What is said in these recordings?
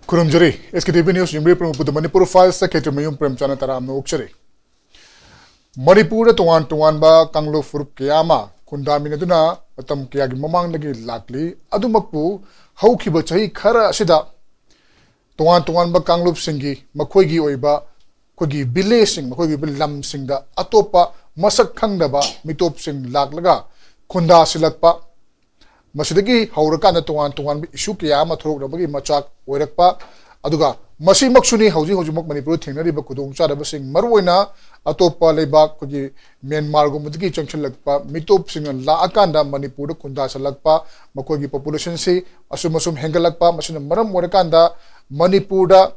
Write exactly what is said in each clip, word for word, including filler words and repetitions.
ꯈꯨꯔꯨꯝꯖꯔꯤ꯫ ꯑꯦꯁ ꯀꯦ T V news ꯌꯨꯝꯕꯤꯔꯦ ꯄ꯭ꯔꯃꯨꯈ ꯄꯨꯗ Manipur ꯐꯥꯏꯜꯁꯇ ꯈꯦꯇ꯭ꯔꯤꯃꯌꯨꯝ ꯄ꯭ꯔꯦꯝꯆꯥꯟꯗ ꯇꯔꯥꯝꯅ ꯑꯣꯛꯆꯔꯤ꯫ ꯃꯅꯤꯄꯨꯔꯗ ꯇꯣꯉꯥꯟ ꯇꯣꯉꯥꯟꯕ ꯀꯥꯡꯂꯨꯞ ꯐꯨꯔꯨꯞ ꯀꯌꯥ ꯑꯃ ꯈꯨꯟꯗꯥꯃꯤꯟꯅꯗꯨꯅ ꯃꯇꯝ ꯀꯌꯥꯒꯤ ꯃꯃꯥꯡꯗꯒꯤ ꯂꯥꯛꯂꯤ꯫ ꯑꯗꯨꯃꯛꯄꯨ ꯍꯧꯈꯤꯕ ꯆꯍꯤ ꯈꯔ ꯑꯁꯤꯗ ꯇꯣꯉꯥꯟ ꯇꯣꯉꯥꯟꯕ ꯀꯥꯡꯂꯨꯞꯁꯤꯡꯒꯤ ꯃꯈꯣꯏꯒꯤ ꯑꯣꯏꯕ ꯑꯩꯈꯣꯏꯒꯤ ꯚꯤꯂꯦꯖꯁꯤꯡ, ꯃꯈꯣꯏꯒꯤ ꯑꯣꯏꯕ ꯂꯝꯁꯤꯡꯗ ꯑꯇꯣꯞꯄ ꯃꯁꯛ ꯈꯪꯗꯕ ꯃꯤꯇꯣꯞꯁꯤꯡ ꯂꯥꯛꯂꯒ ꯈꯨꯟꯗꯥꯁꯤꯜꯂꯛꯄ, ꯃꯁꯤꯗꯒꯤ ꯍꯧꯔꯀꯥꯟꯗ ꯇꯣꯉꯥꯟ ꯇꯣꯉꯥꯟꯕ ꯏꯁꯨ ꯀꯌꯥ ꯑꯃ ꯊꯣꯛꯂꯛꯅꯕꯒꯤ ꯃꯆꯥꯛ ꯑꯣꯏꯔꯛꯄ, ꯑꯗꯨꯒ ꯃꯁꯤꯃꯛꯁꯨꯅꯤ ꯍꯧꯖꯤꯛ ꯍꯧꯖꯤꯛꯃꯛ ꯃꯅꯤꯄꯨꯔꯗ ꯊꯦꯡꯅꯔꯤꯕ ꯈꯨꯗꯣꯡꯆꯥꯗꯕꯁꯤꯡ, ꯃꯔꯨꯑꯣꯏꯅ ꯑꯇꯣꯞꯄ ꯂꯩꯕꯥꯛ, ꯑꯩꯈꯣꯏꯒꯤ ꯃ꯭ꯌꯥꯟꯃꯥꯔꯒꯨꯝꯕꯗꯒꯤ ꯆꯪꯁꯤꯜꯂꯛꯄ ꯃꯤꯇꯣꯞꯁꯤꯡꯅ ꯂꯥꯛꯑꯀꯥꯟꯗ ꯃꯅꯤꯄꯨꯔꯗ ꯈꯨꯟꯗꯥꯁꯤꯜꯂꯛꯄ, ꯃꯈꯣꯏꯒꯤ ꯄꯣꯄꯨꯂꯦꯁꯟꯁꯤ ꯑꯁꯨꯝ ꯑꯁꯨꯝ ꯍꯦꯟꯒꯠꯂꯛꯄ, ꯃꯁꯤꯅ ꯃꯔꯝ ꯑꯣꯏꯔꯀꯥꯟꯗ ꯃꯅꯤꯄꯨꯔꯗ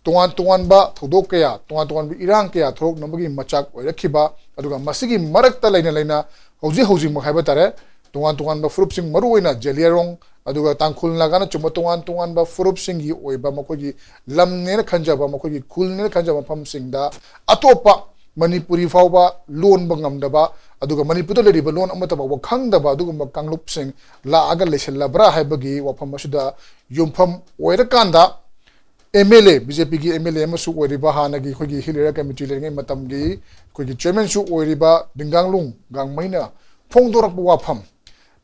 ꯇꯣꯉꯥꯟ ꯇꯣꯉꯥꯟꯕ ꯊꯧꯗꯣꯛ ꯀꯌꯥ, ꯇꯣꯉꯥꯟ ꯇꯣꯉꯥꯟꯕ ꯏꯔꯥꯡ ꯀꯌꯥ ꯊꯣꯛꯂꯛꯅꯕꯒꯤ ꯃꯆꯥꯛ ꯑꯣꯏꯔꯛꯈꯤꯕ, ꯑꯗꯨꯒ ꯃꯁꯤꯒꯤ ꯃꯔꯛꯇ ꯂꯩꯅ ꯂꯩꯅ ꯍꯧꯖꯤꯛ ꯍꯧꯖꯤꯛꯃꯛ ꯍꯥꯏꯕ ꯇꯥꯔꯦ, ꯇꯣꯉꯥꯟ ꯇꯣꯉꯥꯟꯕ ꯐꯨꯔꯨꯞꯁꯤꯡ, ꯃꯔꯨꯑꯣꯏꯅ ꯖꯦꯂꯤꯌꯥꯡꯔꯣꯡ, ꯑꯗꯨꯒ ꯇꯥꯡꯈꯨꯜ ꯅꯥꯒꯥꯅꯆꯤꯡꯕ ꯇꯣꯉꯥꯟ ꯇꯣꯉꯥꯟꯕ ꯐꯨꯔꯨꯞꯁꯤꯡꯒꯤ ꯑꯣꯏꯕ ꯃꯈꯣꯏꯒꯤ ꯂꯝꯅꯦꯅ ꯈꯟꯖꯕ, ꯃꯈꯣꯏꯒꯤ ꯈꯨꯜꯅꯦꯅ ꯈꯟꯖꯕ ꯃꯐꯝꯁꯤꯡꯗ ꯑꯇꯣꯞꯄ ꯃꯅꯤꯄꯨꯔꯤ ꯐꯥꯎꯕ ꯂꯣꯟꯕ ꯉꯝꯗꯕ, ꯑꯗꯨꯒ ꯃꯅꯤꯄꯨꯔꯗ ꯂꯩꯔꯤꯕ ꯂꯣꯟ ꯑꯃꯠꯇ ꯐꯥꯎꯕ ꯈꯪꯗꯕ ꯑꯗꯨꯒꯨꯝꯕ ꯀꯥꯡꯂꯨꯞꯁꯤꯡ ꯂꯥꯛꯑꯒ ꯂꯩꯁꯤꯜꯂꯕ꯭ꯔꯥ ꯍꯥꯏꯕꯒꯤ ꯋꯥꯐꯝ ꯑꯁꯤꯗ ꯌꯨꯝꯐꯝ ꯑꯣꯏꯔꯀꯥꯟꯗ, M L A, B J ꯄꯤꯒꯤ ꯑꯦꯝ ꯑꯦꯜ ꯑꯦ ꯑꯃꯁꯨ ꯑꯣꯏꯔꯤꯕ, ꯍꯥꯟꯅꯒꯤ ꯑꯩꯈꯣꯏꯒꯤ ꯍꯤꯜ ꯑꯦꯔꯤꯌꯥ ꯀꯃꯤꯇꯤ ꯂꯩꯔꯤꯉꯩ ꯃꯇꯝꯒꯤ ꯑꯩꯈꯣꯏꯒꯤ ꯆꯤꯌꯔꯃꯦꯟꯁꯨ ꯑꯣꯏꯔꯤꯕ ꯗꯤꯡꯒꯥꯡꯂꯨꯡ ꯒꯥꯡꯃꯩꯅ ꯐꯣꯡꯗꯣꯔꯛꯄ ꯋꯥꯐꯝ,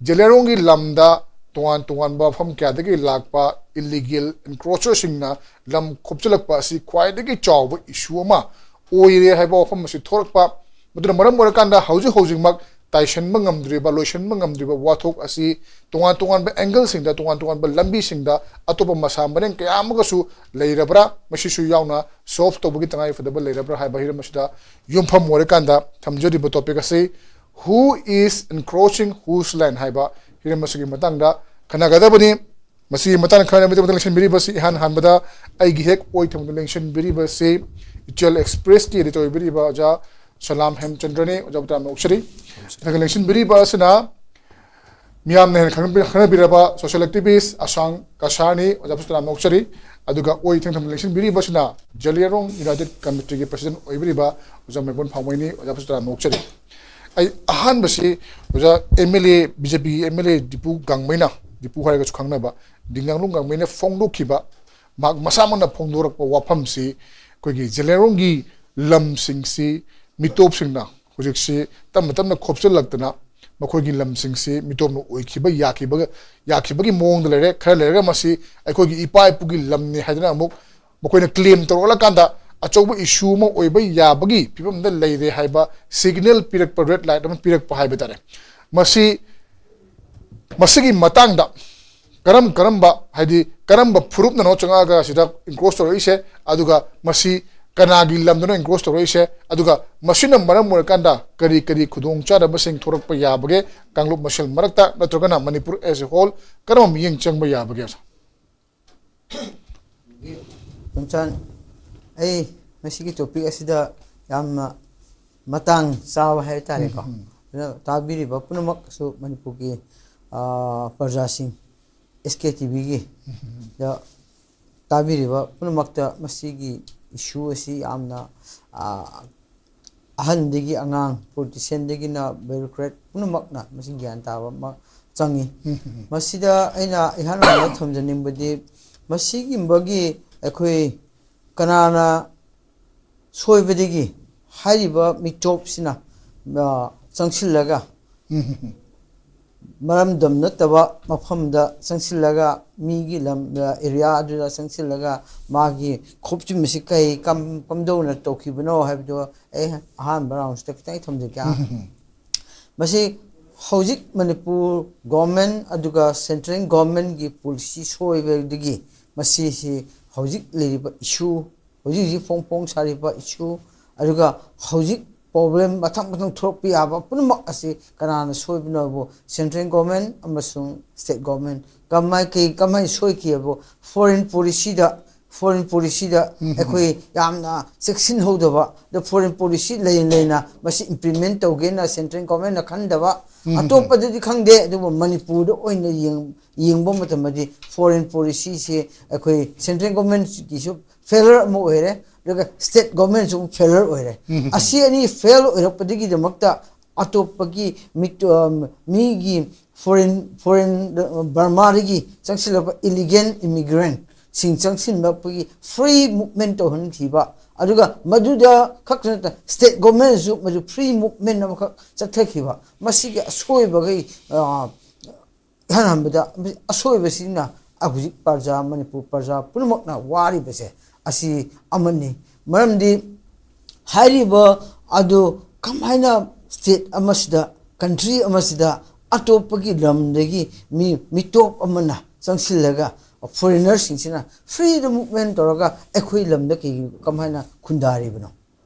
ꯖꯦꯂꯤꯌꯥꯡꯔꯣꯡꯒꯤ ꯂꯝꯗ ꯇꯣꯉꯥꯟ ꯇꯣꯉꯥꯟꯕ ꯃꯐꯝ ꯀꯌꯥꯗꯒꯤ ꯂꯥꯛꯄ ꯏꯜꯂꯤꯒꯦꯜ ꯏꯟꯀ꯭ꯔꯣꯆꯔꯁꯤꯡꯅ ꯂꯝ ꯈꯣꯞꯆꯤꯜꯂꯛꯄ ꯑꯁꯤ ꯈ꯭ꯋꯥꯏꯗꯒꯤ ꯆꯥꯎꯕ ꯏꯁꯨ ꯑꯃ ꯑꯣꯏꯔꯦ ꯍꯥꯏꯕ ꯋꯥꯐꯝ ꯑꯁꯤ ꯊꯣꯔꯛꯄ꯫ ꯃꯗꯨꯅ ꯃꯔꯝ ꯑꯣꯏꯔꯀꯥꯟꯗ ꯍꯧꯖꯤꯛ ꯍꯧꯖꯤꯛꯃꯛ ꯇꯥꯏꯁꯟꯕ ꯉꯝꯗ꯭ꯔꯤꯕ, ꯂꯣꯏꯁꯤꯟꯕ ꯉꯝꯗ꯭ꯔꯤꯕ ꯋꯥꯊꯣꯛ ꯑꯁꯤ ꯇꯣꯉꯥꯟ ꯇꯣꯉꯥꯟꯕ ꯑꯦꯡꯒꯜꯁꯤꯡꯗ, ꯇꯣꯉꯥꯟ ꯇꯣꯉꯥꯟꯕ ꯂꯝꯕꯤꯁꯤꯡꯗ ꯑꯇꯣꯞꯄ ꯃꯁꯥ ꯃꯔꯦꯡ ꯀꯌꯥ ꯑꯃꯒꯁꯨ ꯂꯩꯔꯕ꯭ꯔꯥ, ꯃꯁꯤꯁꯨ ꯌꯥꯎꯅ ꯁꯣꯜꯚ ꯇꯧꯕꯒꯤ ꯇꯉꯥꯏ ꯐꯗꯕ ꯂꯩꯔꯕ꯭ꯔꯥ ꯍꯥꯏꯕ ꯍꯤꯔꯝ ꯑꯁꯤꯗ ꯌꯨꯝꯐꯝ ꯑꯣꯏꯔꯀꯥꯟꯗ ꯊꯝꯖꯔꯤꯕ ꯇꯣꯄꯤꯛ ꯑꯁꯤ "Who is encroaching whose land?" ꯍꯥꯏꯕ ꯍꯤꯔꯝ ꯑꯁꯤꯒꯤ ꯃꯇꯥꯡꯗ ꯈꯟꯅꯒꯗꯕꯅꯤ꯫ ꯃꯁꯤꯒꯤ ꯃꯇꯥꯡꯗ ꯈꯟꯅꯅꯕꯒꯤꯗꯃꯛꯇ ꯂꯦꯡꯁꯤꯟꯕꯤꯔꯤꯕꯁꯤ ꯏꯍꯥꯟ ꯍꯥꯟꯕꯗ ꯑꯩꯒꯤ ꯍꯦꯛ ꯑꯣꯏ ꯊꯪꯕꯗ ꯂꯦꯡꯁꯤꯟꯕꯤꯔꯤꯕꯁꯤ ꯏꯆꯦꯜ ꯑꯦꯛꯁꯄ꯭ꯔꯦꯁꯀꯤ ꯑꯦꯗꯤꯇꯔ ꯑꯣꯏꯕꯤꯔꯤꯕ ꯑꯣꯖꯥ ꯁꯂꯥꯝ ꯍꯦꯝꯆꯟꯗ꯭ꯔꯅꯤ꯫ ꯑꯣꯖꯥꯕꯨ ꯇꯔꯥꯝꯅ ꯑꯣꯛꯆꯔꯤ꯫ ꯑꯗꯨꯒ ꯂꯦꯡꯁꯤꯟꯕꯤꯔꯤꯕ ꯑꯁꯤꯅ ꯃꯤꯌꯥꯝꯅ ꯍꯦꯟꯅ ꯈꯪꯅꯕꯤ-, ꯈꯪꯅꯕꯤꯔꯕ ꯁꯣꯁꯤꯌꯦꯜ ꯑꯦꯛꯇꯤꯚꯤꯁ꯭ꯠ ꯑꯁꯥꯡ ꯀꯁꯥꯔꯅꯤ꯫ ꯑꯣꯖꯥꯕꯨꯁꯨ ꯇꯔꯥꯝꯅ ꯑꯣꯛꯆꯔꯤ꯫ ꯑꯗꯨꯒ ꯑꯣꯏ ꯏꯊꯪ ꯊꯪꯕ ꯂꯦꯡꯁꯤꯟꯕꯤꯔꯤꯕꯁꯤꯅ ꯖꯦꯂꯤꯌꯥꯡꯔꯣꯡ ꯌꯨꯅꯥꯏꯇꯦꯗ ꯀꯃꯤꯇꯤꯒꯤ ꯄ꯭ꯔꯁꯤꯗꯦꯟꯠ ꯑꯣꯏꯕꯤꯔꯤꯕ ꯑꯣꯖꯥ ꯃꯩꯕꯣꯟ ꯐꯥꯎꯃꯩꯅꯤ꯫ ꯑꯣꯖꯥꯕꯨꯁꯨ ꯇꯔꯥꯝꯅ ꯑꯣꯛꯆꯔꯤ꯫ ꯑꯩ ꯑꯍꯥꯟꯕꯁꯤ ꯑꯣꯖꯥ M L A, B J ꯄꯤꯒꯤ ꯑꯦꯝ ꯑꯦꯜ ꯑꯦ ꯗꯤꯄꯨ ꯒꯥꯡꯃꯩꯅ, ꯗꯤꯄꯨ ꯍꯥꯏꯔꯒꯁꯨ ꯈꯪꯅꯕ, ꯗꯤꯡꯒꯥꯡꯂꯨꯡ ꯒꯥꯡꯃꯩꯅ ꯐꯣꯡꯗꯣꯛꯈꯤꯕ ꯃꯍꯥꯛ ꯃꯁꯥꯃꯛꯅ ꯐꯣꯡꯗꯣꯔꯛꯄ ꯋꯥꯐꯝꯁꯤ ꯑꯩꯈꯣꯏꯒꯤ ꯖꯦꯂꯦꯔꯣꯡꯒꯤ ꯂꯝꯁꯤꯡꯁꯤ ꯃꯤꯇꯣꯞꯁꯤꯡꯅ ꯍꯧꯖꯤꯛꯁꯤ ꯇꯞꯅ ꯇꯞꯅ ꯈꯣꯞꯆꯤꯜꯂꯛꯇꯅ ꯃꯈꯣꯏꯒꯤ ꯂꯝꯁꯤꯡꯁꯤ ꯃꯤꯇꯣꯞꯅ ꯑꯣꯏꯈꯤꯕ ꯌꯥꯈꯤꯕ ꯌꯥꯈꯤꯕꯒꯤ ꯃꯑꯣꯡꯗ ꯂꯩꯔꯦ꯫ ꯈꯔ ꯂꯩꯔꯒ ꯃꯁꯤ ꯑꯩꯈꯣꯏꯒꯤ ꯏꯄꯥ ꯏꯄꯨꯒꯤ ꯂꯝꯅꯤ ꯍꯥꯏꯗꯅ ꯑꯃꯨꯛ ꯃꯈꯣꯏꯅ ꯀ꯭ꯂꯦꯝ ꯇꯧꯔꯛꯂꯀꯥꯟꯗ ꯑꯆꯧꯕ ꯏꯁꯨ ꯑꯃ ꯑꯣꯏꯕ ꯌꯥꯕꯒꯤ ꯐꯤꯕꯝꯗ ꯂꯩꯔꯦ ꯍꯥꯏꯕ ꯁꯤꯒꯅꯦꯜ ꯄꯤꯔꯛꯄ, ꯔꯦꯗ ꯂꯥꯏꯠ ꯑꯃ ꯄꯤꯔꯛꯄ ꯍꯥꯏꯕ ꯇꯥꯔꯦ꯫ ꯃꯁꯤ ꯃꯁꯤꯒꯤ ꯃꯇꯥꯡꯗ ꯀꯔꯝ ꯀꯔꯝꯕ, ꯍꯥꯏꯗꯤ ꯀꯔꯝꯕ ꯐꯨꯔꯨꯞꯅꯅꯣ ꯆꯪꯉꯛꯑꯒ ꯁꯤꯗ ꯏꯟꯀ꯭ꯔꯣꯁ ꯇꯧꯔꯛꯏꯁꯦ, ꯑꯗꯨꯒ ꯃꯁꯤ ꯀꯅꯥꯒꯤ ꯂꯝꯗꯅꯣ ꯏꯟꯀ꯭ꯔꯣꯁ ꯇꯧꯔꯛꯏꯁꯦ, ꯑꯗꯨꯒ ꯃꯁꯤꯅ ꯃꯔꯝ ꯑꯣꯏꯔꯀꯥꯟꯗ ꯀꯔꯤ ꯀꯔꯤ ꯈꯨꯗꯣꯡꯆꯥꯗꯕꯁꯤꯡ ꯊꯣꯔꯛꯄ ꯌꯥꯕꯒꯦ ꯀꯥꯡꯂꯨꯞ ꯃꯁꯦꯜ ꯃꯔꯛꯇ, ꯅꯠꯇ꯭ꯔꯒꯅ ꯃꯅꯤꯄꯨꯔ as a whole ꯀꯔꯝꯕ ꯃꯤꯠꯌꯦꯡ ꯆꯪꯕ ꯌꯥꯕꯒꯦ? ꯇꯣꯝꯆꯥꯟ, ꯑꯩ ꯉꯁꯤꯒꯤ ꯇꯣꯄꯤꯛ ꯑꯁꯤꯗ ꯌꯥꯝꯅ ꯃꯇꯥꯡ ꯆꯥꯕ ꯍꯥꯏ ꯇꯥꯔꯦꯀꯣ꯫ ꯑꯗꯨꯅ ꯇꯥꯕꯤꯔꯤꯕ ꯄꯨꯝꯅꯃꯛꯁꯨ ꯃꯅꯤꯄꯨꯔꯒꯤ, ꯑꯥ, ꯄ꯭ꯔꯖꯥꯁꯤꯡ, ꯑꯦꯁ ꯀꯦ ꯇꯤ ꯚꯤꯒꯤ ꯗ ꯇꯥꯕꯤꯔꯤꯕ ꯄꯨꯝꯅꯃꯛꯇ ꯃꯁꯤꯒꯤ ꯏꯁꯨ ꯑꯁꯤ ꯌꯥꯝꯅ, ꯑꯥ, ꯑꯍꯟꯗꯒꯤ ꯑꯉꯥꯡ, ꯄꯣꯂꯤꯇꯤꯁꯤꯌꯥꯟꯗꯒꯤꯅ ꯕ꯭ꯌꯨꯔꯣꯀ꯭ꯔꯦꯠ ꯄꯨꯝꯅꯃꯛꯅ ꯃꯁꯤ ꯒ꯭ꯌꯥꯟ ꯇꯥꯕ ꯑꯃ ꯆꯪꯉꯤ꯫ ꯃꯁꯤꯗ ꯑꯩꯅ ꯏꯍꯥꯟ ꯍꯥꯟꯕ ꯊꯝꯖꯅꯤꯡꯕꯗꯤ ꯃꯁꯤꯒꯨꯝꯕꯒꯤ ꯑꯩꯈꯣꯏ ꯀꯅꯥꯅ ꯁꯣꯏꯕꯗꯒꯤ ꯍꯥꯏꯔꯤꯕ ꯃꯤꯇꯣꯞꯁꯤꯅ, ꯑ, ꯆꯪꯁꯤꯜꯂꯒ ꯃꯔꯝꯗꯝ ꯅꯠꯇꯕ ꯃꯐꯝꯗ ꯆꯪꯁꯤꯜꯂꯒ ꯃꯤꯒꯤ ꯂꯝ, ꯑꯦꯔꯤꯌꯥ ꯑꯗꯨꯗ ꯆꯪꯁꯤꯜꯂꯒ ꯃꯥꯒꯤ ꯈꯣꯞꯆꯤꯟꯕꯁꯤ ꯀꯩ ꯀꯝ-, ꯀꯝꯗꯧꯅ ꯇꯧꯈꯤꯕꯅꯣ ꯍꯥꯏꯕꯗꯣ ꯑꯩ ꯑꯍꯥꯟꯕ ꯔꯥꯎꯟꯁꯤꯗ ꯈꯤꯇꯪ ꯊꯝꯖꯒꯦ꯫ ꯃꯁꯤ ꯍꯧꯖꯤꯛ ꯃꯅꯤꯄꯨꯔ ꯒꯣꯔꯃꯦꯟ ꯑꯗꯨꯒ ꯁꯦꯟꯇ꯭ꯔꯦꯜ ꯒꯣꯔꯃꯦꯟꯒꯤ ꯄꯣꯂꯤꯁꯤ ꯁꯣꯏꯕꯗꯒꯤ ꯃꯁꯤꯁꯤ ꯍꯧꯖꯤꯛ ꯂꯩꯔꯤꯕ ꯏꯁꯨ, ꯍꯧꯖꯤꯛ ꯍꯧꯖꯤꯛ ꯐꯣꯡ ꯐꯣꯡ ꯁꯥꯔꯤꯕ ꯏꯁꯨ, ꯑꯗꯨꯒ ꯍꯧꯖꯤꯛ ꯄ꯭ꯔꯣꯕ꯭ꯂꯦꯝ ꯃꯊꯪ ꯃꯊꯪ ꯊꯣꯛꯂꯛꯄ ꯌꯥꯕ ꯄꯨꯝꯅꯃꯛ ꯑꯁꯤ ꯀꯅꯥꯅ ꯁꯣꯏꯕꯅꯣꯕꯨ ꯁꯦꯟꯇ꯭ꯔꯦꯜ ꯒꯣꯔꯃꯦꯟ ꯑꯃꯁꯨꯡ ꯁ꯭ꯇꯦꯠ ꯒꯣꯔꯃꯦꯟ꯫ ꯀꯃꯥꯏ, ꯀꯩ, ꯀꯃꯥꯏꯅ ꯁꯣꯏꯈꯤꯑꯕꯨ ꯐꯣꯔꯦꯟ ꯄꯣꯂꯤꯁꯤꯗ, ꯐꯣꯔꯦꯟ ꯄꯣꯂꯤꯁꯤꯗ ꯑꯩꯈꯣꯏ ꯌꯥꯝꯅ ꯆꯦꯛꯁꯤꯟꯍꯧꯗꯕ, ꯑꯗ ꯐꯣꯔꯦꯟ ꯄꯣꯂꯤꯁꯤ ꯂꯩꯅ ꯂꯩꯅ ꯃꯁꯤ ꯏꯝꯄ꯭ꯂꯤꯃꯦꯟ ꯇꯧꯒꯦꯅ ꯁꯦꯟꯇ꯭ꯔꯦꯜ ꯒꯣꯔꯃꯦꯟꯅ ꯈꯟꯗꯕ, ꯑꯇꯣꯞꯄꯗꯗꯤ ꯈꯪꯗꯦ, ꯑꯗꯨꯕꯨ ꯃꯅꯤꯄꯨꯔꯗ ꯑꯣꯏꯅ ꯌꯦꯡ-, ꯌꯦꯡꯕ ꯃꯇꯝꯗꯗꯤ ꯐꯣꯔꯦꯟ ꯄꯣꯂꯤꯁꯤꯁꯦ ꯑꯩꯈꯣꯏ ꯁꯦꯟꯇ꯭ꯔꯦꯜ ꯒꯣꯔꯃꯦꯟꯒꯤꯁꯨ ꯐꯦꯂꯔ ꯑꯃ ꯑꯣꯏꯔꯦ, ꯑꯗꯨꯒ ꯁ꯭ꯇꯦꯠ ꯒꯣꯔꯃꯦꯟꯁꯨ ꯐꯦꯂꯔ ꯑꯣꯏꯔꯦ꯫ ꯑꯁꯤ ꯑꯅꯤ ꯐꯦꯜ ꯑꯣꯏꯔꯛꯄꯗꯒꯤꯗꯃꯛꯇ ꯑꯇꯣꯞꯄꯒꯤ ꯃꯤꯠ-, ꯑ, ꯃꯤꯒꯤ ꯐꯣꯔꯦꯟ, ꯐꯣꯔꯦꯟ, ꯑ, ꯕꯔꯃꯥꯗꯒꯤ ꯆꯪꯁꯤꯜꯂꯛꯄ ꯏꯂꯤꯒꯦꯜ ꯏꯃꯤꯒ꯭ꯔꯦꯟ ꯁꯤꯡ ꯆꯪꯁꯤꯟꯂꯛꯄꯒꯤ ꯐ꯭ꯔꯤ ꯃꯨꯞꯃꯦꯟ ꯇꯧꯍꯟꯈꯤꯕ, ꯑꯗꯨꯒ ꯃꯗꯨꯗ ꯈꯛꯇ ꯅꯠꯇꯅ ꯁ꯭ꯇꯦꯠ ꯒꯣꯔꯃꯦꯟꯁꯨ ꯃꯗꯨ ꯐ꯭ꯔꯤ ꯃꯨꯞꯃꯦꯟ ꯑꯃꯈꯛ ꯆꯠꯊꯈꯤꯕ, ꯃꯁꯤꯒꯤ ꯑꯁꯣꯏꯕꯈꯩ, ꯑ, ꯏꯍꯥꯟ ꯍꯥꯟꯕꯗ ꯑꯁꯣꯏꯕꯁꯤꯅ ꯍꯧꯖꯤꯛ ꯄ꯭ꯔꯖꯥ, ꯃꯅꯤꯄꯨꯔ ꯄ꯭ꯔꯖꯥ ꯄꯨꯝꯅꯃꯛꯅ ꯋꯥꯔꯤꯕꯁꯦ ꯑꯁꯤ ꯑꯃꯅꯤ꯫ ꯃꯔꯝꯗꯤ ꯍꯥꯏꯔꯤꯕ ꯑꯗꯨ ꯀꯃꯥꯏꯅ ꯁ꯭ꯇꯦꯠ ꯑꯃꯁꯤꯗ, ꯀꯟꯇ꯭ꯔꯤ ꯑꯃꯁꯤꯗ ꯑꯇꯣꯞꯄꯒꯤ ꯂꯝꯗꯒꯤ ꯃꯤ, ꯃꯤꯇꯣꯞ ꯑꯃꯅ ꯆꯪꯁꯤꯜꯂꯒ ꯐꯣꯔꯦꯅꯔꯁꯤꯡꯁꯤꯅ ꯐ꯭ꯔꯤꯗ ꯃꯨꯞꯃꯦꯟ ꯇꯧꯔꯒ ꯑꯩꯈꯣꯏ ꯂꯝꯗ ꯀꯩꯒꯤ, ꯀꯃꯥꯏꯅ ꯈꯨꯟꯗꯥꯔꯤꯕꯅꯣ,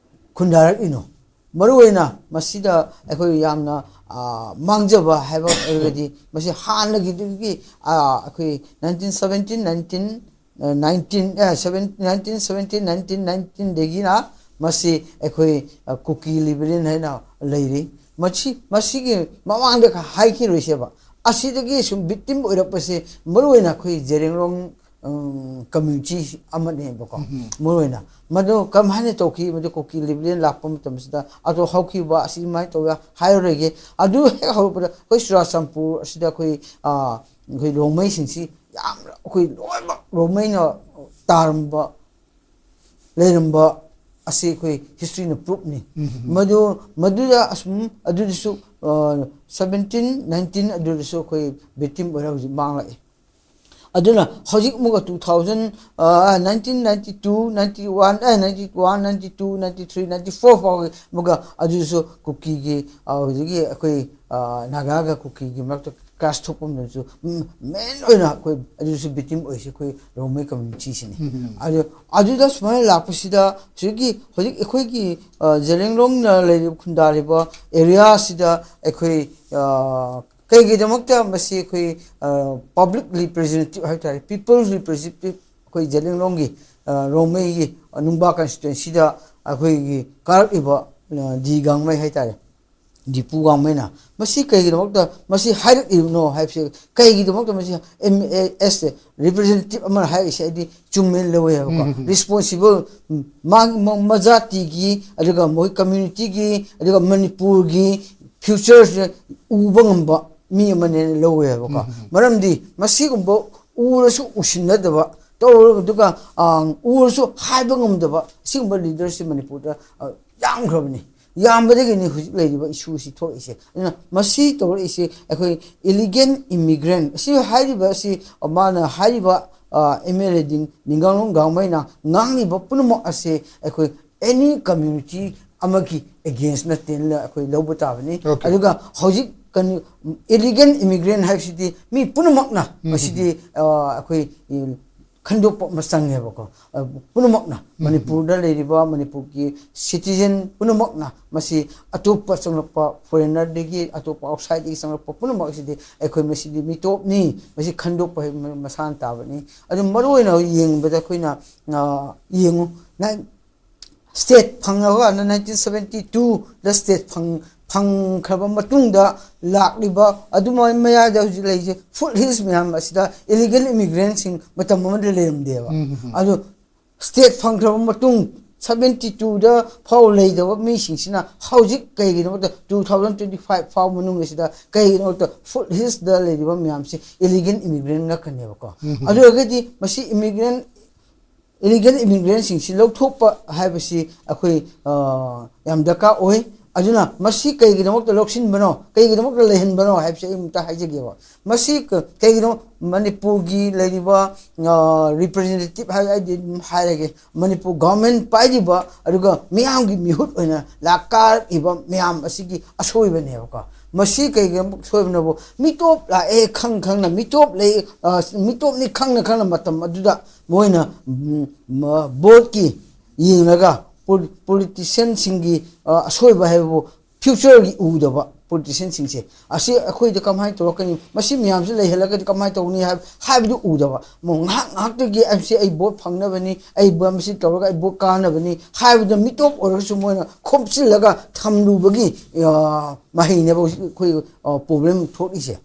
ꯈꯨꯟꯗꯥꯔꯛꯂꯤꯅꯣ? ꯃꯔꯨꯑꯣꯏꯅ ꯃꯁꯤꯗ ꯑꯩꯈꯣꯏ ꯌꯥꯝꯅ, ꯑ, ꯃꯥꯡꯖꯕ ꯍꯥꯏꯕ ꯑꯣꯏꯔꯒꯗꯤ, ꯃꯁꯤ ꯍꯥꯟꯅꯒꯤꯗꯨꯒꯤ, ꯑ, ꯑꯩꯈꯣꯏ ꯅꯥꯏꯟꯇꯤꯟ ꯁꯕꯦꯟꯇꯤꯟ, ꯅꯥꯏꯟꯇꯤꯟ, ꯑ, ꯅꯥꯏꯟꯇꯤꯟ, ꯑ, ꯁꯕꯦꯟ, ꯅꯥꯏꯟꯇꯤꯟ ꯁꯕꯦꯟꯇꯤꯟ, ꯅꯥꯏꯟꯇꯤꯟ ꯅꯥꯏꯟꯇꯤꯟꯗꯒꯤꯅ ꯃꯁꯤ ꯑꯩꯈꯣꯏ, ꯑ, ꯀꯨꯀꯤ ꯂꯤꯕꯔꯦꯜ ꯍꯥꯏꯅ ꯂꯩꯔꯤ꯫ ꯃꯁꯤ, ꯃꯁꯤꯒꯤ ꯃꯃꯥꯡꯗ ꯍꯥꯏꯈꯤꯔꯣꯏꯁꯦꯕ꯫ ꯑꯁꯤꯗꯒꯤ ꯁꯨꯝ ꯕꯤꯛꯇꯤꯝ ꯑꯣꯏꯔꯛꯄꯁꯦ ꯃꯔꯨꯑꯣꯏꯅ ꯑꯩꯈꯣꯏ ꯖꯦꯔꯦꯡꯔꯣꯡ, ꯎꯝ, ꯀꯝꯃ꯭ꯌꯨꯅꯤꯇꯤ ꯑꯃꯅꯦꯕꯀꯣ꯫ ꯃꯔꯨꯑꯣꯏꯅ ꯃꯗꯨ ꯀꯔꯝꯍꯥꯏꯅ ꯇꯧꯈꯤ, ꯃꯗꯨ ꯀꯨꯀꯤ ꯂꯤꯕꯔꯦꯜ ꯂꯥꯛꯄ ꯃꯇꯝꯁꯤꯗ ꯑꯗꯣ ꯍꯧꯈꯤꯕ ꯑꯁꯤ ꯑꯗꯨꯃꯥꯏꯅ ꯇꯧꯕ ꯍꯥꯏꯔꯔꯣꯏꯒꯦ꯫ ꯑꯗꯨ ꯍꯦꯛ ꯍꯧꯔꯛꯄꯗ ꯑꯩꯈꯣꯏ ꯆꯨꯔꯥꯆꯥꯟꯄꯨꯔ ꯑꯁꯤꯗ ꯑꯩꯈꯣꯏ, ꯑ, ꯑꯩꯈꯣꯏ ꯔꯣꯡꯃꯩꯁꯤꯡꯁꯤ ꯌꯥꯝꯅ, ꯑꯩꯈꯣꯏ ꯂꯣꯏꯅꯃꯛ ꯔꯣꯡꯃꯩꯅ ꯇꯥꯔꯝꯕ, ꯂꯩꯔꯝꯕ ꯑꯁꯤ ꯑꯩꯈꯣꯏ ꯍꯤꯁꯇ꯭ꯔꯤꯅ ꯄ꯭ꯔꯨꯐꯅꯤ꯫ ꯃꯗꯨ, ꯃꯗꯨꯗ ꯑꯁꯨꯝ, ꯑꯗꯨꯗꯁꯨ, ꯑ, ꯁꯕꯦꯟꯇꯤꯟ ꯅꯥꯏꯟꯇꯤꯟ ꯑꯗꯨꯗꯁꯨ ꯑꯩꯈꯣꯏ ꯕꯤꯛꯇꯤꯝ ꯑꯣꯏꯔ ꯍꯧꯖꯤꯛ ꯃꯥꯡꯂꯛꯑꯦ꯫ ꯑꯗꯨꯅ ꯍꯧꯖꯤꯛ ꯑꯃꯨꯛꯀ ꯇꯨ ꯊꯥꯎꯖꯟ, ꯑ, nineteen ninety two, ninety one, ꯑꯦ, ninety one, ninety two, ninety three, ninety four ꯐꯥꯎꯒꯤ ꯑꯃꯨꯛꯀ ꯑꯗꯨꯁꯨ ꯀꯨꯀꯤꯒꯤ, ꯑ, ꯍꯧꯖꯤꯛꯀꯤ ꯑꯩꯈꯣꯏ, ꯑ, ꯅꯥꯒꯥꯒ ꯀꯨꯀꯤꯒꯤ ꯃꯔꯛꯇ ꯀ꯭ꯂꯥꯁ ꯊꯣꯛꯄ ꯃꯇꯝꯗꯁꯨ, ꯎꯝ, ꯃꯦꯟ ꯑꯣꯏꯅ ꯑꯩꯈꯣꯏ ꯑꯗꯨꯁꯨ ꯕꯤꯛꯇꯤꯝ ꯑꯣꯏꯁꯦ ꯑꯩꯈꯣꯏ ꯔꯣꯡꯃꯩ ꯀꯝꯃ꯭ꯌꯨꯅꯤꯇꯤꯁꯤꯅꯤ꯫ ꯑꯗꯨ, ꯑꯗꯨꯗ ꯁꯨꯃꯥꯏꯅ ꯂꯥꯛꯄꯁꯤꯗ ꯍꯧꯖꯤꯛꯀꯤ, ꯍꯧꯖꯤꯛ ꯑꯩꯈꯣꯏꯒꯤ, ꯑ, ꯖꯦꯂꯦꯡꯂꯣꯡꯅ ꯂꯩꯔꯤꯕ, ꯈꯨꯟꯗꯥꯔꯤꯕ ꯑꯦꯔꯤꯌꯥꯁꯤꯗ ꯑꯩꯈꯣꯏ, ꯑ, ꯀꯩꯒꯤꯗꯃꯛꯇ ꯃꯁꯤ ꯑꯩꯈꯣꯏ, ꯑ, ꯄꯕ꯭ꯂꯤꯛ ꯔꯤꯄ꯭ꯔꯖꯦꯟꯇꯦꯇꯤꯚ ꯍꯥꯏꯕ ꯇꯥꯔꯦ, ꯄꯤꯄꯜꯁ ꯔꯤꯄ꯭ꯔꯖꯦꯟꯇꯦꯇꯤꯚ ꯑꯩꯈꯣꯏ ꯖꯦꯂꯦꯡꯂꯣꯡꯒꯤ, ꯑ, ꯔꯣꯡꯃꯩꯒꯤ, ꯑ, ꯅꯨꯡꯕꯥ ꯀꯟꯁꯇꯤꯇ꯭ꯋꯦꯟꯁꯤꯗ ꯑꯩꯈꯣꯏꯒꯤ ꯀꯥꯔꯛꯂꯤꯕ, ꯑ, ꯗꯤ ꯒꯥꯡꯃꯩ ꯍꯥꯏ ꯇꯥꯔꯦ, ꯗꯤꯄꯨ ꯒꯥꯡꯃꯩꯅ ꯃꯁꯤ ꯀꯩꯒꯤꯗꯃꯛꯇ ꯃꯁꯤ ꯍꯥꯏꯔꯛꯂꯤꯕꯅꯣ ꯍꯥꯏꯕꯁꯦ, ꯀꯩꯒꯤꯗꯃꯛꯇ ꯃꯁꯤ ꯑꯦꯝ ꯑꯦ ꯑꯦꯁ ꯔꯤꯄ꯭ꯔꯖꯦꯟꯇꯦꯇꯤꯚ ꯑꯃꯅ ꯍꯥꯏꯔꯛꯏꯁꯦ ꯑꯩꯗꯤ ꯆꯨꯝꯃꯦꯅ ꯂꯧꯋꯦ ꯍꯥꯏꯕꯀꯣ꯫ ꯔꯤꯁꯄꯣꯟꯁꯤꯕꯜ, ꯃꯥꯒꯤ ꯃ-, ꯃꯖꯥꯇꯤꯒꯤ, ꯑꯗꯨꯒ ꯃꯣꯏ ꯀꯝꯃ꯭ꯌꯨꯅꯤꯇꯤꯒꯤ, ꯑꯗꯨꯒ ꯃꯅꯤꯄꯨꯔꯒꯤ ꯐ꯭ꯌꯨꯆꯔꯁꯦ ꯎꯕ ꯉꯝꯕ ꯃꯤ ꯑꯃꯅꯦꯅ ꯂꯧꯋꯦ ꯍꯥꯏꯕꯀꯣ꯫ ꯃꯔꯝꯗꯤ ꯃꯁꯤꯒꯨꯝꯕ ꯎꯔꯁꯨ ꯎꯁꯤꯟꯅꯗꯕ, ꯇꯧꯔꯒ ꯑꯗꯨꯒ, ꯑ, ꯎꯔꯁꯨ ꯍꯥꯏꯕ ꯉꯝꯗꯕ ꯑꯁꯤꯒꯨꯝꯕ ꯂꯤꯗꯔꯁꯤ ꯃꯅꯤꯄꯨꯔꯗ, ꯑ, ꯌꯥꯝꯈ꯭ꯔꯕꯅꯤ꯫ ꯌꯥꯝꯕꯗꯒꯤꯅꯤ ꯍꯧꯖꯤꯛ ꯂꯩꯔꯤꯕ ꯏꯁꯨꯁꯤ ꯊꯣꯛꯏꯁꯦ꯫ ꯑꯗꯨꯅ ꯃꯁꯤ ꯇꯧꯔꯛꯏꯁꯤ ꯑꯩꯈꯣꯏ ꯏꯂꯤꯒꯦꯟ ꯏꯃꯤꯒ꯭ꯔꯦꯟ ꯑꯁꯤ ꯍꯥꯏꯔꯤꯕ ꯑꯁꯤ, ꯃꯥꯅ ꯍꯥꯏꯔꯤꯕ, ꯑ, ꯑꯦꯝ ꯑꯦꯜ ꯑꯦ ꯗꯤꯟ ꯅꯤꯡꯒꯥꯡꯂꯣꯡ ꯒꯥꯡꯃꯩꯅ ꯉꯥꯡꯂꯤꯕ ꯄꯨꯝꯅꯃꯛ ꯑꯁꯤ ꯑꯩꯈꯣꯏ ꯑꯦꯅꯤ ꯀꯝꯃ꯭ꯌꯨꯅꯤꯇꯤ ꯑꯃꯒꯤ ꯑꯦꯒꯦꯟꯁ ꯅꯠꯇꯦꯅ ꯑꯩꯈꯣꯏ ꯂꯧꯕ ꯇꯥꯕꯅꯤ꯫ Okay. ꯑꯗꯨꯒ ꯍꯧꯖꯤꯛ ꯀꯩꯅꯣ, ꯏꯂꯤꯒꯦꯟ ꯏꯃꯤꯒ꯭ꯔꯦꯟ ꯍꯥꯏꯕꯁꯤꯗꯤ ꯃꯤ ꯄꯨꯝꯅꯃꯛꯅ ꯎꯝ, ꯎꯝ, ꯃꯁꯤꯗꯤ, ꯑ, ꯑꯩꯈꯣꯏ, ꯎꯝ, ꯈꯟꯗꯣꯛꯄ ꯑꯃ ꯆꯪꯉꯦꯕꯀꯣ꯫ ꯑ, ꯄꯨꯝꯅꯃꯛꯅ, ꯎꯝ, ꯎꯝ, ꯃꯅꯤꯄꯨꯔꯗ ꯂꯩꯔꯤꯕ ꯃꯅꯤꯄꯨꯔꯒꯤ ꯁꯤꯇꯤꯖꯦꯟ ꯄꯨꯝꯅꯃꯛꯅ ꯃꯁꯤ ꯑꯇꯣꯞꯄ ꯆꯪꯂꯛꯄ, ꯐꯣꯔꯦꯟꯅꯔꯗꯒꯤ, ꯑꯇꯣꯞꯄ ꯑꯥꯎꯠꯁꯥꯏꯗꯇꯒꯤ ꯆꯪꯂꯛꯄ ꯄꯨꯝꯅꯃꯛ ꯑꯁꯤꯗꯤ ꯑꯩꯈꯣꯏ ꯃꯁꯤꯗꯤ ꯃꯤꯇꯣꯞꯅꯤ, ꯃꯁꯤ ꯈꯟꯗꯣꯛꯄ ꯍꯥꯏꯕ ꯃꯁꯥꯅ ꯇꯥꯕꯅꯤ꯫ ꯑꯗꯨ ꯃꯔꯨꯑꯣꯏꯅ ꯌꯦꯡꯕꯗ ꯑꯩꯈꯣꯏꯅ, ꯑ, ꯌꯦꯡꯉꯨ, ꯅꯥꯏꯟ-, ꯁ꯭ꯇꯦꯠ ꯐꯪꯉꯒ ꯅꯥꯏꯟꯇꯤꯟ ꯁꯕꯦꯟꯇꯤ ꯇꯨꯗ ꯁ꯭ꯇꯦꯠ ꯐꯪ-, ꯐꯪꯈ꯭ꯔꯕ ꯃꯇꯨꯡꯗ ꯂꯥꯛꯂꯤꯕ ꯑꯗꯨꯃꯥꯏ ꯃꯌꯥꯏꯗ ꯍꯧꯖꯤꯛ ꯂꯩꯔꯤꯁꯦ ꯐꯨꯠ ꯍꯤꯜꯁ ꯃꯌꯥꯝ ꯑꯁꯤꯗ ꯏꯂꯤꯒꯦꯜ ꯏꯃꯤꯒ꯭ꯔꯦꯟꯁꯤꯡ ꯃꯇꯝ ꯑꯃꯗ ꯂꯩꯔꯝꯗꯦꯕ꯫ ꯎꯝ, ꯎꯝ, ꯎꯝ꯫ ꯑꯗꯣ ꯁ꯭ꯇꯦꯠ ꯐꯪꯈ꯭ꯔꯕ ꯃꯇꯨꯡ ꯁꯕꯦꯟꯇꯤ ꯇꯨꯗ ꯐꯥꯎ ꯂꯩꯇꯕ ꯃꯤꯁꯤꯡꯁꯤꯅ ꯍꯧꯖꯤꯛ ꯀꯩꯒꯤꯗꯃꯛꯇ ꯇꯨ ꯊꯥꯎꯖꯟ ꯇ꯭ꯋꯦꯟꯇꯤ ꯐꯥꯏꯚ ꯐꯥꯎ ꯃꯅꯨꯡ ꯑꯁꯤꯗ ꯀꯩꯒꯤꯗꯃꯛꯇ ꯐꯨꯠ ꯍꯤꯜꯁꯇ ꯂꯩꯔꯤꯕ ꯃꯌꯥꯝꯁꯤ ꯏꯂꯤꯒꯦꯜ ꯏꯃꯤꯒ꯭ꯔꯦꯟ ꯉꯥꯛꯇꯅꯦꯕꯀꯣ? ꯎꯝ, ꯎꯝ꯫ ꯑꯗꯨ ꯑꯣꯏꯔꯒꯗꯤ ꯃꯁꯤ ꯏꯃꯤꯒ꯭ꯔꯦꯟ ꯏꯂꯤꯒꯦꯜ ꯏꯃꯤꯒ꯭ꯔꯦꯟꯁꯤꯡꯁꯤ ꯂꯧꯊꯣꯛꯄ ꯍꯥꯏꯕꯁꯤ ꯑꯩꯈꯣꯏ, ꯑ, ꯌꯥꯝ ꯗꯔꯀꯥꯔ ꯑꯣꯏ꯫ ꯑꯗꯨꯅ ꯃꯁꯤ ꯀꯩꯒꯤꯗꯃꯛꯇ ꯂꯧꯁꯤꯟꯕꯅꯣ, ꯀꯩꯒꯤꯗꯃꯛꯇ ꯂꯩꯍꯟꯕꯅꯣ ꯍꯥꯏꯕꯁꯤ ꯑꯩ ꯑꯃꯨꯛꯇ ꯍꯥꯏꯖꯒꯦꯕ꯫ ꯃꯁꯤ ꯀ-, ꯀꯩꯒꯤꯅꯣ ꯃꯅꯤꯄꯨꯔꯒꯤ ꯂꯩꯔꯤꯕ, ꯑ, ꯔꯤꯄ꯭ꯔꯖꯦꯟꯇꯦꯇꯤꯚ ꯍꯥꯏ-, ꯑꯩꯗꯤ ꯑꯗꯨꯝ ꯍꯥꯏꯔꯒꯦ, ꯃꯅꯤꯄꯨꯔ ꯒꯚꯔꯟꯃꯦꯟ ꯄꯥꯏꯔꯤꯕ ꯑꯗꯨꯒ ꯃꯤꯌꯥꯝꯒꯤ ꯃꯤꯍꯨꯠ ꯑꯣꯏꯅ ꯂꯥꯛꯀꯥꯔꯛꯏꯕ ꯃꯌꯥꯝ ꯑꯁꯤꯒꯤ ꯑꯁꯣꯏꯕꯅꯦꯕꯀꯣ꯫ ꯃꯁꯤ ꯀꯩꯒꯤꯗꯃꯛ ꯁꯣꯏꯕꯅꯣꯕꯨ ꯃꯤꯇꯣꯞ ꯂꯥꯛꯑꯦ ꯈꯪ ꯈꯪꯅ, ꯃꯤꯇꯣꯞ ꯂꯩ, ꯑ, ꯃꯤꯇꯣꯞꯅꯤ ꯈꯪꯅ ꯈꯪꯅ ꯃꯇꯝ ꯑꯗꯨꯗ ꯃꯣꯏꯅ, ꯎꯝ, ꯃ-, ꯚꯣꯠꯀꯤ ꯌꯦꯡꯂꯒ ꯄꯣꯂꯤ-, ꯄꯣꯂꯤꯇꯤꯁꯤꯌꯥꯟꯁꯤꯡꯒꯤ, ꯑ, ꯑꯁꯣꯏꯕ ꯍꯥꯏꯕꯕꯨ ꯐ꯭ꯌꯨꯆꯔꯒꯤ ꯎꯗꯕ ꯄꯣꯂꯤꯇꯤꯁꯤꯌꯥꯟꯁꯤꯡꯁꯦ ꯑꯁꯤ ꯑꯩꯈꯣꯏꯗ ꯀꯃꯥꯏꯅ ꯇꯧꯔꯛꯀꯅꯤ, ꯃꯁꯤ ꯃꯌꯥꯝꯁꯤ ꯂꯩꯍꯜꯂꯒꯗꯤ ꯀꯃꯥꯏꯅ ꯇꯧꯅꯤ ꯍꯥꯏꯕ, ꯍꯥꯏꯕꯗꯨ ꯎꯗꯕ꯫ ꯃꯣ ꯉꯥꯏꯍꯥꯛ ꯉꯥꯏꯍꯥꯛꯇꯒꯤ ꯑꯩꯁꯤ ꯑꯩ ꯚꯣꯠ ꯐꯪꯅꯕꯅꯤ, ꯑꯩ ꯚꯣꯠ ꯃꯁꯤ ꯇꯧꯔꯒ ꯑꯩ ꯚꯣꯠ ꯀꯥꯅꯕꯅꯤ ꯍꯥꯏꯕꯗ ꯃꯤꯇꯣꯞ ꯑꯣꯏꯔꯒꯁꯨ ꯃꯣꯏꯅ ꯈꯣꯝꯆꯤꯜꯂꯒ ꯊꯝꯂꯨꯕꯒꯤ, ꯑ, ꯃꯍꯩꯅꯦꯕ ꯍꯧꯖꯤꯛ ꯑꯩꯈꯣꯏ, ꯑ, ꯄ꯭ꯔꯣꯕ꯭ꯂꯦꯝ ꯊꯣꯛꯏꯁꯦ꯫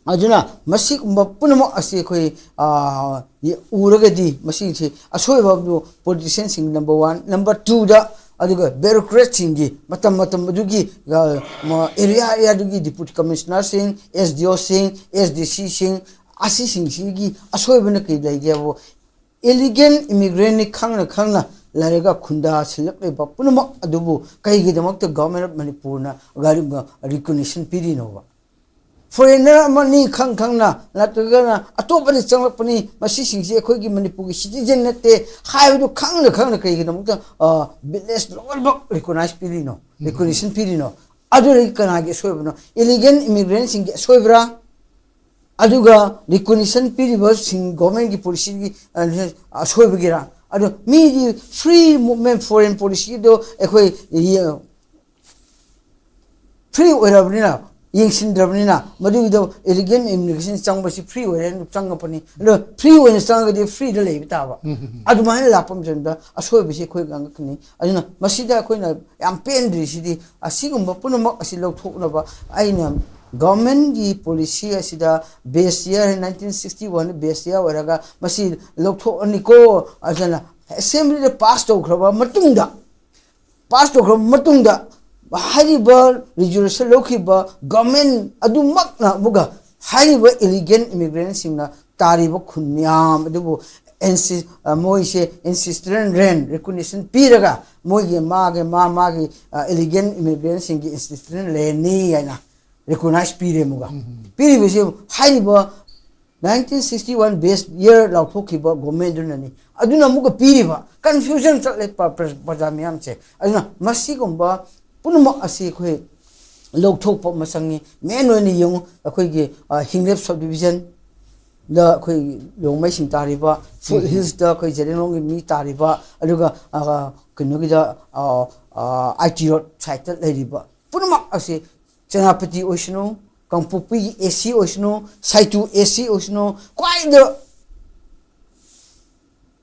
ꯑꯗꯨꯅ ꯃꯁꯤꯒꯨꯝꯕ ꯄꯨꯝꯅꯃꯛ ꯑꯁꯤ ꯑꯩꯈꯣꯏ, ꯑ, ꯌꯦ-, ꯎꯔꯒꯗꯤ ꯃꯁꯤꯁꯤ ꯑꯁꯣꯏꯕ ꯑꯗꯨ ꯄꯣꯂꯤꯇꯤꯁꯤꯌꯥꯟꯁꯤꯡ ꯅꯝꯕꯔ ꯋꯥꯟ, ꯅꯝꯕꯔ ꯇꯨꯗ, ꯑꯗꯨꯒ ꯕ꯭ꯌꯨꯔꯣꯀ꯭ꯔꯦꯠꯁꯤꯡꯒꯤ ꯃꯇꯝ ꯃꯇꯝ ꯑꯗꯨꯒꯤ, ꯑ, ꯃ-, area ꯑꯦꯔꯤꯌꯥꯗꯨꯒꯤ deputy ꯀꯃꯤꯁꯅꯔꯁꯤꯡ, S D ꯑꯣꯁꯤꯡ, S D ꯁꯤꯁꯤꯡ, ꯑꯁꯤꯁꯤꯡꯁꯤꯒꯤ ꯑꯁꯣꯏꯕꯅ ꯀꯔꯤ ꯂꯩꯒꯦꯕꯨ Illegal immigrantꯅꯤ ꯈꯪꯅ ꯈꯪꯅ ꯂꯩꯔꯒ ꯈꯨꯟꯗꯥ ꯁꯤꯜꯂꯛꯂꯤꯕ ꯄꯨꯝꯅꯃꯛ ꯑꯗꯨꯕꯨ ꯀꯩꯒꯤꯗꯃꯛꯇ Government of Manipurꯅ recognition ꯄꯤꯔꯤꯅꯣꯕ? Foreigner ꯑꯃꯅꯤ ꯈꯪ ꯈꯪꯅ, ꯅꯠꯇ꯭ꯔꯒꯅ ꯑꯇꯣꯞꯄꯗ ꯆꯪꯂꯛꯄꯅꯤ, ꯃꯁꯤꯁꯤꯡꯁꯤ ꯑꯩꯈꯣꯏꯒꯤ ꯃꯅꯤꯄꯨꯔꯒꯤ citizen ꯅꯠꯇꯦ ꯍꯥꯏꯕꯗꯨ ꯈꯪꯅ ꯈꯪꯅ ꯀꯩꯒꯤꯗꯃꯛꯇ village ꯂꯣꯏꯅꯃꯛ recognize ꯄꯤꯔꯤꯅꯣ, recognition ꯄꯤꯔꯤꯅꯣ? ꯑꯗꯨꯗꯤ ꯀꯅꯥꯒꯤ ꯑꯁꯣꯏꯕꯅꯣ? Illegal immigrantꯁꯤꯡꯒꯤ ꯑꯁꯣꯏꯕ꯭ꯔꯥ? ꯑꯗꯨꯒ recognition ꯄꯤꯔꯤꯕꯁꯤꯡ governmentꯀꯤ policyꯒꯤ ꯑꯁꯣꯏꯕꯒꯤꯔꯥ? ꯑꯗꯣ ꯃꯤꯗꯤ free movement foreign policyꯗꯣ ꯑꯩꯈꯣꯏ free ꯑꯣꯏꯔꯕꯅꯤꯅ, ꯌꯦꯡꯁꯤꯟꯗ꯭ꯔꯕꯅꯤꯅ, ꯃꯗꯨꯒꯤꯗꯣ illegal immigration ꯆꯪꯕꯁꯤ free ꯑꯣꯏꯔꯦ, ꯆꯪꯉꯛꯄꯅꯤ꯫ ꯑꯗꯣ free ꯑꯣꯏꯅ ꯆꯪꯉꯒꯗꯤ freeꯗ ꯂꯩꯕ ꯇꯥꯕ꯫ ꯑꯗꯨꯃꯥꯏꯅ ꯂꯥꯛꯄ ꯃꯇꯝꯗ ꯑꯁꯣꯏꯕꯁꯤ ꯑꯩꯈꯣꯏ ꯉꯥꯡꯉꯛꯀꯅꯤ꯫ ꯑꯗꯨꯅ ꯃꯁꯤꯗ ꯑꯩꯈꯣꯏꯅ ꯌꯥꯝ ꯄꯦꯟꯗ꯭ꯔꯤꯁꯤꯗꯤ ꯑꯁꯤꯒꯨꯝꯕ ꯄꯨꯝꯅꯃꯛ ꯑꯁꯤ ꯂꯧꯊꯣꯛꯅꯕ ꯑꯩꯅ governmentꯀꯤ policy ꯑꯁꯤꯗ base year nineteen sixty one base year ꯑꯣꯏꯔꯒ ꯃꯁꯤ ꯂꯧꯊꯣꯛꯑꯅꯤꯀꯣ꯫ ꯑꯗꯨꯅ assemblyꯗ pass ꯇꯧꯈ꯭ꯔꯕ ꯃꯇꯨꯡꯗ, pass ꯇꯧꯈ꯭ꯔꯕ ꯃꯇꯨꯡꯗ ꯍꯥꯏꯔꯤꯕ resolution ꯂꯧꯈꯤꯕ government ꯑꯗꯨꯃꯛꯅ ꯑꯃꯨꯛꯀ ꯍꯥꯏꯔꯤꯕ illegal immigrantꯁꯤꯡꯅ ꯇꯥꯔꯤꯕ ꯈꯨꯟ ꯃꯌꯥꯝ ꯑꯗꯨꯕꯨ ꯑꯦꯟꯁꯤ-, ꯑ, ꯃꯣꯏꯁꯦ ancestral land recognition ꯄꯤꯔꯒ ꯃꯣꯏꯒꯤ ꯃꯥꯒꯤ ꯃꯥ ꯃꯥꯒꯤ, ꯑ, illegal immigrantꯁꯤꯡꯒꯤ ancestral landꯅꯤ ꯍꯥꯏꯅ recognize ꯄꯤꯔꯦ ꯑꯃꯨꯛꯀ꯫ ꯄꯤꯔꯤꯕꯁꯤ ꯍꯥꯏꯔꯤꯕ nineteen sixty one base year ꯂꯥꯎꯊꯣꯛꯈꯤꯕ governmentꯗꯨꯅꯅꯤ꯫ ꯑꯗꯨꯅ ꯑꯃꯨꯛꯀ ꯄꯤꯔꯤꯕ confusion ꯆꯠꯂꯦ ꯄ-, ꯄ꯭ꯔ-, ꯄ꯭ꯔꯖꯥ ꯃꯤꯌꯥꯝꯁꯦ꯫ ꯑꯗꯨꯅ ꯃꯁꯤꯒꯨꯝꯕ ꯄꯨꯝꯅꯃꯛ ꯑꯁꯤ ꯑꯩꯈꯣꯏ ꯂꯧꯊꯣꯛꯄ ꯑꯃ ꯆꯪꯉꯤ꯫ Main ꯑꯣꯏꯅ ꯌꯦꯡꯉꯨ, ꯑꯩꯈꯣꯏꯒꯤ, ꯑ, ꯍꯤꯡꯂꯦꯞ subdivisionꯗ ꯑꯩꯈꯣꯏ ꯔꯣꯡꯃꯩꯁꯤꯡ ꯇꯥꯔꯤꯕ, Foothillsꯇ ꯑꯩꯈꯣꯏ ꯖꯦꯔꯦꯡꯂꯣꯡꯒꯤ ꯃꯤ ꯇꯥꯔꯤꯕ, ꯑꯗꯨꯒ, ꯑ, ꯀꯩꯅꯣꯒꯤꯗ, ꯑ, ꯑ, I T road sideꯇ ꯂꯩꯔꯤꯕ ꯄꯨꯝꯅꯃꯛ ꯑꯁꯤ ꯁꯦꯅꯥꯄꯇꯤ ꯑꯣꯏꯁꯅꯨ, ꯀꯥꯡꯄꯣꯛꯄꯤꯒꯤ A C ꯑꯣꯏꯁꯅꯨ, ꯁꯥꯏꯇꯨ A C ꯑꯣꯏꯁꯅꯨ, ꯈ꯭ꯋꯥꯏꯗ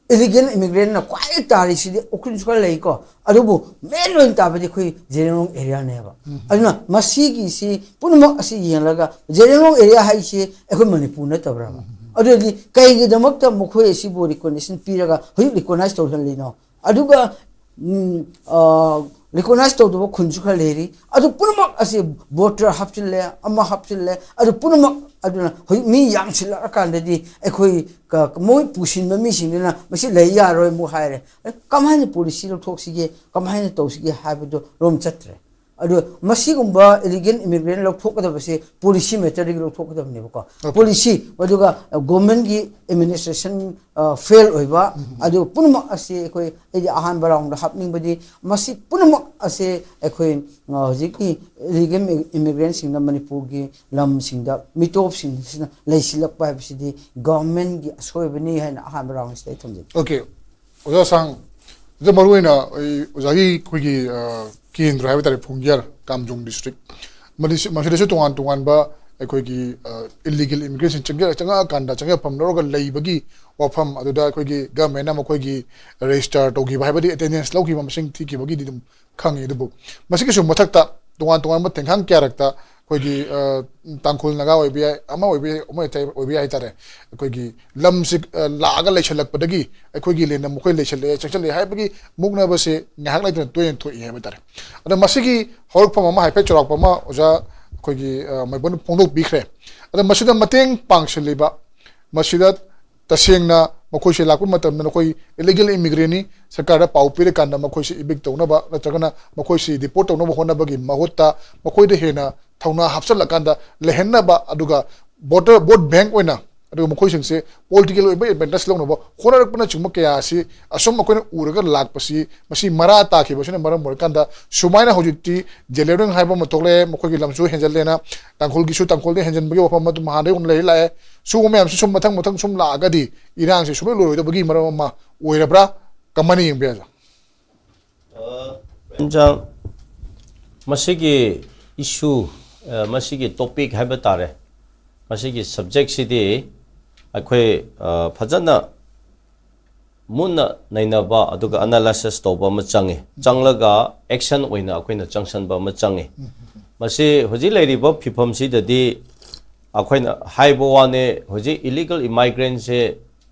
illegal immigrantꯅ ꯈ꯭ꯋꯥꯏꯗꯒꯤ ꯇꯥꯔꯤꯁꯤꯗꯤ ꯎꯈ꯭ꯔꯨꯜꯁꯨ ꯈꯔ ꯂꯩꯀꯣ, ꯑꯗꯨꯕꯨ main ꯑꯣꯏꯅ ꯇꯥꯕꯗꯤ ꯑꯩꯈꯣꯏ ꯖꯦꯔꯦꯡꯂꯣꯡ areaꯅꯦꯕ꯫ ꯑꯗꯨꯅ ꯃꯁꯤꯒꯤꯁꯤ ꯄꯨꯝꯅꯃꯛ ꯑꯁꯤ ꯌꯦꯡꯂꯒ ꯖꯦꯔꯦꯡꯂꯣꯡ area ꯍꯥꯏꯁꯤ ꯑꯩꯈꯣꯏ ꯃꯅꯤꯄꯨꯔ ꯅꯠꯇꯕ꯭ꯔꯕ? ꯑꯗꯨꯗꯤ ꯀꯩꯒꯤꯗꯃꯛꯇ ꯃꯈꯣꯏ ꯑꯁꯤꯕꯨ recognition ꯄꯤꯔꯒ ꯍꯧꯖꯤꯛ recognize ꯇꯧꯍꯜꯂꯤꯅꯣ? ꯑꯗꯨꯒ ꯎꯝ, ꯑ, ꯔꯤꯀꯣꯛꯅꯥꯏꯖ ꯇꯧꯗꯕ ꯈꯨꯟꯁꯨ ꯈꯔ ꯂꯩꯔꯤ꯫ ꯑꯗꯨ ꯄꯨꯝꯅꯃꯛ ꯑꯁꯤ ꯕꯣꯔꯗꯔ ꯍꯥꯞꯆꯤꯜꯂꯦ, ꯑꯃ ꯍꯥꯞꯆꯤꯜꯂꯦ, ꯑꯗꯨ ꯄꯨꯝꯅꯃꯛ꯫ ꯑꯗꯨꯅ ꯍꯧꯖꯤꯛ ꯃꯤ ꯌꯥꯝꯁꯤꯜꯂꯛꯑꯀꯥꯟꯗꯗꯤ ꯑꯩꯈꯣꯏ ꯀ-, ꯃꯣꯏ ꯄꯨꯁꯤꯟꯕ ꯃꯤꯁꯤꯡꯗꯨꯅ ꯃꯁꯤ ꯂꯩ ꯌꯥꯔꯣꯏ ꯑꯃꯨꯛ ꯍꯥꯏꯔꯦ꯫ ꯑꯦ, ꯀꯃꯥꯏꯅ ꯄꯣꯂꯤꯁꯤ ꯂꯧꯊꯣꯛꯁꯤꯒꯦ, ꯀꯃꯥꯏꯅ ꯇꯧꯁꯤꯒꯦ ꯍꯥꯏꯕꯗꯨ ꯔꯣꯝ ꯆꯠꯇ꯭ꯔꯦ꯫ ꯑꯗꯨ ꯃꯁꯤꯒꯨꯝꯕ ꯏꯂꯤꯒꯦꯜ ꯏꯃꯤꯒ꯭ꯔꯦꯟ ꯂꯧꯊꯣꯛꯀꯗꯕꯁꯦ ꯄꯣꯂꯤꯁꯤ ꯃꯦꯇꯔꯗꯒꯤ ꯂꯧꯊꯣꯛꯀꯗꯕꯅꯦꯕꯀꯣ꯫ ꯑꯣꯀꯦ꯫ ꯄꯣꯂꯤꯁꯤ, ꯑꯗꯨꯒ ꯒꯣꯔꯃꯦꯟꯒꯤ ꯑꯦꯗꯃꯤꯅꯤꯁꯇ꯭ꯔꯦꯁꯟ, ꯑ, ꯐꯦꯜ ꯑꯣꯏꯕ, ꯎꯝ, ꯎꯝ꯫ ꯑꯗꯨ ꯄꯨꯝꯅꯃꯛ ꯑꯁꯤ ꯑꯩꯈꯣꯏ, ꯑꯩꯗꯤ ꯑꯍꯥꯟꯕ ꯔꯥꯎꯟꯗ ꯍꯥꯞꯅꯤꯡꯕꯗꯤ ꯃꯁꯤ ꯄꯨꯝꯅꯃꯛ ꯑꯁꯤ ꯑꯩꯈꯣꯏ, ꯑ, ꯍꯧꯖꯤꯛꯀꯤ ꯏꯂꯤꯒꯦꯜ ꯏꯃꯤꯒ꯭ꯔꯦꯟꯁꯤꯡꯅ ꯃꯅꯤꯄꯨꯔꯒꯤ ꯂꯝꯁꯤꯡꯗ, ꯃꯤꯇꯣꯞꯁꯤꯡꯁꯤꯅ ꯂꯩꯁꯤꯜꯂꯛꯄ ꯍꯥꯏꯕꯁꯤꯗꯤ ꯒꯣꯔꯃꯦꯟꯒꯤ ꯑꯁꯣꯏꯕꯅꯤ ꯍꯥꯏꯅ ꯑꯍꯥꯟꯕ ꯔꯥꯎꯟꯁꯤꯗ ꯑꯩ ꯊꯝꯖꯒꯦ꯫ ꯑꯣꯀꯦ꯫ ꯑꯣꯖꯥ ꯁꯥꯡ, ꯑꯗ ꯃꯔꯨꯑꯣꯏꯅ ꯑꯩ ꯑꯣꯖꯥꯒꯤ ꯑꯩꯈꯣꯏꯒꯤ, ꯑ, ꯀꯦꯟꯗ꯭ꯔ ꯍꯥꯏꯕ ꯇꯥꯔꯦ, ꯐꯨꯡꯒꯤꯌꯥꯔ ꯀꯥꯝꯖꯣꯡ ꯗꯤꯁꯇ꯭ꯔꯤꯛ꯫ ꯃꯗꯤ-, ꯃꯁꯤꯗꯁꯨ ꯇꯣꯉꯥꯟ ꯇꯣꯉꯥꯟꯕ ꯑꯩꯈꯣꯏꯒꯤ, ꯑ, ꯏꯂꯤꯒꯦꯜ ꯏꯃꯤꯒ꯭ꯔꯦꯁꯟ ꯆꯪꯖ-, ꯆꯪꯉꯛꯑꯀꯥꯟꯗ ꯆꯪꯖꯐꯝ ꯂꯧꯔꯒ ꯂꯩꯕꯒꯤ ꯋꯥꯐꯝ ꯑꯗꯨꯗ ꯑꯩꯈꯣꯏꯒꯤ ꯒꯃꯦꯟꯅ ꯃꯈꯣꯏꯒꯤ ꯔꯦꯖꯤꯁꯇꯔ ꯇꯧꯈꯤꯕ ꯍꯥꯏꯕꯗꯤ ꯑꯦꯇꯦꯟꯗꯦꯟꯁ ꯂꯧꯈꯤꯕ ꯃꯁꯤꯡ ꯊꯤꯈꯤꯕꯒꯤꯗꯤ ꯑꯗꯨꯝ ꯈꯪꯉꯤ꯫ ꯑꯗꯨꯕꯨ ꯃꯁꯤꯒꯤꯁꯨ ꯃꯊꯛꯇ ꯇꯣꯉꯥꯟ ꯇꯣꯉꯥꯟꯕ ꯊꯦꯡꯈꯥꯡ ꯀꯌꯥꯔꯛꯇ ꯑꯩꯈꯣꯏꯒꯤ, ꯑ, ꯇꯥꯡꯈꯨꯜ ꯅꯥꯒꯥ ꯑꯣꯏꯕ ꯌꯥꯏ, ꯑꯃ ꯑꯣꯏꯕ ꯌꯥꯏ, ꯑꯃ ꯑꯣꯏꯕ ꯌꯥꯏ ꯍꯥꯏꯇꯥꯔꯦ, ꯑꯩꯈꯣꯏꯒꯤ ꯂꯝꯁꯤ, ꯑ, ꯂꯥꯛꯑꯒ ꯂꯩꯁꯜꯂꯛꯄꯗꯒꯤ ꯑꯩꯈꯣꯏꯒꯤ ꯂꯦꯟꯗ ꯃꯈꯣꯏ ꯂꯩꯁꯜꯂꯛꯑꯦ, ꯆꯪꯁꯜꯂꯛꯑꯦ ꯍꯥꯏꯕꯒꯤ ꯃꯨꯛꯅꯕꯁꯦ ꯉꯥꯏꯍꯥꯛ ꯂꯩꯇꯅ ꯇꯣꯏꯅ ꯊꯣꯛꯏ ꯍꯥꯏꯕ ꯇꯥꯔꯦ꯫ ꯑꯗꯣ ꯃꯁꯤꯒꯤ ꯍꯧꯔꯛꯐꯝ ꯑꯃ ꯍꯥꯏꯐꯦꯠ ꯆꯥꯎꯔꯥꯛꯄ ꯑꯃ ꯑꯣꯖꯥ ꯑꯩꯈꯣꯏꯒꯤ, ꯑ, ꯃꯥꯏꯕꯝꯅ ꯐꯣꯡꯗꯣꯛꯄꯤꯈ꯭ꯔꯦ꯫ ꯑꯗꯣ ꯃꯁꯤꯗ ꯃꯇꯦꯡ ꯄꯥꯡꯁꯤꯜꯂꯤꯕ, ꯃꯁꯤꯗ ꯇꯁꯦꯡꯅ ꯃꯈꯣꯏꯁꯦ ꯂꯥꯛꯄ ꯃꯇꯝꯗ ꯅꯈꯣꯏ ꯏꯂꯤꯒꯦꯜ ꯏꯃꯤꯒ꯭ꯔꯦꯟꯅꯤ, ꯁꯔꯀꯥꯔꯗ ꯄꯥꯎ ꯄꯤꯔꯀꯥꯟꯗ ꯃꯈꯣꯏꯁꯤ ꯏꯕꯤꯛ ꯇꯧꯅꯕ ꯅꯠꯇ꯭ꯔꯒꯅ ꯃꯈꯣꯏꯁꯤ ꯗꯤꯄꯣꯔꯠ ꯇꯧꯅꯕ ꯍꯣꯠꯅꯕꯒꯤ ꯃꯍꯨꯠꯇ ꯃꯈꯣꯏꯗ ꯍꯦꯟꯅ ꯊꯧꯅꯥ ꯍꯥꯞꯆꯤꯜꯂꯀꯥꯟꯗ ꯂꯩꯍꯟꯅꯕ, ꯑꯗꯨꯒ ꯕꯣꯔꯗꯔ ꯚꯣꯠ ꯕꯦꯡꯛ ꯑꯣꯏꯅ, ꯑꯗꯨꯒ ꯃꯈꯣꯏꯁꯤꯡꯁꯦ ꯄꯣꯂꯤꯇꯤꯀꯦꯜ ꯑꯣꯏꯕ ꯑꯦꯗꯚꯥꯟꯇꯦꯖ ꯂꯧꯅꯕ ꯍꯣꯠꯅꯔꯛꯄꯅꯆꯤꯡꯕ ꯀꯌꯥ ꯑꯁꯤ ꯑꯁꯨꯝ ꯑꯩꯈꯣꯏꯅ ꯎꯔꯒ ꯂꯥꯛꯄꯁꯤ, ꯃꯁꯤ ꯃꯔꯥ ꯇꯥꯈꯤꯕꯁꯤꯅ ꯃꯔꯝ ꯑꯣꯏꯔꯀꯥꯟꯗ ꯁꯨꯃꯥꯏꯅ ꯍꯧꯖꯤꯛꯇꯤ ꯖꯦꯂꯦꯔꯤꯡ ꯍꯥꯏꯕ ꯑꯃ ꯊꯣꯛꯂꯛꯑꯦ, ꯃꯈꯣꯏꯒꯤ ꯂꯝꯁꯨ ꯍꯦꯟꯖꯜꯂꯦꯅ ꯇꯥꯡꯈꯨꯜꯒꯤꯁꯨ ꯇꯥꯡꯈꯨꯜꯗ ꯍꯦꯟꯖꯟꯕꯒꯤ ꯋꯥꯐꯝ ꯑꯗꯨꯝ ꯍꯥꯟꯅꯗꯒꯤ ꯍꯧꯅ ꯂꯩꯔ ꯂꯥꯛꯑꯦ꯫ ꯁꯤꯒꯨꯝꯕ ꯃꯌꯥꯝꯁꯤ ꯁꯨꯝ ꯃꯊꯪ ꯃꯊꯪ ꯁꯨꯝ ꯂꯥꯛꯑꯒꯗꯤ ꯏꯔꯥꯡꯁꯤ ꯁꯨꯡꯂꯣꯏ ꯂꯣꯏꯔꯣꯏꯗꯕꯒꯤ ꯃꯔꯝ ꯑꯃ ꯑꯣꯏꯔꯕ꯭ꯔꯥ? ꯀꯃꯥꯏꯅ ꯌꯦꯡꯕ ꯌꯥꯏ? ꯏꯟꯖꯥꯡ, ꯃꯁꯤꯒꯤ ꯏꯁꯨ, ꯑ, ꯃꯁꯤꯒꯤ ꯇꯣꯄꯤꯛ ꯍꯥꯏꯕ ꯇꯥꯔꯦ, ꯃꯁꯤꯒꯤ ꯁꯕꯖꯦꯛꯁꯤꯗꯤ ꯑꯩꯈꯣꯏ, ꯑ, ꯐꯖꯅ ꯃꯨꯟꯅ ꯅꯩꯅꯕ ꯑꯗꯨꯒ ꯑꯦꯅꯥꯂꯥꯏꯁꯤꯁ ꯇꯧꯕ ꯑꯃ ꯆꯪꯉꯤ꯫ ꯆꯪꯂꯒ ꯑꯦꯛꯁꯟ ꯑꯣꯏꯅ ꯑꯩꯈꯣꯏꯅ ꯆꯪꯁꯟꯕ ꯑꯃ ꯆꯪꯉꯤ꯫ ꯃꯁꯤ ꯍꯧꯖꯤꯛ ꯂꯩꯔꯤꯕ ꯐꯤꯕꯝꯁꯤꯗꯗꯤ ꯑꯩꯈꯣꯏꯅ ꯍꯥꯏꯕ ꯋꯥꯅꯦ, ꯍꯧꯖꯤꯛ ꯏꯂꯤꯒꯦꯜ ꯏꯃꯥꯏꯒ꯭ꯔꯦꯟꯁꯦ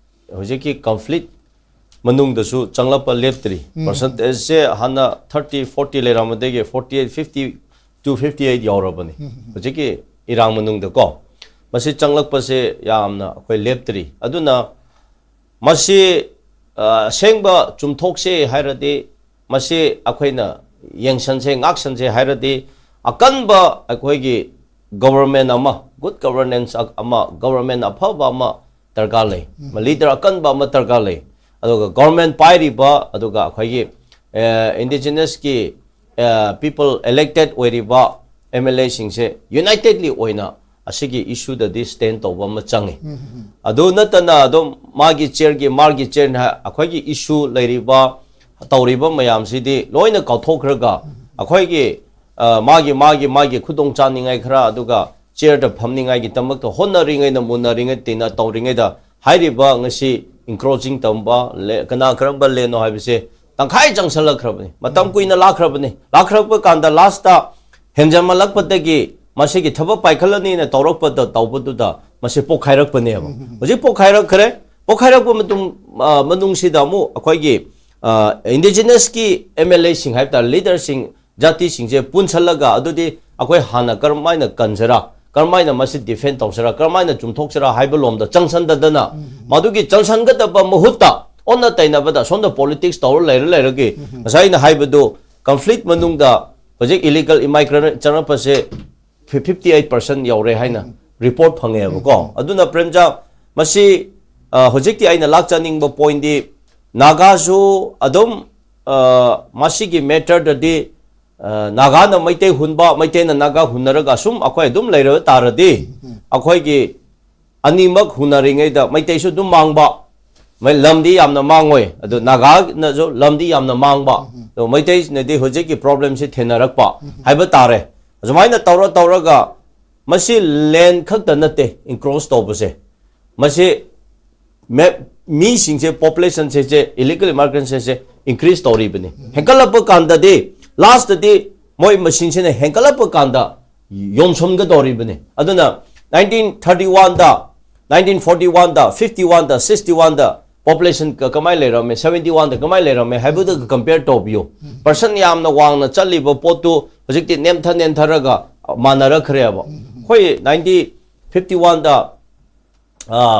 ꯍꯧꯖꯤꯛꯀꯤ ꯀꯟꯐ꯭ꯂꯤꯛ ꯃꯅꯨꯡꯗꯁꯨ ꯆꯪꯂꯛꯄ ꯂꯦꯞꯇ꯭ꯔꯤ꯫ ꯄꯥꯔꯁꯦꯟꯇꯦꯖꯁꯦ ꯍꯥꯟꯅ ꯊꯥꯔꯇꯤ ꯐꯣꯔꯇꯤ ꯂꯩꯔꯝꯕꯗꯒꯤ forty eight fifty two fifty eight ꯌꯧꯔꯕꯅꯤ꯫ ꯍꯧꯖꯤꯛꯀꯤ ꯏꯔꯥꯡ ꯃꯅꯨꯡꯗꯀꯣ ꯃꯁꯤ ꯆꯪꯂꯛꯄꯁꯦ ꯌꯥꯝꯅ ꯑꯩꯈꯣꯏ ꯂꯦꯞꯇ꯭ꯔꯤ꯫ ꯑꯗꯨꯅ ꯃꯁꯤ ꯑ, ꯑꯁꯦꯡꯕ ꯆꯨꯝꯊꯣꯛꯁꯦ ꯍꯥꯏꯔꯗꯤ ꯃꯁꯤ ꯑꯩꯈꯣꯏꯅ ꯌꯦꯡꯁꯟꯁꯦ, ꯉꯥꯛꯁꯟꯁꯦ ꯍꯥꯏꯔꯗꯤ ꯑꯀꯟꯕ ꯑꯩꯈꯣꯏꯒꯤ ꯒꯣꯕꯔꯃꯦꯟ ꯑꯃ, ꯒꯨꯗ ꯒꯣꯕꯔꯅꯦꯟꯁ ꯑꯃ, ꯒꯣꯕꯔꯃꯦꯟ ꯑꯐꯕ ꯑꯃ ꯗꯔꯀꯥꯔ ꯂꯩ꯫ ꯂꯤꯗꯔ ꯑꯀꯟꯕ ꯑꯃ ꯗꯔꯀꯥꯔ ꯂꯩ꯫ ꯑꯗꯨꯒ ꯒꯣꯕꯔꯃꯦꯟ ꯄꯥꯏꯔꯤꯕ, ꯑꯗꯨꯒ ꯑꯩꯈꯣꯏꯒꯤ ꯏꯟꯗꯤꯖꯤꯅꯁꯀꯤ ꯄꯤꯄꯜ ꯏꯂꯦꯛꯇꯦꯠ ꯑꯣꯏꯔꯤꯕ ꯑꯦꯝ ꯑꯦꯜ ꯑꯦꯁꯤꯡꯁꯦ ꯌꯨꯅꯥꯏꯇꯦꯠꯂꯤ ꯑꯣꯏꯅ ꯑꯁꯤꯒꯤ ꯏꯁꯨꯗꯗꯤ ꯁ꯭ꯇꯦꯟ ꯇꯧꯕ ꯑꯃ ꯆꯪꯉꯤ꯫ ꯑꯗꯨ ꯅꯠꯇꯅ ꯑꯗꯨꯝ ꯃꯥꯒꯤ ꯆꯤꯌꯔꯒꯤ, ꯃꯥꯒꯤ ꯆꯤꯌꯔꯅ ꯑꯩꯈꯣꯏꯒꯤ ꯏꯁꯨ ꯂꯩꯔꯤꯕ, ꯇꯧꯔꯤꯕ ꯃꯌꯥꯝꯁꯤꯗꯤ ꯂꯣꯏꯅ ꯀꯥꯎꯊꯣꯛꯈ꯭ꯔꯒ ꯑꯩꯈꯣꯏꯒꯤ ꯑ, ꯃꯥꯒꯤ ꯃꯥꯒꯤ ꯃꯥꯒꯤ ꯈꯨꯗꯣꯡ ꯆꯥꯅꯤꯡꯉꯥꯏ ꯈꯔ, ꯑꯗꯨꯒ ꯆꯤꯌꯔꯗ ꯐꯝꯅꯤꯡꯉꯥꯏꯒꯤꯗꯃꯛꯇ ꯍꯣꯠꯅꯔꯤꯉꯩꯗ, ꯃꯨꯟꯅꯔꯤꯉꯩ ꯇꯤꯟꯅ ꯇꯧꯔꯤꯉꯩꯗ ꯍꯥꯏꯔꯤꯕ ꯉꯁꯤ ꯏꯟꯀ꯭ꯔꯣꯆꯤꯡ ꯇꯧꯕ ꯂꯦ-, ꯀꯅꯥ ꯀꯔꯝꯕ ꯂꯦꯟꯅꯣ ꯍꯥꯏꯕꯁꯦ ꯇꯪꯈꯥꯏ ꯆꯪꯁꯜꯂꯛꯈ꯭ꯔꯕꯅꯤ꯫ ꯃꯇꯝ ꯀꯨꯏꯅ ꯂꯥꯛꯈ꯭ꯔꯕꯅꯤ꯫ ꯂꯥꯛꯈ꯭ꯔꯛꯄ ꯀꯥꯟꯗ ꯂꯥꯁꯇ ꯍꯦꯟꯖꯟꯃꯜꯂꯛꯄꯗꯒꯤ ꯃꯁꯤꯒꯤ ꯊꯕꯛ ꯄꯥꯏꯈꯠꯂꯅꯤꯅ ꯇꯧꯔꯛꯄꯗ, ꯇꯧꯕꯗꯨꯗ ꯃꯁꯤ ꯄꯣꯛꯈꯥꯏꯔꯛꯄꯅꯦꯕ꯫ ꯍꯧꯖꯤꯛ ꯄꯣꯛꯈꯥꯏꯔꯛꯈ꯭ꯔꯦ꯫ ꯄꯣꯛꯈꯥꯏꯔꯛꯄ ꯃꯇꯨꯡ, ꯑ, ꯃꯅꯨꯡꯁꯤꯗ ꯑꯃꯨꯛ ꯑꯩꯈꯣꯏꯒꯤ, ꯑ, ꯏꯟꯗꯤꯖꯤꯅꯁꯀꯤ ꯑꯦꯝ ꯑꯦꯜ ꯑꯦꯁꯤꯡ ꯍꯥꯏꯕ ꯇꯥꯔꯦ, ꯂꯤꯗꯔꯁꯤꯡ, ꯖꯥꯇꯤꯁꯤꯡꯁꯦ ꯄꯨꯟꯁꯜꯂꯒ ꯑꯗꯨꯗꯤ ꯑꯩꯈꯣꯏ ꯍꯥꯟꯅ ꯀꯔꯝꯍꯥꯏꯅ ꯀꯟꯁꯤꯔꯥ, ꯀꯔꯝꯍꯥꯏꯅ ꯃꯁꯤ ꯗꯤꯐꯦꯟ ꯇꯧꯁꯤꯔꯥ, ꯀꯔꯝꯍꯥꯏꯅ ꯆꯨꯝꯊꯣꯛꯁꯤꯔꯥ ꯍꯥꯏꯕ ꯂꯣꯝꯗ ꯆꯪꯁꯟꯗꯗꯅ ꯃꯗꯨꯒꯤ ꯆꯪꯁꯟꯒꯗꯕ ꯃꯍꯨꯠꯇ ꯑꯣꯟꯅ ꯇꯩꯅꯕꯗ ꯑꯁꯣꯝꯗ ꯄꯣꯂꯤꯇꯤꯛꯁ ꯇꯧꯔ ꯂꯩꯔ ꯂꯩꯔꯒꯤ ꯉꯁꯥꯏ ꯑꯩꯅ ꯍꯥꯏꯕꯗꯨ ꯀꯟꯐ꯭ꯂꯤꯛ ꯃꯅꯨꯡꯗ ꯍꯧꯖꯤꯛ ꯏꯂꯤꯒꯜ ꯏꯃꯥꯏꯒ꯭ꯔꯦꯟ ꯆꯪꯂꯛꯄꯁꯦ ꯐꯤꯐꯇꯤ ꯑꯩꯠ ꯄꯥꯔꯁꯦꯟ ꯌꯧꯔꯦ ꯍꯥꯏꯅ ꯔꯤꯄꯣꯔꯠ ꯐꯪꯉꯦꯕꯀꯣ꯫ ꯑꯗꯨꯅ ꯄ꯭ꯔꯦꯝꯖꯥ, ꯃꯁꯤ, ꯑ, ꯍꯧꯖꯤꯛꯇꯤ ꯑꯩꯅ ꯂꯥꯛꯆꯅꯤꯡꯕ ꯄꯣꯏꯟꯗꯤ ꯅꯥꯒꯥꯁꯨ ꯑꯗꯨꯝ, ꯑ, ꯃꯁꯤꯒꯤ ꯃꯦꯇꯔꯗꯗꯤ, ꯑ, ꯅꯥꯒꯥꯅ ꯃꯩꯇꯩ ꯍꯨꯟꯕ, ꯃꯩꯇꯩꯅ ꯅꯥꯒꯥ ꯍꯨꯟꯅꯔꯒ ꯁꯨꯝ ꯑꯩꯈꯣꯏ ꯑꯗꯨꯝ ꯂꯩꯔꯕ ꯇꯥꯔꯗꯤ ꯑꯩꯈꯣꯏꯒꯤ ꯑꯅꯤꯃꯛ ꯍꯨꯟꯅꯔꯤꯉꯩꯗ ꯃꯩꯇꯩꯁꯨ ꯑꯗꯨꯝ ꯃꯥꯡꯕ, ꯃꯩ-, ꯂꯝꯗꯤ ꯌꯥꯝꯅ ꯃꯥꯡꯉꯣꯏ, ꯑꯗꯨ ꯅꯥꯒꯥꯅꯁꯨ ꯂꯝꯗꯤ ꯌꯥꯝꯅ ꯃꯥꯡꯕ, ꯑꯗꯨ ꯃꯩꯇꯩꯅꯗꯤ ꯍꯧꯖꯤꯛꯀꯤ ꯄ꯭ꯔꯣꯕ꯭ꯂꯦꯝꯁꯤ ꯊꯦꯡꯅꯔꯛꯄ ꯍꯥꯏꯕ ꯇꯥꯔꯦ꯫ ꯑꯁꯨꯃꯥꯏꯅ ꯇꯧꯔ ꯇꯧꯔꯒ ꯃꯁꯤ ꯂꯦꯟ ꯈꯛꯇ ꯅꯠꯇꯦ ꯏꯟꯀ꯭ꯔꯣꯁ ꯇꯧꯕꯁꯦ, ꯃꯁꯤ ꯃꯦ-, ꯃꯤꯁꯤꯡꯁꯦ, ꯄꯣꯄꯨꯂꯦꯁꯟꯁꯦ, ꯏꯂꯤꯒꯜ ꯏꯃꯥꯏꯒ꯭ꯔꯦꯟꯁꯦ ꯏꯟꯀ꯭ꯔꯤꯁ ꯇꯧꯔꯤꯕꯅꯤ꯫ ꯍꯦꯟꯒꯠꯂꯛꯄ ꯀꯥꯟꯗꯗꯤ ꯂꯥꯁꯇꯗꯤ ꯃꯣꯏ ꯃꯁꯤꯡꯁꯤꯅ ꯍꯦꯟꯒꯠꯂꯛꯄ ꯀꯥꯟꯗ ꯌꯣꯝꯁꯤꯟꯒꯗꯧꯔꯤꯕꯅꯤ꯫ ꯑꯗꯨꯅ ꯅꯥꯏꯟꯇꯤꯟ ꯊꯥꯔꯇꯤ ꯋꯥꯟꯗ, ꯅꯥꯏꯟꯇꯤꯟ ꯐꯣꯔꯇꯤ ꯋꯥꯟꯗ, ꯐꯤꯐꯇꯤ ꯋꯥꯟꯗ, ꯁꯤꯛꯁꯇꯤ ꯋꯥꯟꯗ ꯄꯣꯄꯨꯂꯦꯁꯟ ꯀꯃꯥꯏꯅ ꯂꯩꯔꯝꯃꯦ, ꯁꯕꯦꯟꯇꯤ ꯋꯥꯟꯗ ꯀꯃꯥꯏꯅ ꯂꯩꯔꯝꯃꯦ ꯍꯥꯏꯕꯗꯨꯒ ꯀꯝꯄꯤꯌꯔ ꯇꯧꯕꯤꯌꯨ꯫ ꯄꯥꯔꯁꯟ ꯌꯥꯝꯅ ꯋꯥꯡꯅ ꯆꯠꯂꯤꯕ ꯄꯣꯠꯇꯨ ꯍꯧꯖꯤꯛꯇꯤ ꯅꯦꯝꯊ ꯅꯦꯝꯊꯔꯒ ꯃꯥꯟꯅꯔꯛꯈ꯭ꯔꯦꯕ꯫ ꯑꯩꯈꯣꯏ ꯅꯥꯏꯟꯇꯤ ꯐꯤꯐꯇꯤ ꯋꯥꯟꯗ,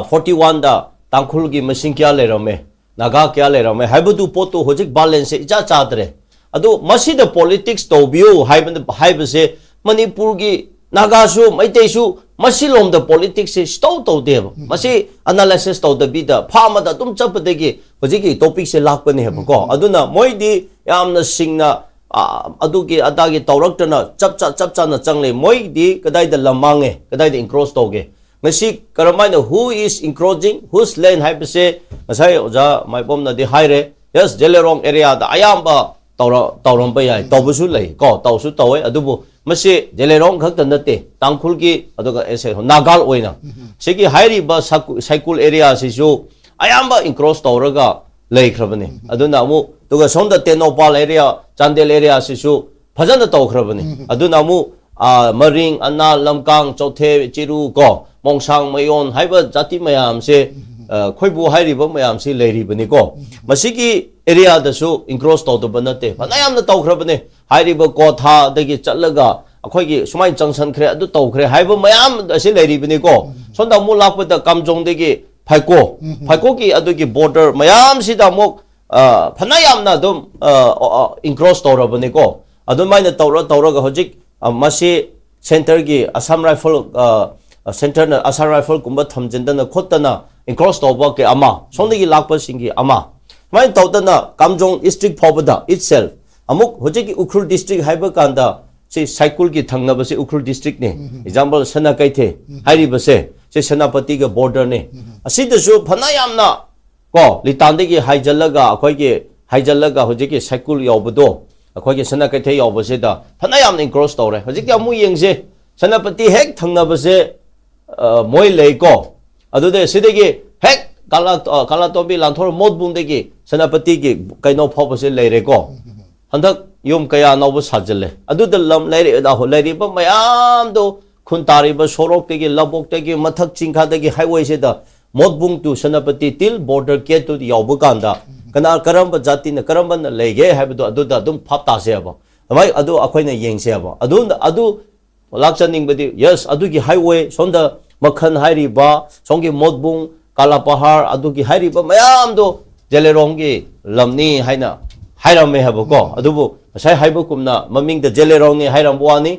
ꯐꯣꯔꯇꯤ ꯋꯥꯟꯗ ꯇꯥꯡꯈꯨꯜꯒꯤ ꯃꯁꯤꯡ ꯀꯌꯥ ꯂꯩꯔꯝꯃꯦ, ꯅꯥꯒꯥ ꯀꯌꯥ ꯂꯩꯔꯝꯃꯦ ꯍꯥꯏꯕꯗꯨ ꯄꯣꯠꯇꯨ ꯍꯧꯖꯤꯛ ꯕꯦꯂꯦꯟꯁꯁꯦ ꯏꯆꯥ ꯆꯥꯗ꯭ꯔꯦ꯫ ꯑꯗꯨ ꯃꯁꯤꯗ ꯄꯣꯂꯤꯇꯤꯛꯁ ꯇꯧꯕꯤꯌꯨ ꯍꯥꯏꯕ, ꯍꯥꯏꯕꯁꯦ ꯃꯅꯤꯄꯨꯔꯒꯤ ꯅꯥꯒꯥꯁꯨ ꯃꯩꯇꯩꯁꯨ ꯃꯁꯤꯂꯣꯝꯗ ꯄꯣꯂꯤꯇꯤꯛꯁꯁꯦ ꯁꯨꯇꯧ ꯇꯧꯗꯦꯕ꯫ ꯃꯁꯤ ꯑꯦꯅꯥꯂꯥꯏꯁꯤꯁ ꯇꯧꯗꯕꯤꯗ ꯐꯥ ꯑꯃꯗ ꯑꯗꯨꯝ ꯆꯠꯄꯗꯒꯤ ꯍꯧꯖꯤꯛꯀꯤ ꯇꯣꯄꯤꯛꯁꯦ ꯂꯥꯛꯄꯅꯦꯕꯀꯣ꯫ ꯑꯗꯨꯅ ꯃꯣꯏꯗꯤ ꯌꯥꯝꯅ ꯁꯤꯡꯅ, ꯑ, ꯑꯗꯨꯒꯤ ꯑꯗꯥꯒꯤ ꯇꯧꯔꯛꯇꯅ ꯆꯞ ꯆꯥ-, ꯆꯞ ꯆꯥꯅ ꯆꯪꯂꯦ꯫ ꯃꯣꯏꯗꯤ ꯀꯗꯥꯏꯗ ꯂꯝ ꯃꯥꯡꯉꯦ, ꯀꯗꯥꯏꯗ ꯏꯟꯀ꯭ꯔꯣꯁ ꯇꯧꯒꯦ? ꯉꯁꯤ ꯀꯔꯝꯍꯥꯏꯅ, who is encroaching whose land ꯍꯥꯏꯕꯁꯦ ꯉꯁꯥꯏ ꯑꯣꯖꯥ ꯃꯥꯏꯕꯝꯅꯗꯤ ꯍꯥꯏꯔꯦ꯫ ꯌꯦꯁ, ꯖꯦꯂꯦꯔꯣꯡ ꯑꯦꯔꯤꯌꯥꯗ ꯑꯌꯥꯝꯕ ꯇꯧꯔ-, ꯇꯧꯔꯝꯕ ꯌꯥꯏ, ꯇꯧꯕꯁꯨ ꯂꯩ ꯀꯣ, ꯇꯧꯁꯨ ꯇꯧꯋꯦ꯫ ꯑꯗꯨꯕꯨ ꯃꯁꯤ ꯖꯦꯂꯦꯔꯣꯡ ꯈꯛꯇ ꯅꯠꯇꯦ, ꯇꯥꯡꯈꯨꯜꯒꯤ ꯑꯗꯨꯒ ꯑꯦꯁ-, ꯅꯥꯒꯥꯜ ꯑꯣꯏꯅ ꯁꯤꯒꯤ ꯍꯥꯏꯔꯤꯕ ꯁꯥꯀꯨ-, ꯁꯥꯏꯀꯨꯜ ꯑꯦꯔꯤꯌꯥꯁꯤꯁꯨ ꯑꯌꯥꯝꯕ ꯏꯟꯀ꯭ꯔꯣꯁ ꯇꯧꯔꯒ ꯂꯩꯈ꯭ꯔꯕꯅꯤ꯫ ꯑꯗꯨꯅ ꯑꯃꯨꯛ, ꯑꯗꯨꯒ ꯁꯣꯝꯗ ꯇꯦꯡꯅꯧꯄꯥꯜ ꯑꯦꯔꯤꯌꯥ, ꯆꯥꯟꯗꯦꯜ ꯑꯦꯔꯤꯌꯥꯁꯤꯁꯨ ꯐꯖꯅ ꯇꯧꯈ꯭ꯔꯕꯅꯤ꯫ ꯑꯗꯨꯅ ꯑꯃꯨꯛ, ꯑ, ꯃꯔꯤꯡ, ꯑꯅꯥ, ꯂꯝꯀꯥꯡ, ꯆꯣꯊꯦ, ꯆꯤꯔꯨ ꯀꯣ, ꯃꯣꯡꯁꯥꯡ, ꯃꯌꯣꯟ ꯍꯥꯏꯕ ꯖꯥꯇꯤ ꯃꯌꯥꯝꯁꯦ, ꯑ, ꯈꯣꯏꯕꯨ ꯍꯥꯏꯔꯤꯕ ꯃꯌꯥꯝꯁꯤ ꯂꯩꯔꯤꯕꯅꯤꯀꯣ꯫ ꯃꯁꯤꯒꯤ ꯑꯦꯔꯤꯌꯥꯗꯁꯨ ꯏꯟꯀ꯭ꯔꯣꯁ ꯇꯧꯗꯕ ꯅꯠꯇꯦ, ꯐꯅ ꯌꯥꯝꯅ ꯇꯧꯈ꯭ꯔꯕꯅꯦ꯫ ꯍꯥꯏꯔꯤꯕ ꯀꯣꯊꯥꯗꯒꯤ ꯆꯠꯂꯒ ꯑꯩꯈꯣꯏꯒꯤ ꯁꯨꯃꯥꯏꯅ ꯆꯪꯁꯟꯈ꯭ꯔꯦ, ꯑꯗꯨ ꯇꯧꯈ꯭ꯔꯦ ꯍꯥꯏꯕ ꯃꯌꯥꯝ ꯑꯁꯤ ꯂꯩꯔꯤꯕꯅꯤꯀꯣ꯫ ꯁꯣꯝꯗ ꯑꯃꯨꯛ ꯂꯥꯛꯄꯗ ꯀꯥꯝꯖꯣꯡꯗꯒꯤ ꯐꯥꯏꯀꯣ, ꯐꯥꯏꯀꯣꯒꯤ ꯑꯗꯨꯒꯤ ꯕꯣꯔꯗꯔ ꯃꯌꯥꯝꯁꯤꯗ ꯑꯃꯨꯛ, ꯑ, ꯐꯅ ꯌꯥꯝꯅ ꯑꯗꯨꯝ, ꯑ, ꯑ, ꯏꯟꯀ꯭ꯔꯣꯁ ꯇꯧꯔꯕꯅꯤꯀꯣ꯫ ꯑꯗꯨꯃꯥꯏꯅ ꯇꯧꯔ ꯇꯧꯔꯒ ꯍꯧꯖꯤꯛ, ꯑ, ꯃꯁꯤ ꯁꯦꯟꯇꯔꯒꯤ ꯑꯁꯥꯝ ꯔꯥꯏꯐꯜ, ꯑ, ꯁꯦꯟꯇꯔꯅ ꯑꯁꯥꯝ ꯔꯥꯏꯐꯜꯒꯨꯝꯕ ꯊꯝꯖꯤꯟꯗꯅ ꯈꯣꯠꯇꯅ ꯏꯟꯀ꯭ꯔꯣꯁ ꯇꯧꯕ ꯀꯌꯥ ꯑꯃ, ꯁꯣꯝꯗꯒꯤ ꯂꯥꯛꯄꯁꯤꯡꯒꯤ ꯑꯃ, ꯁꯨꯃꯥꯏꯅ ꯇꯧꯗꯅ ꯀꯥꯝꯖꯣꯡ ꯗꯤꯁꯇ꯭ꯔꯤꯛ ꯐꯥꯎꯕꯗ ꯏꯠꯁꯦꯜ ꯑꯃꯨꯛ ꯍꯧꯖꯤꯛꯀꯤ ꯎꯈ꯭ꯔꯨꯜ ꯗꯤꯁꯇ꯭ꯔꯤꯛ ꯍꯥꯏꯕ ꯀꯥꯟꯗ ꯁꯤ ꯁꯥꯏꯀꯨꯜꯒꯤ ꯊꯪꯅꯕꯁꯤ ꯎꯈ꯭ꯔꯨꯜ ꯗꯤꯁꯇ꯭ꯔꯤꯛꯅꯤ꯫ ꯑꯦꯛꯖꯥꯝꯄꯜ, ꯁꯅꯥ ꯀꯩꯊꯦꯜ ꯍꯥꯏꯔꯤꯕꯁꯦ ꯁꯤ ꯁꯦꯅꯥꯄꯇꯤꯒ ꯕꯣꯔꯗꯔꯅꯤ꯫ ꯑꯁꯤꯗꯁꯨ ꯐꯅ ꯌꯥꯝꯅ ꯀꯣ, ꯂꯤꯇꯥꯟꯗꯒꯤ ꯍꯥꯏꯖꯜꯂꯒ, ꯑꯩꯈꯣꯏꯒꯤ ꯍꯥꯏꯖꯜꯂꯒ ꯍꯧꯖꯤꯛꯀꯤ ꯁꯥꯏꯀꯨꯜ ꯌꯧꯕꯗꯣ, ꯑꯩꯈꯣꯏꯒꯤ ꯁꯅꯥ ꯀꯩꯊꯦꯜ ꯌꯧꯕꯁꯤꯗ ꯐꯅ ꯌꯥꯝꯅ ꯏꯟꯀ꯭ꯔꯣꯁ ꯇꯧꯔꯦ꯫ ꯍꯧꯖꯤꯛꯇꯤ ꯑꯃꯨꯛ ꯌꯦꯡꯁꯦ, ꯁꯦꯅꯥꯄꯇꯤ ꯍꯦꯛ ꯊꯪꯅꯕꯁꯦ, ꯑ, ꯃꯣꯏ ꯂꯩꯀꯣ꯫ ꯑꯗꯨꯗ ꯁꯤꯗꯒꯤ ꯍꯦꯛ ꯀꯪꯂꯥ-, ꯑ, ꯀꯪꯂꯥꯇꯣꯝꯕꯤ ꯂꯥꯟꯊꯣꯔ ꯃꯣꯠꯕꯨꯡꯗꯒꯤ ꯁꯦꯅꯥꯄꯇꯤꯒꯤ ꯀꯩꯅꯣ ꯐꯥꯎꯕꯁꯦ ꯂꯩꯔꯦꯀꯣ꯫ ꯍꯟꯗꯛ ꯌꯨꯝ ꯀꯌꯥ ꯑꯅꯧꯕ ꯁꯥꯖꯤꯜꯂꯦ꯫ ꯑꯗꯨꯗ ꯂꯝ ꯂꯩꯔꯤ-, ꯂꯩꯔꯤꯕ ꯃꯌꯥꯝꯗꯣ, ꯈꯨꯟ ꯇꯥꯔꯤꯕ ꯁꯣꯔꯣꯛꯇꯒꯤ, ꯂꯧꯕꯨꯛꯇꯒꯤ, ꯃꯊꯛ ꯆꯤꯡꯈꯥꯗꯒꯤ, ꯍꯥꯏꯋꯦꯁꯤꯗ ꯃꯣꯠꯕꯨꯡ to Senapati till border gate two ꯌꯧꯕ ꯀꯥꯟꯗ ꯀꯅꯥ, ꯀꯔꯝꯕ ꯖꯥꯇꯤꯅ ꯀꯔꯝꯕꯅ ꯂꯩꯒꯦ ꯍꯥꯏꯕꯗꯣ ꯑꯗꯨꯗ ꯑꯗꯨꯝ ꯐꯥꯞ ꯇꯥꯁꯦꯕ꯫ ꯑꯗꯨꯃꯥꯏ ꯑꯗꯨ ꯑꯩꯈꯣꯏꯅ ꯌꯦꯡꯁꯦꯕ꯫ ꯑꯗꯨ, ꯑꯗꯨ ꯂꯥꯛꯆꯅꯤꯡꯕꯗꯤ, yes, ꯑꯗꯨꯒꯤ highway ꯁꯣꯝꯗ ꯃꯈꯜ ꯍꯥꯏꯔꯤꯕ, ꯁꯣꯝꯒꯤ ꯃꯣꯠꯕꯨꯡ, ꯀꯥꯂꯥꯄꯍꯥꯔ, ꯑꯗꯨꯒꯤ ꯍꯥꯏꯔꯤꯕ ꯃꯌꯥꯝꯗꯣ ꯖꯦꯂꯦꯔꯣꯡꯒꯤ ꯂꯝꯅꯤ ꯍꯥꯏꯅ ꯍꯥꯏꯔꯝꯃꯦ ꯍꯥꯏꯕꯀꯣ꯫ ꯑꯗꯨꯕꯨ ꯉꯁꯥꯏ ꯍꯥꯏꯕꯒꯨꯝꯅ ꯃꯃꯤꯡꯗ ꯖꯦꯂꯦꯔꯣꯡꯅꯤ ꯍꯥꯏꯔꯝꯕ ꯋꯥꯅꯤ꯫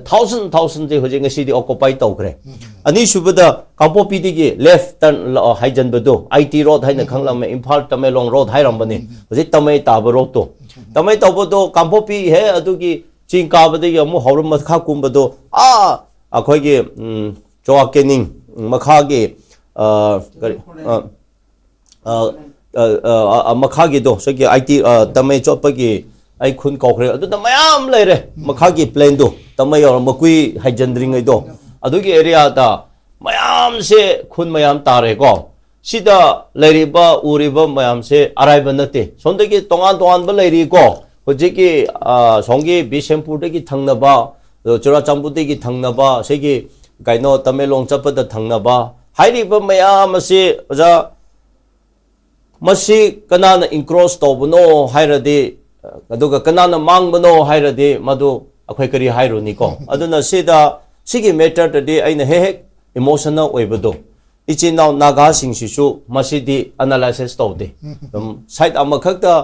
ꯊꯥꯎꯖꯟ ꯊꯥꯎꯖꯟꯁꯦ ꯍꯧꯖꯤꯛ ꯉꯁꯤꯗꯤ occupy ꯇꯧꯈ꯭ꯔꯦ꯫ ꯑꯅꯤꯁꯨꯕꯗ ꯀꯥꯡꯄꯣꯛꯄꯤꯗꯒꯤ left turn ꯍꯥꯏꯖꯟꯕꯗꯣ, I T road ꯍꯥꯏꯅ ꯈꯪꯂꯝꯃꯦ, ꯏꯝꯐꯥꯜ ꯇꯃꯦꯡꯂꯣꯡ road ꯍꯥꯏꯔꯝꯕꯅꯤ, ꯍꯧꯖꯤꯛ ꯇꯃꯩ ꯇꯥꯕ road ꯇꯣ꯫ ꯇꯃꯩ ꯇꯧꯕꯗꯣ ꯀꯥꯡꯄꯣꯛꯄꯤ ꯍꯦ ꯑꯗꯨꯒꯤ ꯆꯤꯡ ꯀꯥꯕꯗꯒꯤ ꯑꯃꯨꯛ ꯍꯧꯔ ꯃꯈꯥ ꯀꯨꯝꯕꯗꯣ, ꯑꯥ, ꯑꯩꯈꯣꯏꯒꯤ, ꯎꯝ, ꯆꯣꯋꯥ ꯀꯦꯅꯤꯡ ꯃꯈꯥꯒꯤ, ꯑ, ꯀꯔꯤ, ꯑ, ꯑ, ꯑ, ꯑ, ꯑ, ꯃꯈꯥꯒꯤꯗꯣ, ꯁꯤꯒꯤ I T, ꯑ, ꯇꯃꯩ ꯆꯣꯠꯄꯒꯤ ꯑꯩ ꯈꯨꯟ ꯀꯧꯈ꯭ꯔꯦ꯫ ꯑꯗꯨꯗ ꯃꯌꯥꯝ ꯂꯩꯔꯦ꯫ ꯃꯈꯥꯒꯤ plain ꯗꯣ, ꯇꯃꯩ ꯌꯧꯔ ꯃꯀꯨꯏ ꯍꯥꯏꯖꯟꯗ꯭ꯔꯤꯉꯩꯗꯣ, ꯑꯗꯨꯒꯤ area ꯗ ꯃꯌꯥꯝꯁꯦ ꯈꯨꯟ ꯃꯌꯥꯝ ꯇꯥꯔꯦꯀꯣ꯫ ꯁꯤꯗ ꯂꯩꯔꯤꯕ, ꯎꯔꯤꯕ ꯃꯌꯥꯝꯁꯦ ꯑꯔꯥꯏꯕ ꯅꯠꯇꯦ꯫ ꯁꯣꯝꯗꯒꯤ ꯇꯣꯉꯥꯟ ꯇꯣꯉꯥꯟꯕ ꯂꯩꯔꯤꯀꯣ꯫ ꯍꯧꯖꯤꯛꯀꯤ, ꯑ, ꯁꯣꯝꯒꯤ ꯕꯤꯁꯦꯝꯄꯨꯔꯗꯒꯤ ꯊꯪꯅꯕ, ꯑ, ꯆꯨꯔꯥꯆꯥꯟꯄꯨꯔꯗꯒꯤ ꯊꯪꯅꯕ, ꯁꯤꯒꯤ ꯀꯩꯅꯣ ꯇꯃꯦꯡꯂꯣꯡ ꯆꯠꯄꯗ ꯊꯪꯅꯕ ꯍꯥꯏꯔꯤꯕ ꯃꯌꯥꯝ ꯑꯁꯤ, ꯑꯣꯖꯥ, ꯃꯁꯤ ꯀꯅꯥꯅ encroach ꯇꯧꯕꯅꯣ ꯍꯥꯏꯔꯗꯤ, ꯑꯗꯨꯒ ꯀꯅꯥꯅ ꯃꯥꯡꯕꯅꯣ ꯍꯥꯏꯔꯗꯤ, ꯃꯗꯨ ꯑꯩꯈꯣꯏ ꯀꯔꯤ ꯍꯥꯏꯔꯨꯅꯤꯀꯣ? ꯑꯗꯨꯅ ꯁꯤꯗ, ꯁꯤꯒꯤ matter ꯗꯗꯤ ꯑꯩꯅ ꯍꯦꯛ ꯍꯦꯛ emotional ꯑꯣꯏꯕꯗꯣ, ꯏꯆꯤꯟ ꯏꯅꯥꯎ ꯅꯥꯒꯥꯁꯤꯡꯁꯤꯁꯨ ꯃꯁꯤꯗꯤ analysis ꯇꯧꯗꯦ꯫ ꯑꯗꯨꯝ side ꯑꯃꯈꯛꯇ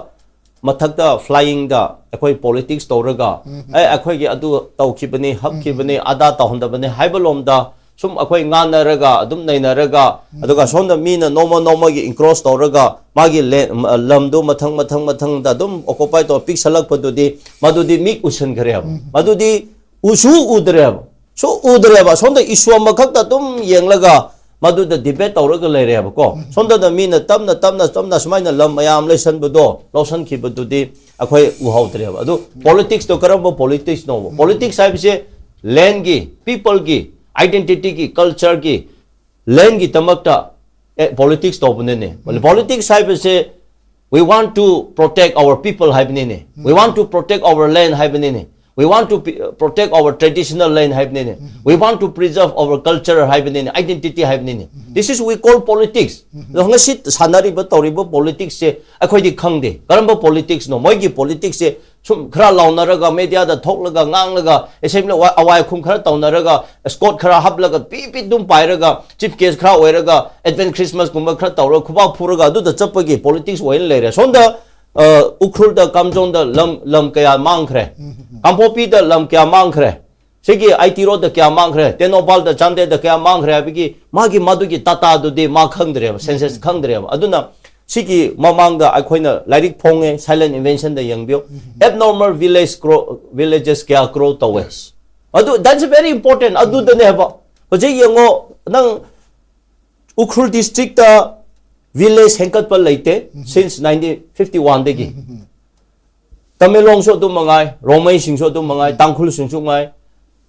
ꯃꯊꯛꯇ flying ꯗ ꯑꯩꯈꯣꯏ politics ꯇꯧꯔꯒ, "ꯑꯦ, ꯑꯩꯈꯣꯏꯒꯤ ꯑꯗꯨ ꯇꯧꯈꯤꯕꯅꯤ, ꯍꯥꯞꯈꯤꯕꯅꯤ, ꯑꯗꯥ ꯇꯧꯍꯟꯗꯕꯅꯤ" ꯍꯥꯏꯕ ꯂꯣꯝꯗ ꯁꯨꯝ ꯑꯩꯈꯣꯏ ꯉꯥꯡꯅꯔꯒ ꯑꯗꯨꯝ ꯅꯩꯅꯔꯒ, ꯑꯗꯨꯒ ꯁꯣꯝꯗ ꯃꯤꯅ ꯅꯣꯡꯃ ꯅꯣꯡꯃꯒꯤ encroach ꯇꯧꯔꯒ ꯃꯥꯒꯤ ꯂꯦ-, ꯂꯝꯗꯨ ꯃꯊꯪ ꯃꯊꯪ ꯃꯊꯪꯗ ꯑꯗꯨꯝ occupy ꯇꯧꯔ ꯄꯤꯛꯁꯜꯂꯛꯄꯗꯨꯗꯤ, ꯃꯗꯨꯗꯤ ꯃꯤꯠ ꯎꯁꯟꯈ꯭ꯔꯦꯕ꯫ ꯃꯗꯨꯗꯤ ꯎꯁꯨ ꯎꯗ꯭ꯔꯦꯕ꯫ ꯁꯨ ꯎꯗ꯭ꯔꯦꯕ꯫ ꯁꯣꯝꯗ issue ꯑꯃꯈꯛꯇ ꯑꯗꯨꯝ ꯌꯦꯡꯂꯒ ꯃꯗꯨꯗ debate ꯇꯧꯔꯒ ꯂꯩꯔꯦꯕꯀꯣ꯫ ꯁꯣꯝꯗꯅ ꯃꯤꯅ ꯇꯞꯅ, ꯇꯞꯅ, ꯇꯞꯅ ꯁꯨꯃꯥꯏꯅ ꯂꯝ ꯃꯌꯥꯝ ꯂꯩꯁꯟꯕꯗꯣ, ꯂꯧꯁꯟꯈꯤꯕꯗꯨꯗꯤ ꯑꯩꯈꯣꯏ ꯎꯍꯧꯗ꯭ꯔꯦꯕ꯫ ꯑꯗꯨ politics ꯇꯣ ꯀꯔꯝꯕ politics ꯅꯣꯕ? Politics ꯍꯥꯏꯕꯁꯦ land ꯒꯤ, people ꯒꯤ, identity ꯒꯤ, culture ꯒꯤ, land ꯒꯤ ꯗꯃꯛꯇ, ꯑꯦ, politics ꯇꯧꯕꯅꯤꯅꯦ꯫ Politics ꯍꯥꯏꯕꯁꯦ, "We want to protect our people" ꯍꯥꯏꯕꯅꯤꯅꯦ꯫ "We want to protect our land" ꯍꯥꯏꯕꯅꯤꯅꯦ꯫ We want to p- protect our traditional land ꯍꯥꯏꯕꯅꯤꯅꯦ. We want to preserve our culture ꯍꯥꯏꯕꯅꯤꯅꯦ, identity ꯍꯥꯏꯕꯅꯤꯅꯦ. This is we call politics. ꯑꯗꯣ ꯉꯁꯤ ꯁꯥꯟꯅꯔꯤꯕ, ꯇꯧꯔꯤꯕ politicsꯁꯦ ꯑꯩꯈꯣꯏꯗꯤ ꯈꯪꯗꯦ꯫ ꯀꯔꯝꯕ politicsꯅꯣ? ꯃꯣꯏꯒꯤ politicsꯁꯦ ꯁꯨꯝ ꯈꯔ ꯂꯥꯎꯅꯔꯒ, mediaꯗ ꯊꯣꯛꯂꯒ, ꯉꯥꯡꯂꯒ, assembly ꯑꯋꯥꯏ ꯑꯈꯨꯝ ꯈꯔ ꯇꯧꯅꯔꯒ, escort ꯈꯔ ꯍꯥꯞꯂꯒ, ꯄꯤ ꯄꯤ ꯑꯗꯨꯝ ꯄꯥꯏꯔꯒ, chief guest ꯈꯔ ꯑꯣꯏꯔꯒ, advance Christmasꯀꯨꯝꯕ ꯈꯔ ꯇꯧꯔꯒ, ꯈꯨꯕꯥꯛ ꯐꯨꯔꯒ, ꯑꯗꯨꯗ ꯆꯠꯄꯒꯤ politics ꯑꯣꯏꯅ ꯂꯩꯔꯦ꯫ ꯁꯣꯝꯗ ꯑ, ꯎꯈ꯭ꯔꯨꯜꯗ, ꯀꯥꯝꯖꯣꯡꯗ ꯂꯝ, ꯂꯝ ꯀꯌꯥ ꯃꯥꯡꯈ꯭ꯔꯦ꯫ ꯀꯥꯡꯄꯣꯛꯄꯤꯗ ꯂꯝ ꯀꯌꯥ ꯃꯥꯡꯈ꯭ꯔꯦ꯫ ꯁꯤꯒꯤ ꯑꯥꯏ ꯇꯤ ꯔꯣꯗ ꯀꯌꯥ ꯃꯥꯡꯈ꯭ꯔꯦ, ꯇꯦꯡꯅꯧꯄꯥꯜꯗ, ꯆꯥꯟꯗꯦꯜꯗ ꯀꯌꯥ ꯃꯥꯡꯈ꯭ꯔꯦ ꯍꯥꯏꯕꯒꯤ ꯃꯥꯒꯤ ꯃꯗꯨꯒꯤ dataꯗꯨꯗꯤ ꯃꯥ ꯈꯪꯗ꯭ꯔꯦꯕ, census ꯈꯪꯗ꯭ꯔꯦꯕ꯫ ꯑꯗꯨꯅ ꯁꯤꯒꯤ ꯃꯃꯥꯡꯗ ꯑꯩꯈꯣꯏꯅ ꯂꯥꯏꯔꯤꯛ ꯐꯣꯡꯉꯦ, Silent Invasionꯗ ꯌꯦꯡꯕꯤꯌꯨ꯫ Abnormal village grow, villages ꯀꯌꯥ grow ꯇꯧꯋꯦ꯫ ꯑꯗꯨ, that's very important꯫ ꯑꯗꯨꯗꯅꯦꯕ ꯍꯧꯖꯤꯛ ꯌꯦꯡꯉꯣ, ꯅꯪ ꯎꯈ꯭ꯔꯨꯜ districtꯇ village ꯍꯦꯟꯀꯠꯄ ꯂꯩꯇꯦ since nineteen fifty oneꯗꯒꯤ꯫ ꯇꯃꯦꯡꯂꯣꯡꯁꯨ ꯑꯗꯨꯝ ꯃꯉꯥꯏ, ꯔꯣꯡꯃꯩꯁꯤꯡꯁꯨ ꯑꯗꯨꯝ ꯃꯉꯥꯏ, ꯇꯥꯡꯈꯨꯜꯁꯤꯡꯁꯨ ꯉꯥꯏ,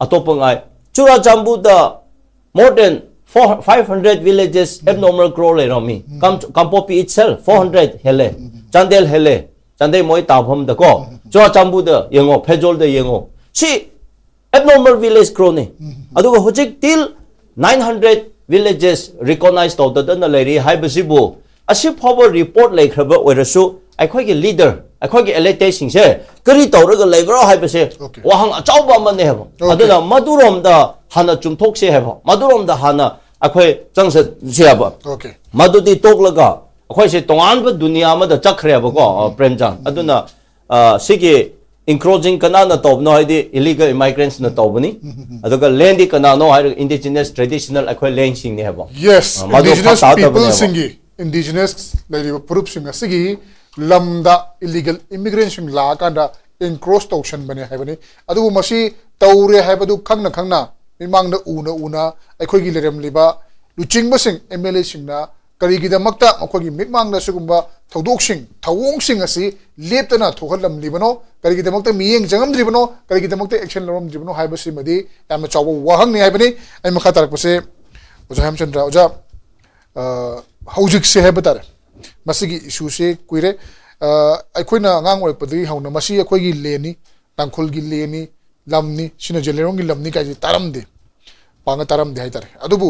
ꯑꯇꯣꯞꯄ ꯉꯥꯏ꯫ ꯆꯨꯔꯥꯆꯥꯟꯄꯨꯔꯗ more than four, five hundred villages abnormal grow ꯂꯩꯔꯝꯃꯤ꯫ ꯀꯥꯝ-, ꯀꯥꯡꯄꯣꯛꯄꯤ itself four hundred ꯍꯦꯜꯂꯦ, ꯆꯥꯟꯗꯦꯜ ꯍꯦꯜꯂꯦ, ꯆꯥꯟꯗꯦꯜ ꯃꯣꯏ ꯇꯥꯐꯝꯗꯀꯣ꯫ ꯆꯨꯔꯥꯆꯥꯟꯄꯨꯔꯗ ꯌꯦꯡꯉꯣ, ꯐꯦꯖꯣꯜꯗ ꯌꯦꯡꯉꯣ꯫ ꯁꯤ abnormal village growꯅꯤ꯫ ꯑꯗꯨꯒ ꯍꯧꯖꯤꯛ till nine hundred villages recognize ꯇꯧꯗꯗꯅ ꯂꯩꯔꯤ ꯍꯥꯏꯕꯁꯤꯕꯨ, ꯑꯁꯤ ꯐꯥꯎꯕ report ꯂꯩꯈ꯭ꯔꯕ ꯑꯣꯏꯔꯁꯨ, ꯑꯩꯈꯣꯏꯒꯤ leader, ꯑꯩꯈꯣꯏꯒꯤ elites ꯁꯤꯡꯁꯦ ꯀꯔꯤ ꯇꯧꯔꯒ ꯂꯩꯕ꯭ꯔꯣ ꯍꯥꯏꯕꯁꯦ Okay꯫ ꯋꯥꯍꯪ ꯑꯆꯧꯕ ꯑꯃꯅꯦ ꯍꯥꯏꯕ꯫ Okay꯫ ꯑꯗꯨꯅ ꯃꯗꯨꯔꯣꯝꯗ ꯍꯥꯟꯅ ꯆꯨꯝꯊꯣꯛꯁꯦ ꯍꯥꯏꯕ, ꯃꯗꯨꯔꯣꯝꯗ ꯍꯥꯟꯅ ꯑꯩꯈꯣꯏ ꯆꯪꯁꯠꯁꯦ ꯍꯥꯏꯕ꯫ Okay꯫ ꯃꯗꯨꯗꯤ ꯇꯣꯛꯂꯒ ꯑꯩꯈꯣꯏꯁꯦ ꯇꯣꯉꯥꯟꯕ ꯗꯨꯅꯤꯌꯥ ꯑꯃꯗ ꯆꯠꯈ꯭ꯔꯦꯕꯀꯣ, ꯑ, ꯄ꯭ꯔꯦꯝꯆꯥꯟ꯫ ꯑꯗꯨꯅ, ꯑ, ꯁꯤꯒꯤ encroaching ꯀꯅꯥꯅ ꯇꯧꯕꯅꯣ ꯍꯥꯏꯗꯤ illegal immigrants ꯅ ꯇꯧꯕꯅꯤ꯫ ꯑꯗꯨꯒ land ꯗꯤ ꯀꯅꯥꯅꯣ ꯍꯥꯏꯔꯒ indigenous traditional ꯑꯩꯈꯣꯏ land ꯁꯤꯡꯅꯤ ꯍꯥꯏꯕ꯫ Yes, ꯑ, ꯃꯗꯨ indigenous ꯐꯛ ꯇꯥꯗꯕꯅꯦꯕ꯫ People ꯁꯤꯡꯒꯤ, indigenous ꯂꯩꯔꯤꯕ ꯐꯨꯔꯨꯞꯁꯤꯡ ꯑꯁꯤꯒꯤ ꯂꯝꯗ illegal immigrant ꯁꯤꯡ ꯂꯥꯛꯑꯀꯥꯟꯗ encroach ꯇꯧꯁꯟꯕꯅꯦ ꯍꯥꯏꯕꯅꯤ꯫ ꯑꯗꯨꯕꯨ ꯃꯁꯤ ꯇꯧꯔꯦ ꯍꯥꯏꯕꯗꯨ ꯈꯪꯅ ꯈꯪꯅ, ꯃꯤꯠꯃꯥꯡꯗ ꯎꯅ ꯎꯅ ꯑꯩꯈꯣꯏꯒꯤ ꯂꯩꯔꯝꯂꯤꯕ ꯂꯨꯆꯤꯡꯕꯁꯤꯡ, ꯑꯦꯝ ꯑꯦꯜ ꯑꯦ ꯁꯤꯡꯅ ꯀꯔꯤꯒꯤꯗꯃꯛꯇ ꯃꯈꯣꯏꯒꯤ ꯃꯤꯠꯃꯥꯡꯗ ꯁꯤꯒꯨꯝꯕ ꯊꯧꯗꯣꯛꯁꯤꯡ, ꯊꯧꯑꯣꯡꯁꯤꯡ ꯑꯁꯤ ꯂꯦꯞꯇꯅ ꯊꯣꯛꯍꯜꯂꯝꯂꯤꯕꯅꯣ? ꯀꯔꯤꯒꯤꯗꯃꯛꯇ ꯃꯤꯠꯌꯦꯡ ꯆꯪꯉꯝꯗ꯭ꯔꯤꯕꯅꯣ? ꯀꯔꯤꯒꯤꯗꯃꯛꯇ action ꯂꯧꯔꯝꯗ꯭ꯔꯤꯕꯅꯣ ꯍꯥꯏꯕꯁꯤꯃꯗꯤ ꯌꯥꯝꯅ ꯆꯥꯎꯕ ꯋꯥꯍꯪꯅꯤ ꯍꯥꯏꯕꯅꯤ꯫ ꯑꯩ ꯃꯈꯥ ꯇꯥꯔꯛꯄꯁꯦ ꯑꯣꯖꯥ ꯍꯦꯃꯆꯟꯗ꯭ꯔ, ꯑꯣꯖꯥ, ꯑ, ꯍꯧꯖꯤꯛꯁꯦ ꯍꯥꯏꯕ ꯇꯥꯔꯦ, ꯃꯁꯤꯒꯤ issue ꯁꯦ ꯀꯨꯏꯔꯦ꯫ ꯑ, ꯑꯩꯈꯣꯏꯅ ꯑꯉꯥꯡ ꯑꯣꯏꯔꯛꯄꯗꯒꯤ ꯍꯧꯅ ꯃꯁꯤ ꯑꯩꯈꯣꯏꯒꯤ land ꯅꯤ, ꯇꯥꯡꯈꯨꯜꯒꯤ ꯂꯦꯟꯅꯤ, ꯂꯝꯅꯤ, ꯁꯤꯅ ꯖꯦꯅꯔꯦꯜꯒꯤ ꯂꯝꯅꯤ ꯀꯥꯏꯁꯦ ꯇꯥꯔꯝꯗꯦ, ꯄꯥꯡꯅ ꯇꯥꯔꯝꯗꯦ ꯍꯥꯏꯇꯥꯔꯦ꯫ ꯑꯗꯨꯕꯨ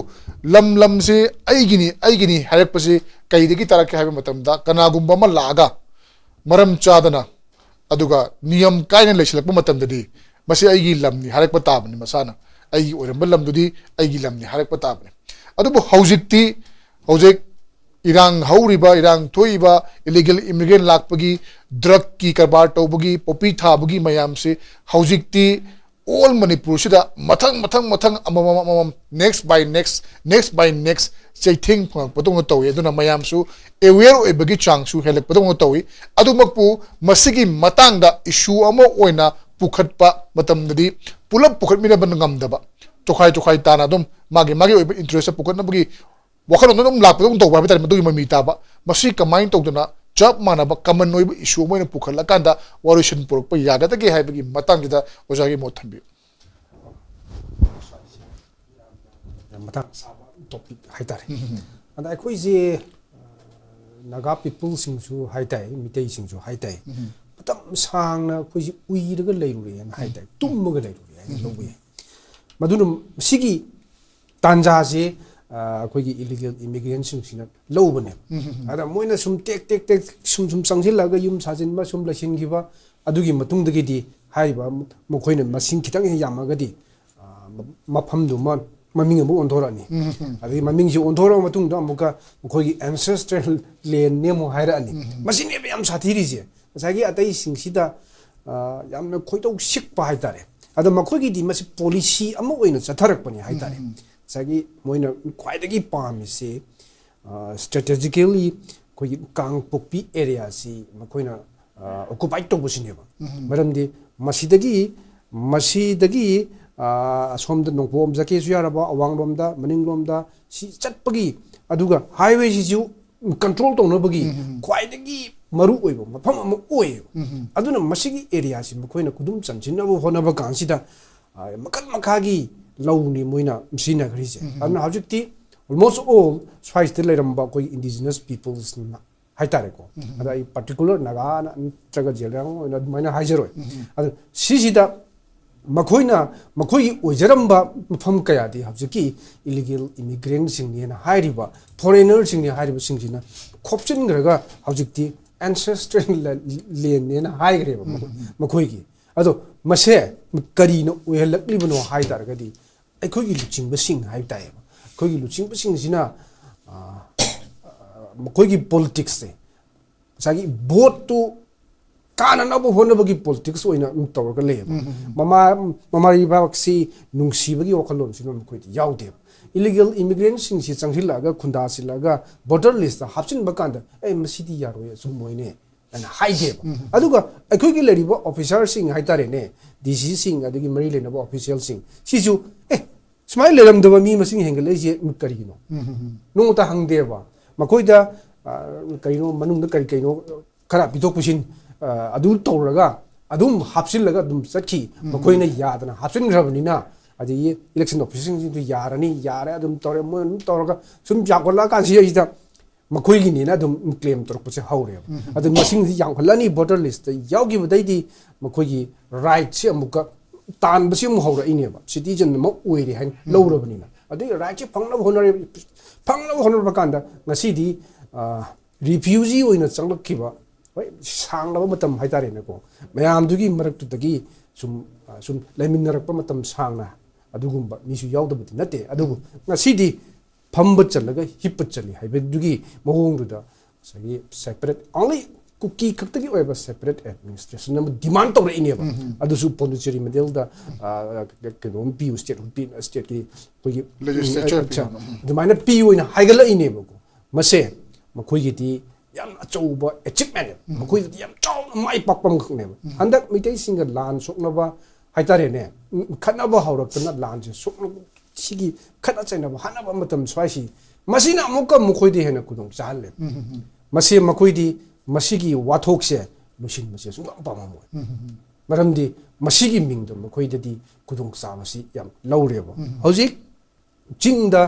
ꯂꯝ ꯂꯝꯁꯦ ꯑꯩꯒꯤꯅꯤ, ꯑꯩꯒꯤꯅꯤ ꯍꯥꯏꯔꯛꯄꯁꯤ ꯀꯩꯗꯒꯤ ꯇꯥꯔꯛꯀꯦ ꯍꯥꯏꯕ ꯃꯇꯝꯗ, ꯀꯅꯥꯒꯨꯝꯕ ꯑꯃ ꯂꯥꯛꯑꯒ ꯃꯔꯝ ꯆꯥꯗꯅ ꯑꯗꯨꯒ ꯅꯤꯌꯝ ꯀꯥꯏꯅ ꯂꯩꯁꯤꯜꯂꯛꯄ ꯃꯇꯝꯗꯗꯤ, ꯃꯁꯤ ꯑꯩꯒꯤ ꯂꯝꯅꯤ ꯍꯥꯏꯔꯛꯄ ꯇꯥꯕꯅꯤ꯫ ꯃꯁꯥꯅ ꯑꯩꯒꯤ ꯑꯣꯏꯔꯝꯕ ꯂꯝꯗꯨꯗꯤ ꯑꯩꯒꯤ ꯂꯝꯅꯤ ꯍꯥꯏꯔꯛꯄ ꯇꯥꯕꯅꯤ꯫ ꯑꯗꯨꯕꯨ ꯍꯧꯖꯤꯛꯇꯤ, ꯍꯧꯖꯤꯛ ꯏꯔꯥꯡ ꯍꯧꯔꯤꯕ, ꯏꯔꯥꯡ ꯊꯣꯛꯏꯕ, ꯏꯂꯤꯒꯦꯜ ꯏꯃꯤꯒ꯭ꯔꯦꯟ ꯂꯥꯛꯄꯒꯤ, ꯗ꯭ꯔꯒꯀꯤ ꯀꯔꯕꯥꯔ ꯇꯧꯕꯒꯤ, ꯄꯣꯄꯤ ꯊꯥꯕꯒꯤ ꯃꯌꯥꯝꯁꯤ ꯍꯧꯖꯤꯛꯇꯤ ꯑꯣꯜ ꯃꯅꯤꯄꯨꯔꯁꯤꯗ ꯃꯊꯪ, ꯃꯊꯪ, ꯃꯊꯪ, ꯑꯃꯃꯝ, ꯑꯃꯃꯝ, next by next, next by next ꯆꯩꯊꯦꯡ ꯐꯪꯉꯛꯄꯗꯧꯅ ꯇꯧꯏ꯫ ꯑꯗꯨꯅ ꯃꯌꯥꯝꯁꯨ ꯑꯦꯋꯦꯌꯔ ꯑꯣꯏꯕꯒꯤ ꯆꯥꯡꯁꯨ ꯍꯦꯜꯂꯛꯄꯗꯧꯅ ꯇꯧꯏ꯫ ꯑꯗꯨꯃꯛꯄꯨ ꯃꯁꯤꯒꯤ ꯃꯇꯥꯡꯗ ꯏꯁꯨ ꯑꯃ ꯑꯣꯏꯅ ꯄꯨꯈꯠꯄ ꯃꯇꯝꯗꯗꯤ ꯄꯨꯂꯞ ꯄꯨꯈꯠꯃꯤꯟꯅꯕ ꯉꯝꯗꯕ, ꯇꯣꯈꯥꯏ ꯇꯣꯈꯥꯏ ꯇꯥꯅ ꯑꯗꯨꯝ ꯃꯥꯒꯤ, ꯃꯥꯒꯤ ꯑꯣꯏꯕ ꯏꯟꯇꯔꯦꯁꯇ ꯄꯨꯈꯠꯅꯕꯒꯤ ꯋꯥꯈꯜꯂꯣꯟꯗꯣ ꯑꯗꯨꯝ ꯂꯥꯛꯄꯗꯧꯅ ꯇꯧꯕ ꯍꯥꯏꯕ ꯇꯥꯔꯦ꯫ ꯃꯗꯨꯒꯤ ꯃꯃꯤ ꯇꯥꯕ, ꯃꯁꯤ ꯀꯃꯥꯏꯅ ꯇꯧꯗꯅ ꯆꯞ ꯃꯥꯟꯅꯕ ꯀꯃꯟ ꯑꯣꯏꯕ ꯏꯁꯨ ꯑꯃ ꯑꯣꯏꯅ ꯄꯨꯈꯠꯂꯀꯥꯟꯗ ꯋꯥꯔꯣꯏꯁꯤꯟ ꯄꯨꯔꯛꯄ ꯌꯥꯒꯗꯒꯦ ꯍꯥꯏꯕꯒꯤ ꯃꯇꯥꯡꯁꯤꯗ ꯑꯣꯖꯥꯒꯤ ꯃꯣꯠ ꯊꯝꯕꯤꯌꯨ꯫ ꯌꯥꯝ ꯃꯇꯥꯡ ꯆꯥꯕ ꯇꯣꯄꯤꯛ ꯍꯥꯏꯇꯥꯔꯦ꯫ ꯑꯗ ꯑꯩꯈꯣꯏꯁꯦ, ꯑ, ꯅꯥꯒꯥ ꯄꯤꯄꯜꯁꯤꯡꯁꯨ ꯍꯥꯏꯇꯥꯏ, ꯃꯤꯇꯩꯁꯤꯡꯁꯨ ꯍꯥꯏꯇꯥꯏ, ꯃꯇꯝ ꯁꯥꯡꯅ ꯑꯩꯈꯣꯏꯁꯦ ꯎꯏꯔꯒ ꯂꯩꯔꯨꯔꯦꯅ ꯍꯥꯏꯇꯥꯏ, ꯇꯨꯝꯃꯒ ꯂꯩꯔꯨꯔꯦ ꯍꯥꯏꯅ ꯂꯧꯕ ꯌꯥꯏ꯫ ꯃꯗꯨꯅ ꯁꯤꯒꯤ ꯇꯥꯟꯖꯥꯁꯦ, ꯑ, ꯑꯩꯈꯣꯏꯒꯤ ꯏꯂꯤꯒꯦꯜ ꯏꯃꯤꯒ꯭ꯔꯦꯟꯁꯤꯡꯁꯤꯅ ꯂꯧꯕꯅꯦꯕ꯫ ꯑꯗ ꯃꯣꯏꯅ ꯁꯨꯝ ꯇꯦꯛ ꯇꯦꯛ ꯇꯦꯛ ꯁꯨꯝ ꯁꯨꯝ ꯆꯪꯁꯤꯜꯂꯒ ꯌꯨꯝ ꯁꯥꯖꯤꯟꯕ, ꯁꯨꯝ ꯂꯩꯁꯤꯟꯈꯤꯕ, ꯑꯗꯨꯒꯤ ꯃꯇꯨꯡꯗꯒꯤꯗꯤ ꯍꯥꯏꯔꯤꯕ ꯃꯈꯣꯏꯅ ꯃꯁꯤꯡ ꯈꯤꯇꯪ ꯍꯦꯛ ꯌꯥꯝꯃꯒꯗꯤ, ꯑ, ꯃ-, ꯃꯐꯝꯗꯨꯃ ꯃꯃꯤꯡ ꯑꯃꯨꯛ ꯑꯣꯟꯊꯣꯔꯛꯑꯅꯤ꯫ ꯑꯗꯒꯤ ꯃꯃꯤꯡꯁꯤ ꯑꯣꯟꯊꯣꯔꯛꯑ ꯃꯇꯨꯡꯗ ꯑꯃꯨꯛꯀ ꯃꯈꯣꯏꯒꯤ ancestral landꯅꯦ ꯑꯃꯨꯛ ꯍꯥꯏꯔꯛꯑꯅꯤ꯫ ꯃꯁꯤꯅꯦꯕ ꯌꯥꯝ ꯁꯥꯊꯤꯔꯤꯁꯦ꯫ ꯉꯁꯥꯏꯒꯤ ꯑꯇꯩꯁꯤꯡꯁꯤꯗ, ꯑ, ꯌꯥꯝꯅ ꯈꯣꯏꯗꯧ ꯁꯤꯛꯄ ꯍꯥꯏꯇꯥꯔꯦ꯫ ꯑꯗꯣ ꯃꯈꯣꯏꯒꯤꯗꯤ ꯃꯁꯤ ꯄꯣꯂꯤꯁꯤ ꯑꯃ ꯑꯣꯏꯅ ꯆꯠꯊꯔꯛꯄꯅꯦ ꯍꯥꯏꯇꯥꯔꯦ꯫ ꯉꯁꯥꯏꯒꯤ ꯃꯣꯏꯅ ꯈ꯭ꯋꯥꯏꯗꯒꯤ ꯄꯥꯝꯃꯤꯁꯤ, ꯑ, strategically ꯑꯩꯈꯣꯏꯒꯤ ꯀꯥꯡꯄꯣꯛꯄꯤ ꯑꯦꯔꯤꯌꯥꯁꯤ ꯃꯈꯣꯏꯅ, ꯑ, ꯑꯣꯀꯨꯄꯥꯏꯠ ꯇꯧꯕꯁꯤꯅꯦꯕ꯫ ꯃꯔꯝꯗꯤ ꯃꯁꯤꯗꯒꯤ, ꯃꯁꯤꯗꯒꯤ, ꯑ, ꯑꯁꯣꯝꯗ ꯅꯣꯡꯄꯣꯛꯂꯣꯝ ꯆꯠꯀꯦꯁꯨ ꯌꯥꯔꯕ, ꯑꯋꯥꯡꯂꯣꯝꯗ, ꯃꯅꯤꯡꯂꯣꯝꯗ ꯁꯤ ꯆꯠꯄꯒꯤ, ꯑꯗꯨꯒ ꯍꯥꯏꯋꯦꯁꯤꯁꯨ ꯀꯟꯇ꯭ꯔꯣꯜ ꯇꯧꯅꯕꯒꯤ ꯈ꯭ꯋꯥꯏꯗꯒꯤ ꯃꯔꯨ ꯑꯣꯏꯕ ꯃꯐꯝ ꯑꯃ ꯑꯣꯏꯌꯦꯕ꯫ ꯑꯗꯨꯅ ꯃꯁꯤꯒꯤ ꯑꯦꯔꯤꯌꯥꯁꯤ ꯃꯈꯣꯏꯅ ꯈꯨꯗꯨꯝ ꯆꯟꯁꯤꯟꯅꯕ ꯍꯣꯠꯅꯕ ꯀꯥꯟꯁꯤꯗ, ꯑ, ꯃꯈꯜ ꯃꯈꯥꯒꯤ ꯂꯧꯅꯤ ꯃꯣꯏꯅ ꯁꯤꯖꯤꯟꯅꯈ꯭ꯔꯤꯁꯦ꯫ ꯑꯗꯨꯅ ꯍꯧꯖꯤꯛꯇꯤ almost all ꯁ꯭ꯋꯥꯏꯁꯤꯗ ꯂꯩꯔꯝꯕ ꯑꯩꯈꯣꯏ indigenous peoplesꯅ ꯍꯥꯏꯇꯥꯔꯦꯀꯣ꯫ ꯑꯗ ꯑꯩ ꯄꯥꯔꯇꯤꯀꯨꯂꯔ ꯅꯥꯒꯥꯅ ꯅꯠꯇ꯭ꯔꯒ ꯖꯦꯂꯤꯌꯥꯡ ꯑꯣꯏꯅ ꯑꯗꯨꯃꯥꯏꯅ ꯍꯥꯏꯖꯔꯣꯏ꯫ ꯑꯗꯨ ꯁꯤꯁꯤꯗ ꯃꯈꯣꯏꯅ, ꯃꯈꯣꯏꯒꯤ ꯑꯣꯏꯖꯔꯝꯕ ꯃꯐꯝ ꯀꯌꯥꯗꯤ ꯍꯧꯖꯤꯛꯀꯤ ꯏꯂꯤꯒꯦꯜ ꯏꯃꯤꯒ꯭ꯔꯦꯟꯁꯤꯡꯅꯦꯅ ꯍꯥꯏꯔꯤꯕ, ꯐꯣꯔꯦꯅꯔꯁꯤꯡꯅꯦ ꯍꯥꯏꯔꯤꯕꯁꯤꯡꯁꯤꯅ ꯈꯣꯞꯆꯤꯟꯈ꯭ꯔꯒ ꯍꯧꯖꯤꯛꯇꯤ ꯑꯦꯟꯁꯦꯁꯇ꯭ꯔꯦꯜ ꯂꯦꯟꯅꯦꯅ ꯍꯥꯏꯈ꯭ꯔꯦꯕ ꯃꯈꯣꯏꯒꯤ꯫ ꯑꯗꯣ ꯃꯁꯦ ꯀꯔꯤꯅ ꯑꯣꯏꯍꯜꯂꯛꯂꯤꯕꯅꯣ ꯍꯥꯏ ꯇꯥꯔꯒꯗꯤ, ꯑꯩꯈꯣꯏꯒꯤ ꯂꯨꯆꯤꯡꯕꯁꯤꯡ ꯍꯥꯏꯕ ꯇꯥꯏꯌꯦꯕ, ꯑꯩꯈꯣꯏꯒꯤ ꯂꯨꯆꯤꯡꯕꯁꯤꯡꯁꯤꯅ, ꯑ, ꯑ, ꯃꯈꯣꯏꯒꯤ ꯄꯣꯂꯤꯇꯤꯛꯁꯁꯦ ꯉꯁꯥꯏꯒꯤ ꯚꯣꯠꯇꯨ ꯀꯥꯅꯅꯕ ꯍꯣꯠꯅꯕꯒꯤ ꯄꯣꯂꯤꯇꯤꯛꯁ ꯑꯣꯏꯅ ꯑꯗꯨꯝ ꯇꯧꯔꯒ ꯂꯩꯌꯦꯕ꯫ ꯃꯃꯥ, ꯃꯃꯥ ꯂꯩꯕꯥꯛꯁꯤ ꯅꯨꯡꯁꯤꯕꯒꯤ ꯋꯥꯈꯜꯂꯣꯟꯁꯤꯅ ꯃꯈꯣꯏꯗꯤ ꯌꯥꯎꯗꯦꯕ꯫ ꯏꯂꯤꯒꯦꯜ ꯏꯃꯤꯒ꯭ꯔꯦꯟꯁꯤꯡꯁꯤ ꯆꯪꯁꯤꯜꯂꯛꯑꯒ, ꯈꯨꯟꯗꯥꯁꯤꯜꯂꯛꯑꯒ, ꯚꯣꯇꯔ ꯂꯤꯁꯇ ꯍꯥꯞꯆꯤꯟꯕ ꯀꯥꯟꯗ, "ꯑꯦ, ꯃꯁꯤꯗꯤ ꯌꯥꯔꯣꯏ, ꯑꯆꯨꯝꯃꯣꯏꯅꯦ" ꯍꯥꯏꯅ ꯍꯥꯏꯗꯦꯕ꯫ ꯑꯗꯨꯒ ꯑꯩꯈꯣꯏꯒꯤ ꯂꯩꯔꯤꯕ ꯑꯣꯐꯤꯁꯥꯔꯁꯤꯡ ꯍꯥꯏꯇꯥꯔꯦꯅꯦ, ꯗꯤ ꯁꯤꯁꯤꯡ, ꯑꯗꯒꯤ ꯃꯔꯤ ꯂꯩꯅꯕ ꯑꯣꯐꯤꯁꯤꯌꯦꯜꯁꯤꯡ ꯁꯤꯁꯨ, "ꯑꯦ, ꯁꯨꯃꯥꯏꯅ ꯂꯩꯔꯝꯗꯕ ꯃꯤ ꯃꯁꯤꯡ ꯍꯦꯟꯒꯠꯂꯛꯏꯁꯦ ꯀꯔꯤꯒꯤꯅꯣ?" ꯅꯣꯡꯃꯇ ꯍꯪꯗꯦꯕ꯫ ꯃꯈꯣꯏꯗ, ꯑ, ꯀꯩꯅꯣ, ꯃꯅꯨꯡꯗ ꯀꯔꯤ ꯀꯩꯅꯣ ꯈꯔ ꯄꯤꯊꯣꯛ ꯄꯤꯁꯤꯟ, ꯑ, ꯑꯗꯨ ꯇꯧꯔꯒ ꯑꯗꯨꯝ ꯍꯥꯞꯆꯤꯜꯂꯒ ꯑꯗꯨꯝ ꯆꯠꯈꯤ꯫ ꯃꯈꯣꯏꯅ ꯌꯥꯗꯅ ꯍꯥꯞꯆꯤꯟꯈ꯭ꯔꯕꯅꯤꯅ, ꯑꯗꯒꯤ ꯏꯂꯦꯛꯁꯟ ꯑꯣꯐꯤꯁꯥꯔꯁꯤꯡꯁꯤꯡꯗꯨ ꯌꯥꯔꯅꯤ, ꯌꯥꯔꯦ, ꯑꯗꯨꯝ ꯇꯧꯔꯦ, ꯃꯣꯏ ꯑꯗꯨꯝ ꯇꯧꯔꯒ ꯁꯨꯝ ꯌꯥꯝꯈꯠꯂꯛꯑꯀꯥꯟꯁꯤꯗ ꯃꯈꯣꯏꯒꯤꯅꯤꯅ ꯑꯗꯨꯝ ꯀ꯭ꯂꯦꯝ ꯇꯧꯔꯛꯄꯁꯦ ꯍꯧꯔꯦꯕ꯫ ꯑꯗꯨ ꯃꯁꯤꯡꯁꯤ ꯌꯥꯝꯈꯠꯂꯅꯤ, ꯚꯣꯇꯔ ꯂꯤꯁꯇ ꯌꯥꯎꯈꯤꯕꯗꯩꯗꯤ ꯃꯈꯣꯏꯒꯤ ꯔꯥꯏꯠꯁꯤ ꯑꯃꯨꯛꯀ ꯇꯥꯟꯕꯁꯤ ꯑꯃꯨꯛ ꯍꯧꯔꯛꯏꯅꯦꯕ, ꯁꯤꯇꯤꯖꯟ ꯑꯃ ꯑꯣꯏꯔꯦ ꯍꯥꯏꯅ ꯂꯧꯔꯕꯅꯤꯅ꯫ ꯑꯗꯨꯒꯤ ꯔꯥꯏꯠꯁꯤ ꯐꯪꯅꯕ ꯍꯣꯠꯅꯔꯦ, ꯐꯪꯅꯕ ꯍꯣꯠꯅꯔꯛꯄ ꯀꯥꯟꯗ ꯉꯁꯤꯗꯤ, ꯑ, ꯔꯤꯐ꯭ꯌꯨꯖꯤ ꯑꯣꯏꯅ ꯆꯪꯂꯛꯈꯤꯕ, ꯍꯣꯏ, ꯁꯥꯡꯂꯕ ꯃꯇꯝ ꯍꯥꯏꯇꯥꯔꯦꯅꯦꯀꯣ, ꯃꯌꯥꯝꯗꯨꯒꯤ ꯃꯔꯛꯇꯨꯗꯒꯤ ꯁꯨꯝ, ꯑ, ꯁꯨꯝ ꯂꯩꯃꯤꯟꯅꯔꯛꯄ ꯃꯇꯝ ꯁꯥꯡꯅ ꯑꯗꯨꯒꯨꯝꯕ ꯃꯤꯁꯨ ꯌꯥꯎꯗꯕꯗꯤ ꯅꯠꯇꯦ꯫ ꯑꯗꯨꯕꯨ ꯉꯁꯤꯗꯤ ꯐꯝꯕ ꯆꯜꯂꯒ ꯍꯤꯞꯄ ꯆꯜꯂꯤ ꯍꯥꯏꯕꯗꯨꯒꯤ ꯃꯑꯣꯡꯗꯨꯗ ꯉꯁꯥꯏꯒꯤ separate, only ꯀꯨꯀꯤ ꯈꯛꯇꯒꯤ ꯑꯣꯏꯕ separate administration ꯑꯃ demand ꯇꯧꯔꯛꯏꯅꯦꯕ꯫ ꯑꯗꯨꯁꯨ ꯄꯣꯟꯗꯨꯆꯦꯔꯤ ꯃꯣꯗꯦꯜꯗ, ꯑ, ꯀꯩꯅꯣꯝ ꯄꯤꯌꯨ, ꯁ꯭ꯇꯦꯠ ꯄꯤ-, ꯁ꯭ꯇꯦꯠꯀꯤ ꯑꯩꯈꯣꯏꯒꯤ, ꯂꯦꯖꯤꯁꯂꯦꯆꯔ ꯑ, ꯄꯤꯌꯨ꯫ ꯑꯗꯨꯃꯥꯏꯅ ꯄꯤꯌꯨ ꯍꯥꯏꯅ ꯍꯥꯏꯒꯠꯂꯛꯏꯅꯦꯕꯀꯣ꯫ ꯃꯁꯦ ꯃꯈꯣꯏꯒꯤꯗꯤ ꯌꯥꯝ ꯑꯆꯧꯕ ꯑꯦꯆꯤꯞꯃꯦꯟꯅꯦꯕ꯫ ꯃꯈꯣꯏꯗꯗꯤ ꯌꯥꯝ ꯆꯥꯎꯅ ꯃꯥꯏ ꯄꯥꯛꯄ ꯑꯃꯈꯛꯅꯦꯕ꯫ ꯍꯟꯗꯛ ꯃꯩꯇꯩꯁꯤꯡꯒ ꯂꯥꯟ ꯁꯣꯛꯅꯕ ꯍꯥꯏꯇꯥꯔꯦꯅꯦ, ꯎꯝ, ꯈꯠꯅꯕ ꯍꯧꯔꯛꯇꯅ ꯂꯥꯟꯁꯦ ꯁꯣꯛꯅꯕ, ꯁꯤꯒꯤ ꯈꯠꯅ ꯆꯩꯅꯕ ꯍꯥꯠꯅꯕ ꯃꯇꯝ ꯁ꯭ꯋꯥꯏꯁꯤ, ꯃꯁꯤꯅ ꯑꯃꯨꯛꯀ ꯃꯈꯣꯏꯗ ꯍꯦꯟꯅ ꯈꯨꯗꯣꯡ ꯆꯥꯍꯜꯂꯦ꯫ ꯃꯁꯤ ꯃꯈꯣꯏꯗꯤ ꯃꯁꯤꯒꯤ ꯋꯥꯊꯣꯛꯁꯦ ꯂꯣꯏꯁꯤꯟꯕꯁꯦ ꯁꯨꯡꯄꯥꯝ ꯄꯥꯝꯃꯝꯃꯣꯏ꯫ ꯃꯔꯝꯗꯤ ꯃꯁꯤꯒꯤ ꯃꯤꯡꯗ ꯃꯈꯣꯏꯗꯗꯤ ꯈꯨꯗꯣꯡꯆꯥꯕꯁꯤ ꯌꯥꯝ ꯂꯧꯔꯦꯕ꯫ ꯍꯧꯖꯤꯛ ꯆꯤꯡꯗ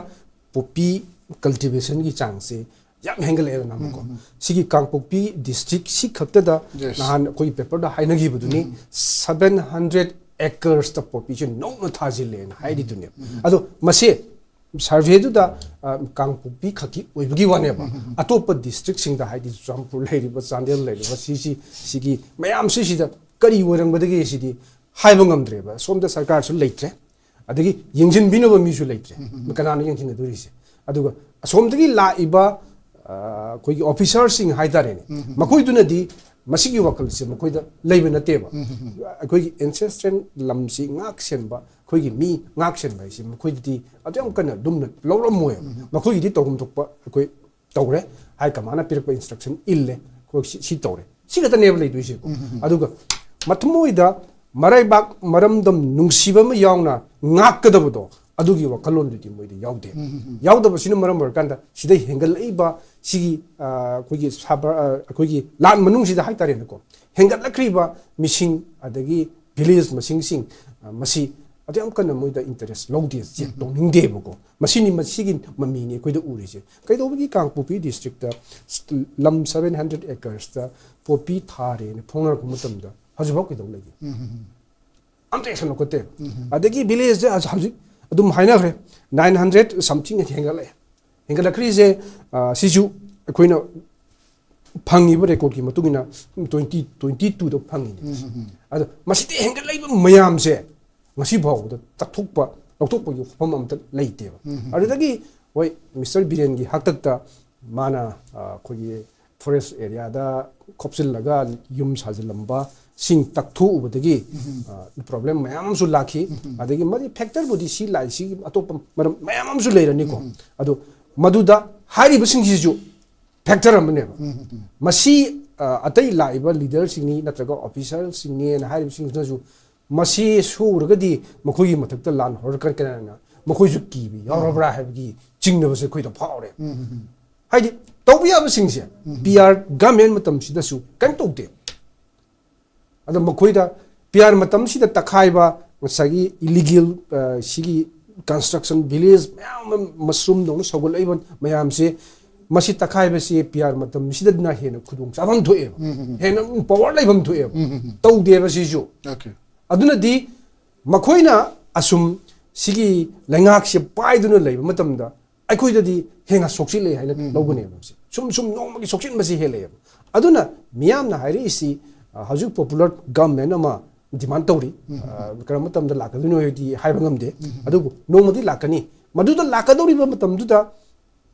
ꯄꯣꯄꯤ ꯀꯜꯇꯤꯚꯦꯁꯟꯒꯤ ꯆꯥꯡꯁꯦ ꯌꯥꯝ ꯍꯦꯟꯒꯠꯂꯛꯑꯦꯕ ꯅꯍꯥꯟꯃꯨꯛꯀꯣ꯫ ꯁꯤꯒꯤ ꯀꯥꯡꯄꯣꯛꯄꯤ district ꯁꯤ ꯈꯛꯇꯗ ꯅꯍꯥꯟ ꯑꯩꯈꯣꯏꯒꯤ paperꯗ ꯍꯥꯏꯅꯈꯤꯕꯗꯨꯅꯤ, seven hundred acresꯇ poppyꯁꯦ ꯅꯧꯅ ꯊꯥꯖꯤꯜꯂꯦꯅ ꯍꯥꯏꯔꯤꯗꯨꯅꯦꯕ꯫ ꯑꯗꯣ ꯃꯁꯦ surveyꯗꯨꯗ, ꯑ, ꯀꯥꯡꯄꯣꯛꯄꯤ ꯈꯛꯀꯤ ꯑꯣꯏꯕꯒꯤ ꯋꯥꯅꯦꯕ꯫ ꯑꯇꯣꯞꯄ districtꯁꯤꯡꯗ, ꯍꯥꯏꯗꯤ ꯆꯨꯔꯆꯥꯟꯄꯨꯔ ꯂꯩꯔꯤꯕ, ꯆꯥꯟꯗꯦꯜ ꯂꯩꯔꯤꯕ, ꯁꯤꯁꯤ, ꯁꯤꯒꯤ ꯃꯌꯥꯝꯁꯤꯁꯤꯗ ꯀꯔꯤ ꯑꯣꯏꯔꯝꯒꯗꯒꯦ ꯁꯤꯗꯤ ꯍꯥꯏꯕ ꯉꯝꯗ꯭ꯔꯦꯕ꯫ ꯁꯣꯝꯗ ꯁꯔꯀꯥꯔꯁꯨ ꯂꯩꯇ꯭ꯔꯦ, ꯑꯗꯒꯤ ꯌꯦꯡꯁꯤꯟꯕꯤꯅꯕ ꯃꯤꯁꯨ ꯂꯩꯇ꯭ꯔꯦ꯫ ꯀꯅꯥꯅ ꯌꯦꯡꯁꯤꯟꯅꯗꯣꯔꯤꯁꯦ? ꯑꯗꯨꯒ ꯑꯁꯣꯝꯗꯒꯤ ꯂꯥꯛꯏꯕ, ꯑ, ꯑꯩꯈꯣꯏꯒꯤ officerꯁꯤꯡ ꯍꯥꯏꯇꯥꯔꯦꯅꯦ, ꯃꯈꯣꯏꯗꯨꯅꯗꯤ ꯃꯁꯤꯒꯤ ꯋꯥꯈꯜꯁꯦ ꯃꯈꯣꯏꯗ ꯂꯩꯕ ꯅꯠꯇꯦꯕ꯫ ꯑꯩꯈꯣꯏꯒꯤ ancestral ꯂꯝꯁꯤ ꯉꯥꯛ ꯁꯦꯟꯕ, ꯑꯩꯈꯣꯏꯒꯤ ꯃꯤ ꯉꯥꯛ ꯁꯦꯟꯕ ꯍꯥꯏꯁꯦ ꯃꯈꯣꯏꯗꯗꯤ ꯑꯗꯨ ꯌꯥꯝ ꯀꯟꯅ ꯂꯨꯝꯅ ꯂꯧꯔꯝꯃꯣꯏꯕ꯫ ꯃꯈꯣꯏꯒꯤꯗꯤ ꯇꯧꯐꯝ ꯊꯣꯛꯄ ꯑꯩꯈꯣꯏ ꯇꯧꯔꯦ, ꯍꯥꯏ ꯀꯃꯥꯟꯅ ꯄꯤꯔꯛꯄ instruction ꯏꯜꯂꯦ, ꯑꯩꯈꯣꯏ ꯁꯤ, ꯁꯤ ꯇꯧꯔꯦ, ꯁꯤ ꯈꯛꯇꯅꯦꯕ ꯂꯩꯗꯣꯏꯁꯦꯀꯣ꯫ ꯑꯗꯨꯒ ꯃꯊꯃꯣꯏꯗ ꯃꯔꯩꯕꯥꯛ ꯃꯔꯝꯗꯝ ꯅꯨꯡꯁꯤꯕ ꯑꯃ ꯌꯥꯎꯅ ꯉꯥꯛꯀꯗꯕꯗꯣ, ꯑꯗꯨꯒꯤ ꯋꯥꯈꯜꯂꯣꯟꯗꯨꯗꯤ ꯃꯣꯏꯗ ꯌꯥꯎꯗꯦ꯫ ꯌꯥꯎꯗꯕꯁꯤꯅ ꯃꯔꯝ ꯑꯣꯏꯔꯀꯥꯟꯗ ꯁꯤꯗ ꯍꯦꯟꯒꯠꯂꯛꯏꯕ ꯁꯤꯒꯤ, ꯑ, ꯑꯩꯈꯣꯏꯒꯤ ꯁꯥꯕ-, ꯑ, ꯑꯩꯈꯣꯏꯒꯤ ꯂꯥꯟ ꯃꯅꯨꯡꯁꯤꯗ ꯍꯥꯏꯇꯥꯔꯦꯅꯦꯀꯣ, ꯍꯦꯟꯒꯠꯂꯛꯈ꯭ꯔꯤꯕ ꯃꯤꯁꯤꯡ ꯑꯗꯒꯤ village ꯃꯁꯤꯡꯁꯤꯡ, ꯑ, ꯃꯁꯤ ꯑꯗꯨ ꯌꯥꯝ ꯀꯟꯅ ꯃꯣꯏꯗ interest ꯂꯧꯗꯦ, ꯆꯦꯛ ꯇꯧꯅꯤꯡꯗꯦꯕꯀꯣ꯫ ꯃꯁꯤꯅꯤ, ꯃꯁꯤꯒꯤ ꯃꯃꯤꯅꯤ ꯑꯩꯈꯣꯏꯗ ꯎꯔꯤꯁꯦ꯫ ꯀꯩꯗꯧꯕꯒꯤ ꯀꯥꯡꯄꯣꯛꯄꯤ districtꯇ ꯂꯝ seven hundred acresꯇ poppy ꯊꯥꯔꯦꯅ ꯐꯣꯡꯅꯔꯛꯄ ꯃꯇꯝꯗ ꯍꯧꯖꯤꯛꯐꯥꯎ ꯀꯩꯗꯧ ꯂꯩꯒꯦ? ꯑꯝꯇ action ꯂꯧꯈꯠꯇꯦ꯫ ꯑꯗꯒꯤ villageꯁꯦ ꯍꯧꯖꯤꯛ ꯑꯗꯨꯝ ꯍꯥꯏꯅꯈ꯭ꯔꯦ, nine hundred something ꯍꯦꯟꯒꯠꯂꯛꯑꯦ꯫ ꯍꯦꯟꯒꯠꯂꯛꯈ꯭ꯔꯤꯁꯦ, ꯑ, ꯁꯤꯁꯨ ꯑꯩꯈꯣꯏꯅ ꯐꯪꯉꯤꯕ recordꯀꯤ ꯃꯇꯨꯡ ꯏꯟꯅ twenty twenty twoꯗ ꯐꯪꯉꯤꯅꯦ꯫ ꯑꯗꯣ ꯃꯁꯤꯗꯤ ꯍꯦꯟꯒꯠꯂꯛꯏꯕ ꯃꯌꯥꯝꯁꯦ ꯉꯁꯤ ꯐꯥꯎꯕꯗ ꯇꯛꯊꯣꯛꯄ, ꯂꯧꯊꯣꯛꯄꯒꯤ ꯋꯥꯐꯝ ꯑꯝꯇ ꯂꯩꯇꯦꯕ꯫ ꯑꯗꯨꯗꯒꯤ ꯍꯣꯏ, Mister ꯕꯤꯔꯦꯟꯒꯤ ꯍꯥꯛꯇꯛꯇ ꯃꯥꯅ, ꯑ, ꯑꯩꯈꯣꯏꯒꯤ forest areaꯗ ꯈꯣꯞꯆꯤꯜꯂꯒ ꯌꯨꯝ ꯁꯥꯖꯤꯜꯂꯝꯕ ꯁꯤꯡ ꯇꯛꯊꯣꯛꯎꯕꯗꯒꯤ, ꯑ, problem ꯃꯌꯥꯝ ꯑꯃꯁꯨ ꯂꯥꯛꯈꯤ꯫ ꯑꯗꯒꯤ ꯃꯗꯨ factorꯕꯨꯗꯤ ꯁꯤ ꯂꯥꯛꯏꯁꯤꯒꯤ ꯑꯇꯣꯞꯄ ꯃꯔꯝ ꯃꯌꯥꯝ ꯑꯃꯁꯨ ꯂꯩꯔꯅꯤꯀꯣ꯫ ꯑꯗꯣ ꯃꯗꯨꯗ ꯍꯥꯏꯔꯤꯕꯁꯤꯡꯁꯤꯁꯨ factor ꯑꯃꯅꯦꯕ꯫ ꯃꯁꯤ, ꯑ, ꯑꯇꯩ ꯂꯥꯛꯏꯕ leaderꯁꯤꯡꯅꯤ ꯅꯠꯇ꯭ꯔꯒ officerꯁꯤꯡꯅꯦꯅ ꯍꯥꯏꯔꯤꯕꯁꯤꯡꯁꯤꯅꯁꯨ ꯃꯁꯤ ꯁꯨꯔꯒꯗꯤ ꯃꯈꯣꯏꯒꯤ ꯃꯊꯛꯇ ꯂꯥꯟ ꯍꯧꯔꯛꯀꯅꯤ ꯀꯅꯥꯅ ꯃꯈꯣꯏꯁꯨ ꯀꯤꯕ ꯌꯥꯎꯔꯕ꯭ꯔꯥ ꯍꯥꯏꯕꯒꯤ ꯆꯤꯡꯅꯕꯁꯦ ꯑꯩꯈꯣꯏꯗ ꯐꯥꯎꯔꯦ꯫ ꯍꯥꯏꯗꯤ ꯇꯧꯕ ꯌꯥꯕꯁꯤꯡꯁꯦ, ꯄꯤ ꯑꯥꯔ government ꯃꯇꯝꯁꯤꯗꯁꯨ ꯀꯔꯤꯝ ꯇꯧꯗꯦ꯫ ꯑꯗꯣ ꯃꯈꯣꯏꯗ ꯄꯤ ꯑꯥꯔ ꯃꯇꯝꯁꯤꯗ ꯇꯛꯈꯥꯏꯕ, ꯉꯁꯥꯏꯒꯤ illegal, ꯑ, ꯁꯤꯒꯤ construction village ꯃꯌꯥꯝ ꯑꯃ ꯃꯁꯔꯨꯝꯗꯧꯅ ꯁꯧꯒꯠꯂꯛꯏꯕ ꯃꯌꯥꯝꯁꯦ ꯃꯁꯤ ꯇꯛꯈꯥꯏꯕꯁꯤ ꯄꯤ ꯑꯥꯔ ꯃꯇꯝꯁꯤꯗꯅ ꯍꯦꯟꯅ ꯈꯨꯗꯣꯡ ꯆꯥꯐꯝ ꯊꯣꯛꯑꯦꯕ, ꯎꯝ, ꯎꯝ, ꯎꯝ꯫ ꯍꯦꯟꯅ ꯄꯋꯥꯔ ꯂꯩꯐꯝ ꯊꯣꯛꯑꯦꯕ꯫ ꯎꯝ, ꯎꯝ, ꯎꯝ꯫ ꯇꯧꯗꯦꯕ ꯁꯤꯁꯨ꯫ ꯑꯣꯀꯦ꯫ ꯑꯗꯨꯅꯗꯤ ꯃꯈꯣꯏꯅ ꯑꯁꯨꯝ ꯁꯤꯒꯤ ꯂꯩꯉꯥꯛꯁꯦ ꯄꯥꯏꯗꯨꯅ ꯂꯩꯕ ꯃꯇꯝꯗ ꯑꯩꯈꯣꯏꯗꯗꯤ ꯍꯦꯟꯅ ꯁꯣꯛꯆꯤꯜꯂꯛꯑꯦ ꯍꯥꯏꯅ ꯎꯝ꯫ ꯂꯧꯒꯅꯦꯕ꯫ ꯁꯤ ꯁꯨꯝ ꯁꯨꯝ ꯅꯣꯡꯃꯒꯤ ꯁꯣꯛꯆꯤꯟꯕꯁꯤ ꯍꯦꯜꯂꯛꯑꯦꯕ꯫ ꯑꯗꯨꯅ ꯃꯤꯌꯥꯝꯅ ꯍꯥꯏꯔꯛꯏꯁꯤ, ꯑ, ꯍꯧꯖꯤꯛ ꯄꯣꯄꯨꯂꯔ ꯒꯚꯔꯟꯃꯦꯟ ꯑꯃ ꯗꯤꯃꯥꯟ ꯇꯧꯔꯤ꯫ ꯎꯝ꯫ ꯑ, ꯀꯔꯝꯕ ꯃꯇꯝꯗ ꯂꯥꯛꯀꯗꯣꯏꯅꯣ ꯍꯥꯏꯗꯤ ꯍꯥꯏꯕ ꯉꯝꯗꯦ꯫ ꯎꯝ꯫ ꯑꯗꯨꯕꯨ ꯅꯣꯡꯃꯗꯤ ꯂꯥꯛꯀꯅꯤ꯫ ꯃꯗꯨꯗ ꯂꯥꯛꯀꯗꯧꯔꯤꯕ ꯃꯇꯝꯗꯨꯗ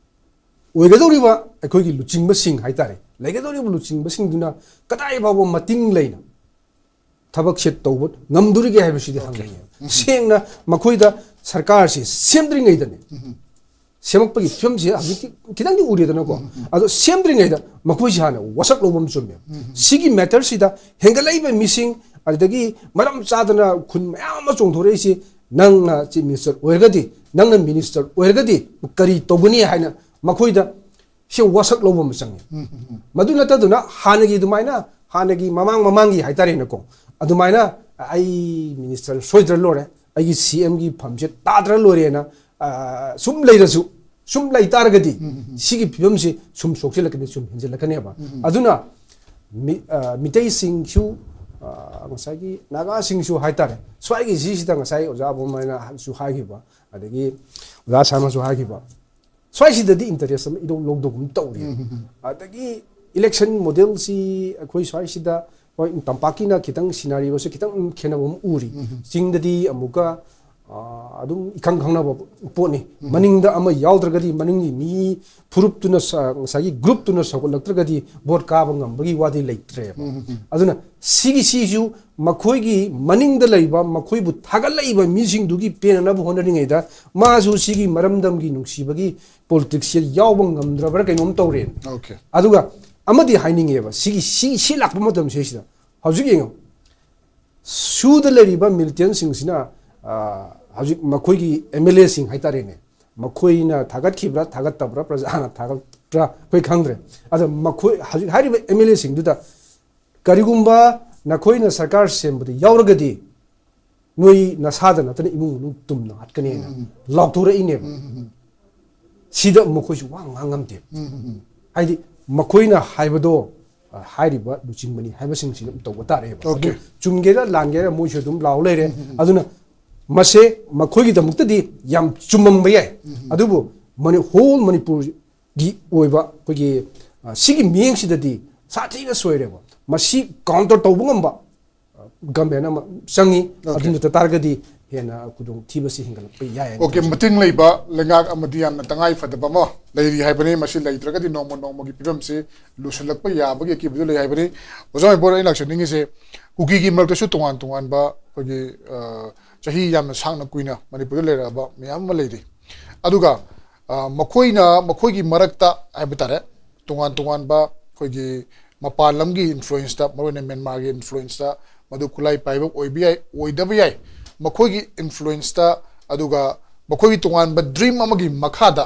ꯑꯣꯏꯒꯗꯧꯔꯤꯕ ꯑꯩꯈꯣꯏꯒꯤ ꯂꯨꯆꯤꯡꯕꯁꯤꯡ ꯍꯥꯏꯇꯥꯔꯦ, ꯂꯩꯒꯗꯧꯔꯤꯕ ꯂꯨꯆꯤꯡꯕꯁꯤꯡꯗꯨꯅ ꯀꯗꯥꯏ ꯐꯥꯎꯕ ꯃꯇꯤꯡ ꯂꯩꯅ ꯊꯕꯛꯁꯦ ꯇꯧꯕ ꯉꯝꯗꯣꯔꯤꯒꯦ ꯍꯥꯏꯕꯁꯤꯗꯤ ꯍꯪꯅꯤꯡꯉꯦ꯫ ꯎꯝ꯫ ꯁꯦꯡꯅ ꯃꯈꯣꯏꯗ ꯁꯔꯀꯥꯔꯁꯤ ꯁꯦꯝꯗ꯭ꯔꯤꯉꯩꯗꯅꯦ, ꯎꯝ꯫ ꯁꯦꯝꯃꯛꯄꯒꯤ ꯐꯤꯕꯝꯁꯦ ꯍꯧꯖꯤꯛꯇꯤ ꯈꯤꯇꯪꯗꯤ ꯎꯔꯦꯗꯅꯀꯣ꯫ ꯎꯝ, ꯎꯝ꯫ ꯑꯗꯣ ꯁꯦꯝꯗ꯭ꯔꯤꯉꯩꯗ ꯃꯈꯣꯏꯁꯤ ꯍꯥꯟꯅ ꯋꯥꯁꯛ ꯂꯧꯕ ꯑꯃ ꯆꯨꯝꯃꯦꯕ꯫ ꯎꯝ, ꯎꯝ꯫ ꯁꯤꯒꯤ ꯃꯦꯇꯔꯁꯤꯗ ꯍꯦꯟꯒꯠꯂꯛꯏꯕ ꯃꯤꯁꯤꯡ, ꯑꯗꯨꯗꯒꯤ ꯃꯔꯝ ꯆꯥꯗꯅ ꯈꯨꯟ ꯃꯌꯥꯝ ꯑꯃ ꯆꯣꯡꯊꯣꯔꯛꯏꯁꯤ, ꯅꯪꯅ ꯆꯤꯐ ꯃꯤꯅꯤꯁꯇꯔ ꯑꯣꯏꯔꯒꯗꯤ, ꯅꯪꯅ ꯃꯤꯅꯤꯁꯇꯔ ꯑꯣꯏꯔꯒꯗꯤ ꯀꯔꯤ ꯇꯧꯒꯅꯤ ꯍꯥꯏꯅ ꯃꯈꯣꯏꯗ ꯁꯤ ꯋꯥꯁꯛ ꯂꯧꯕ ꯑꯃ ꯆꯪꯉꯦ꯫ ꯎꯝ, ꯎꯝ, ꯎꯝ꯫ ꯃꯗꯨ ꯅꯠꯇꯗꯨꯅ ꯍꯥꯟꯅꯒꯤ ꯑꯗꯨꯃꯥꯏꯅ, ꯍꯥꯟꯅꯒꯤ ꯃꯃꯥꯡ ꯃꯃꯥꯡꯒꯤ ꯍꯥꯏꯇꯥꯔꯦꯅꯦꯀꯣ, ꯑꯗꯨꯃꯥꯏꯅ ꯑꯩ ꯃꯤꯅꯤꯁꯇꯔ ꯁꯣꯏꯗ꯭ꯔ ꯂꯣꯏꯔꯦ, ꯑꯩꯒꯤ ꯁꯤ ꯑꯦꯝꯒꯤ ꯐꯝꯁꯦ ꯇꯥꯗ꯭ꯔ ꯂꯣꯏꯔꯦꯅ, ꯑ, ꯁꯨꯝ ꯂꯩꯔꯁꯨ, ꯁꯨꯝ ꯂꯩ ꯇꯥꯔꯒꯗꯤ ꯎꯝ, ꯎꯝ, ꯎꯝ꯫ ꯁꯤꯒꯤ ꯐꯤꯕꯝꯁꯤ ꯁꯨꯝ ꯁꯣꯛꯆꯤꯜꯂꯛꯀꯅꯤ, ꯁꯨꯝ ꯍꯦꯟꯖꯤꯜꯂꯛꯀꯅꯦꯕ꯫ ꯎꯝ, ꯎꯝ꯫ ꯑꯗꯨꯅ ꯃꯤ-, ꯑ, ꯃꯤꯇꯩꯁꯤꯡꯁꯨ, ꯑ, ꯉꯁꯥꯏꯒꯤ ꯅꯥꯒꯥꯁꯤꯡꯁꯨ ꯍꯥꯏꯇꯥꯔꯦ, ꯁ꯭ꯋꯥꯏꯒꯤ ꯁꯤꯁꯤꯗ ꯉꯁꯥꯏ ꯑꯣꯖꯥ ꯑꯕꯨꯝꯍꯥꯏꯅꯁꯨ ꯍꯥꯏꯈꯤꯕ, ꯑꯗꯒꯤ ꯑꯣꯖꯥ ꯁꯥꯔꯅꯁꯨ ꯍꯥꯏꯈꯤꯕ, ꯁ꯭ꯋꯥꯏꯁꯤꯗꯗꯤ ꯏꯟꯇꯔꯦꯁ ꯑꯃ ꯏꯔꯧ ꯂꯧꯗꯒꯨꯝ ꯇꯧꯔꯤ꯫ ꯎꯝ, ꯎꯝ, ꯎꯝ꯫ ꯑꯗꯒꯤ ꯏꯂꯦꯛꯁꯟ ꯃꯣꯗꯦꯜꯁꯤ ꯑꯩꯈꯣꯏ ꯁ꯭ꯋꯥꯏꯁꯤꯗ, ꯍꯣꯏ, ꯇꯝꯄꯥꯛꯀꯤꯅ ꯈꯤꯇꯪ ꯁꯤꯅꯥꯔꯤꯑꯣꯁꯦ ꯈꯤꯇꯪ ꯈꯦꯠꯅꯕ ꯑꯃ ꯎꯔꯤ꯫ ꯎꯝ, ꯎꯝ꯫ ꯆꯤꯡꯗꯗꯤ ꯑꯃꯨꯛꯀ, ꯑ, ꯑꯗꯨꯝ ꯏꯈꯪ ꯈꯪꯅꯕ ꯄꯣꯠꯅꯤ꯫ ꯎꯝ꯫ ꯃꯅꯤꯡꯗ ꯑꯃ ꯌꯥꯎꯗ꯭ꯔꯒꯗꯤ, ꯃꯅꯤꯡꯒꯤ ꯃꯤ ꯐꯨꯔꯨꯞꯇꯨꯅ ꯁ-, ꯉꯁꯥꯏꯒꯤ ꯒ꯭ꯔꯨꯞꯇꯨꯅ ꯁꯧꯒꯠꯂꯛꯇ꯭ꯔꯒꯗꯤ ꯚꯣꯠ ꯀꯥꯕ ꯉꯝꯕꯒꯤ ꯋꯥꯗꯤ ꯂꯩꯇ꯭ꯔꯦꯕ꯫ ꯎꯝ, ꯎꯝ, ꯎꯝ꯫ ꯑꯗꯨꯅ ꯁꯤꯒꯤ, ꯁꯤꯁꯨ ꯃꯈꯣꯏꯒꯤ ꯃꯅꯤꯡꯗ ꯂꯩꯕ, ꯃꯈꯣꯏꯕꯨ ꯊꯥꯒꯠꯂꯛꯏꯕ ꯃꯤꯁꯤꯡꯗꯨꯒꯤ ꯄꯦꯟꯅꯅꯕ ꯍꯣꯠꯅꯔꯤꯉꯩꯗ ꯃꯥꯁꯨ ꯁꯤꯒꯤ ꯃꯔꯝꯗꯝꯒꯤ ꯅꯨꯡꯁꯤꯕꯒꯤ ꯄꯣꯂꯤꯇꯤꯛꯁꯁꯦ ꯌꯥꯎꯕ ꯉꯝꯗ꯭ꯔꯕ꯭ꯔꯥ ꯀꯩꯅꯣꯝ ꯇꯧꯔꯦ꯫ ꯑꯣꯀꯦ꯫ ꯑꯗꯨꯒ ꯑꯃꯗꯤ ꯍꯥꯏꯅꯤꯡꯉꯦꯕ, ꯁꯤꯒꯤ, ꯁꯤ, ꯁꯤ ꯂꯥꯛꯄ ꯃꯇꯝꯁꯤꯗꯩꯁꯤꯗ, ꯍꯧꯖꯤꯛ ꯌꯦꯡꯉꯣ, ꯁꯨꯗ ꯂꯩꯔꯤꯕ ꯃꯤꯂꯤꯇꯦꯟꯁꯤꯡꯁꯤꯅ, ꯑ, ꯍꯧꯖꯤꯛ ꯃꯈꯣꯏꯒꯤ ꯑꯦꯝ ꯑꯦꯜ ꯑꯦꯁꯤꯡ ꯍꯥꯏꯇꯥꯔꯦꯅꯦ, ꯃꯈꯣꯏꯅ ꯊꯥꯒꯠꯈꯤꯕ꯭ꯔꯥ, ꯊꯥꯒꯠꯇꯕ꯭ꯔꯥ, ꯄ꯭ꯔꯖꯥꯅ ꯊꯥꯒꯠꯄ꯭ꯔꯥ ꯑꯩꯈꯣꯏ ꯈꯪꯗ꯭ꯔꯦ꯫ ꯑꯗꯣ ꯃꯈꯣꯏ ꯍꯧꯖꯤꯛ ꯍꯥꯏꯔꯤꯕ ꯑꯦꯝ ꯑꯦꯜ ꯑꯦꯁꯤꯡꯗꯨꯗ ꯀꯔꯤꯒꯨꯝꯕ ꯅꯈꯣꯏꯅ ꯁꯔꯀꯥꯔ ꯁꯦꯝꯕꯗ ꯌꯥꯎꯔꯒꯗꯤ ꯅꯣꯏ ꯅꯁꯥꯗ ꯅꯠꯇꯅ ꯏꯃꯨꯡ ꯃꯅꯨꯡ ꯇꯨꯝꯅ ꯍꯥꯠꯀꯅꯤꯅ ꯎꯝ꯫ ꯂꯥꯎꯊꯣꯔꯛꯏꯅꯦꯕ꯫ ꯎꯝ, ꯎꯝ, ꯎꯝ꯫ ꯁꯤꯗ ꯃꯈꯣꯏꯁꯨ ꯋꯥ ꯉꯥꯡ ꯉꯝꯗꯦꯕ꯫ ꯍꯥꯏꯗꯤ ꯃꯈꯣꯏꯅ ꯍꯥꯏꯕꯗꯣ, ꯑ, ꯍꯥꯏꯔꯤꯕ ꯂꯨꯆꯤꯡꯕꯅꯤ ꯍꯥꯏꯕꯁꯤꯡꯁꯤꯅ ꯑꯗꯨꯝ ꯇꯧꯕ ꯇꯥꯔꯛꯑꯦꯕ꯫ ꯑꯗꯨ Okay. ꯆꯨꯝꯒꯦꯔꯥ ꯂꯥꯟꯒꯦꯔꯥ ꯃꯣꯏꯁꯨ ꯑꯗꯨꯝ ꯂꯥꯎ ꯂꯩꯔꯦ꯫ ꯑꯗꯨꯅ ꯃꯁꯦ ꯃꯈꯣꯏꯒꯤꯗꯃꯛꯇꯗꯤ ꯌꯥꯝ ꯆꯨꯝꯃꯝꯕ ꯌꯥꯏ꯫ ꯑꯗꯨꯕꯨ ꯃꯅꯤ-, whole ꯃꯅꯤꯄꯨꯔꯒꯤ ꯑꯣꯏꯕ ꯑꯩꯈꯣꯏꯒꯤ, ꯑ, ꯁꯤꯒꯤ ꯃꯤꯠꯌꯦꯡꯁꯤꯗꯗꯤ ꯁꯥꯊꯤꯅ ꯁꯣꯏꯔꯦꯕ꯫ ꯃꯁꯤ counter ꯇꯧꯕ ꯉꯝꯕ, ꯑ, government ꯑꯃ ꯆꯪꯉꯤ꯫ Okay. ꯑꯗꯨ ꯅꯠꯇ ꯇꯥꯔꯒꯗꯤ ꯍꯦꯟꯅ ꯈꯨꯗꯣꯡ ꯊꯤꯕꯁꯤ ꯍꯦꯟꯒꯠꯂꯛꯄ ꯌꯥꯏ ꯍꯥꯏꯅ Okay, ꯈꯟꯖꯩ꯫ ꯃꯇꯤꯡ ꯂꯩꯕ ꯂꯩꯉꯥꯛ ꯑꯃꯗꯤ ꯌꯥꯝꯅ ꯇꯉꯥꯏ ꯐꯗꯕ ꯑꯃ ꯂꯩꯔꯤ ꯍꯥꯏꯕꯅꯤ꯫ ꯃꯁꯤ ꯂꯩꯇ꯭ꯔꯒꯗꯤ ꯅꯣꯡꯃ ꯅꯣꯡꯃꯒꯤ ꯐꯤꯕꯝꯁꯤ ꯂꯨꯁꯜꯂꯛꯄ ꯌꯥꯕꯒꯤ ꯑꯀꯤꯕꯗꯨ ꯂꯩ ꯍꯥꯏꯕꯅꯤ꯫ ꯑꯣꯖꯥ ꯃꯩꯕꯣꯟ, ꯑꯩꯅ ꯂꯥꯛꯆꯅꯤꯡꯉꯤꯁꯦ ꯀꯨꯀꯤꯒꯤ ꯃꯔꯛꯇꯁꯨ ꯇꯣꯉꯥꯟ ꯇꯣꯉꯥꯟꯕ ꯑꯩꯈꯣꯏꯒꯤ, ꯑ, ꯆꯍꯤ ꯌꯥꯝꯅ ꯁꯥꯡꯅ ꯀꯨꯏꯅ ꯃꯅꯤꯄꯨꯔꯗ ꯂꯩꯔꯛꯑꯕ ꯃꯌꯥꯝ ꯑꯃ ꯂꯩꯔꯤ꯫ ꯑꯗꯨꯒ, ꯑ, ꯃꯈꯣꯏꯅ, ꯃꯈꯣꯏꯒꯤ ꯃꯔꯛꯇ ꯍꯥꯏꯕ ꯇꯥꯔꯦ, ꯇꯣꯉꯥꯟ ꯇꯣꯉꯥꯟꯕ ꯑꯩꯈꯣꯏꯒꯤ ꯃꯄꯥꯟ ꯂꯝꯒꯤ influenceꯇ, ꯃꯔꯨꯑꯣꯏꯅ ꯃ꯭ꯌꯥꯟꯃꯥꯔꯒꯤ influenceꯇ, ꯃꯗꯨ ꯈꯨꯠꯂꯥꯏ ꯄꯥꯏꯕ ꯑꯣꯏꯕ ꯌꯥꯏ, ꯑꯣꯏꯗꯕ ꯌꯥꯏ, ꯃꯈꯣꯏꯒꯤ influenceꯇ, ꯑꯗꯨꯒ ꯃꯈꯣꯏꯒꯤ ꯇꯣꯉꯥꯟꯕ dream ꯑꯃꯒꯤ ꯃꯈꯥꯗ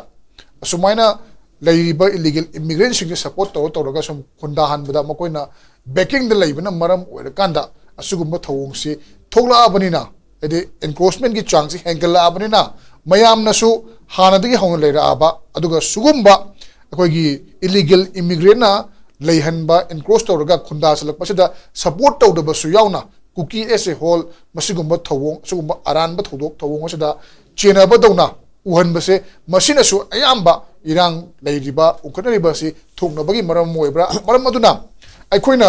ꯑꯁꯨꯃꯥꯏꯅ ꯂꯩꯔꯤꯕ illegal immigrantꯁꯤꯡꯁꯦ support ꯇꯧꯔ ꯇꯧꯔꯒ ꯁꯨꯝ ꯈꯨꯟꯗꯥꯍꯟꯕꯗ ꯃꯈꯣꯏꯅ backingꯗ ꯂꯩꯕꯅ ꯃꯔꯝ ꯑꯣꯏꯔꯀꯥꯟꯗ ꯑꯁꯤꯒꯨꯝꯕ ꯊꯧꯑꯣꯡꯁꯤ ꯊꯣꯛꯂꯛꯑꯕꯅꯤꯅ, ꯍꯥꯏꯗꯤ encroachmentꯀꯤ ꯆꯥꯡꯁꯤ ꯍꯦꯟꯒꯠꯂꯛꯑꯕꯅꯤꯅ, ꯃꯌꯥꯝꯅꯁꯨ ꯍꯥꯟꯅꯗꯒꯤ ꯍꯧꯅ ꯂꯩꯔꯛꯑꯕ, ꯑꯗꯨꯒ ꯁꯤꯒꯨꯝꯕ ꯑꯩꯈꯣꯏꯒꯤ illegal immigrantꯅ ꯂꯩꯍꯟꯕ, encroach ꯇꯧꯔꯒ ꯈꯨꯟꯗꯥꯁꯤꯜꯂꯛꯄꯁꯤꯗ support ꯇꯧꯗꯕꯁꯨ ꯌꯥꯎꯅ, ꯀꯨꯀꯤ as a whole ꯃꯁꯤꯒꯨꯝꯕ ꯊꯧꯑꯣꯡ, ꯑꯁꯤꯒꯨꯝꯕ ꯑꯔꯥꯟꯕ ꯊꯧꯗꯣꯛ ꯊꯧꯑꯣꯡ ꯑꯁꯤꯗ ꯆꯦꯟꯅꯕꯗꯧꯅ ꯎꯍꯟꯕꯁꯦ, ꯃꯁꯤꯅꯁꯨ ꯑꯌꯥꯝꯕ ꯏꯔꯥꯡ ꯂꯩꯔꯤꯕ, ꯎꯈꯠꯅꯔꯤꯕ ꯑꯁꯤ ꯊꯣꯛꯅꯕꯒꯤ ꯃꯔꯝ ꯑꯃ ꯑꯣꯏꯕ꯭ꯔꯥ? ꯃꯔꯝ ꯑꯗꯨꯅ ꯑꯩꯈꯣꯏꯅ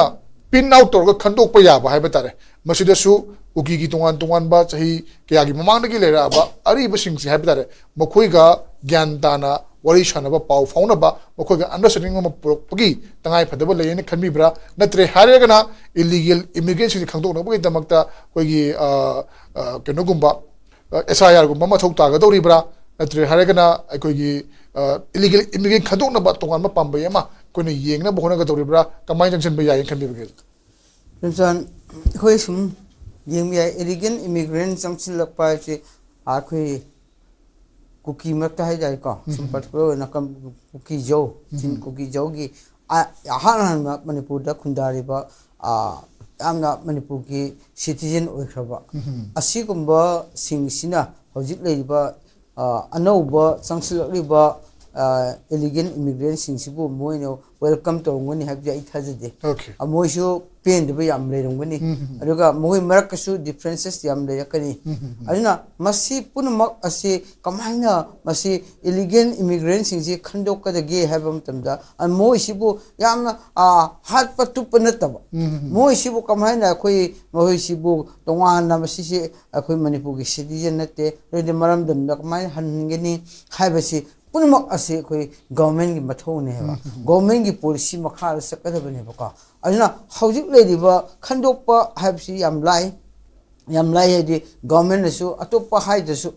pin out ꯇꯧꯔꯒ ꯈꯟꯗꯣꯛꯄ ꯌꯥꯕ ꯍꯥꯏꯕ ꯇꯥꯔꯦ꯫ ꯃꯁꯤꯗꯁꯨ ꯀꯨꯀꯤꯒꯤ ꯇꯣꯉꯥꯟ ꯇꯣꯉꯥꯟꯕ ꯆꯍꯤ ꯀꯌꯥꯒꯤ ꯃꯃꯥꯡꯗꯒꯤ ꯂꯩꯔꯛꯑꯕ ꯑꯔꯤꯕꯁꯤꯡꯁꯤ ꯍꯥꯏꯕ ꯇꯥꯔꯦ, ꯃꯈꯣꯏꯒ ꯒ꯭ꯌꯥꯟ ꯇꯥꯅ ꯋꯥꯔꯤ ꯁꯥꯟꯅꯕ, ꯄꯥꯎ ꯐꯥꯎꯅꯕ, ꯃꯈꯣꯏꯒ understanding ꯑꯃ ꯄꯨꯔꯛꯄꯒꯤ ꯇꯉꯥꯏ ꯐꯗꯕ ꯂꯩ ꯍꯥꯏꯅ ꯈꯟꯕꯤꯕ꯭ꯔꯥ? ꯅꯠꯇ꯭ꯔꯦ ꯍꯥꯏꯔꯒꯅ illegal immigrantꯁꯤꯡꯁꯤ ꯈꯪꯗꯣꯛꯅꯕꯒꯤꯗꯃꯛꯇ ꯑꯩꯈꯣꯏꯒꯤ, ꯑ, ꯑ, ꯀꯩꯅꯣꯒꯨꯝꯕ, ꯑ, S I Rꯒꯨꯝꯕ ꯑꯃ ꯃꯊꯧ ꯇꯥꯒꯗꯧꯔꯤꯕ꯭ꯔꯥ? ꯅꯠꯇ꯭ꯔꯦ ꯍꯥꯏꯔꯒꯅ ꯑꯩꯈꯣꯏꯒꯤ, ꯑ, illegal immigrant ꯈꯟꯗꯣꯛꯅꯕ ꯇꯣꯉꯥꯟꯕ ꯄꯥꯝꯕꯩ ꯑꯃ ꯑꯩꯈꯣꯏꯅ ꯌꯦꯡꯅꯕ ꯍꯣꯠꯅꯒꯗꯧꯔꯤꯕ꯭ꯔꯥ? ꯀꯃꯥꯏꯅ ꯆꯪꯁꯤꯟꯕ ꯌꯥꯏꯅ ꯈꯟꯕꯤꯕꯒꯦ? ꯔꯝꯖꯥꯟ, ꯑꯩꯈꯣꯏ ꯁꯨꯝ ꯌꯦꯡꯕ ꯌꯥꯏ, illegal immigrant ꯆꯪꯁꯤꯜꯂꯛꯄ ꯍꯥꯏꯁꯦ ꯑꯩꯈꯣꯏ ꯀꯨꯀꯤ ꯃꯔꯛꯇ ꯍꯥꯏꯇꯥꯔꯦꯀꯣ, ꯁꯨꯝ particular ꯑꯣꯏꯅ ꯀꯝ-, ꯀꯨꯀꯤ ꯖꯧ, ꯆꯤꯡ ꯀꯨꯀꯤ ꯖꯧꯒꯤ ꯑ-, ꯑꯍꯥꯟ ꯑꯍꯥꯟꯕ ꯃꯅꯤꯄꯨꯔꯗ ꯈꯨꯟꯗꯥꯔꯤꯕ, ꯑ, ꯌꯥꯝꯅ ꯃꯅꯤꯄꯨꯔꯒꯤ citizen ꯑꯣꯏꯈ꯭ꯔꯕ ꯑꯁꯤꯒꯨꯝꯕꯁꯤꯡꯁꯤꯅ ꯍꯧꯖꯤꯛ ꯂꯩꯔꯤꯕ ꯑ, ꯑꯅꯧꯕ ꯆꯪꯁꯤꯜꯂꯛꯂꯤꯕ, ꯑ, ꯏꯂꯤꯒꯦꯜ ꯏꯃꯤꯒ꯭ꯔꯦꯟꯁꯤꯡꯁꯤꯕꯨ ꯃꯣꯏꯅ ꯋꯦꯜꯀꯝ ꯇꯧꯔꯝꯒꯅꯤ ꯍꯥꯏꯕꯗꯤ ꯑꯩ ꯊꯥꯖꯗꯦ꯫ Okay. ꯑ, ꯃꯣꯏꯁꯨ ꯄꯦꯟꯗꯕ ꯌꯥꯝ ꯂꯩꯔꯝꯒꯅꯤ꯫ ꯑꯗꯨꯒ ꯃꯈꯣꯏ ꯃꯔꯛꯇꯁꯨ ꯗꯤꯐ꯭ꯔꯦꯟꯁꯦꯁ ꯌꯥꯝ ꯂꯩꯔꯛꯀꯅꯤ꯫ ꯑꯗꯨꯅ ꯃꯁꯤ ꯄꯨꯝꯅꯃꯛ ꯑꯁꯤ ꯀꯃꯥꯏꯅ ꯃꯁꯤ ꯏꯂꯤꯒꯦꯜ ꯏꯃꯤꯒ꯭ꯔꯦꯟꯁꯤꯡꯁꯤ ꯈꯟꯗꯣꯛꯀꯗꯒꯦ ꯍꯥꯏꯕ ꯃꯇꯝꯗ, ꯑ, ꯃꯣꯏꯁꯤꯕꯨ ꯌꯥꯝꯅ, ꯑ, ꯍꯥꯠꯄ ꯇꯨꯞꯄ ꯅꯠꯇꯕ, ꯃꯣꯏꯁꯤꯕꯨ ꯀꯃꯥꯏꯅ ꯑꯩꯈꯣꯏ ꯃꯈꯣꯏꯁꯤꯕꯨ ꯇꯣꯉꯥꯟꯅ ꯃꯁꯤꯁꯦ ꯑꯩꯈꯣꯏ ꯃꯅꯤꯄꯨꯔꯒꯤ ꯁꯤꯇꯤꯖꯦꯟ ꯅꯠꯇꯦ, ꯑꯗꯨꯗꯤ ꯃꯔꯝꯗꯝꯗ ꯀꯃꯥꯏꯅ ꯍꯟꯍꯟꯒꯅꯤ ꯍꯥꯏꯕꯁꯤ ꯄꯨꯝꯅꯃꯛ ꯑꯁꯤ ꯑꯩꯈꯣꯏ ꯒꯣꯔꯃꯦꯟꯒꯤ ꯃꯊꯧꯅꯦꯕ꯫ ꯒꯣꯔꯃꯦꯟꯒꯤ ꯄꯣꯂꯤꯁꯤ ꯃꯈꯥꯗ ꯆꯠꯀꯗꯕꯅꯦꯕꯀꯣ꯫ ꯑꯗꯨꯅ ꯍꯧꯖꯤꯛ ꯂꯩꯔꯤꯕ ꯈꯟꯗꯣꯛꯄ ꯍꯥꯏꯕꯁꯤ ꯌꯥꯝ ꯂꯥꯏ, ꯌꯥꯝ ꯂꯥꯏ ꯍꯥꯏꯗꯤ ꯒꯣꯔꯃꯦꯟꯅꯁꯨ ꯑꯇꯣꯞꯄ ꯍꯥꯏꯗ꯭ꯔꯁꯨ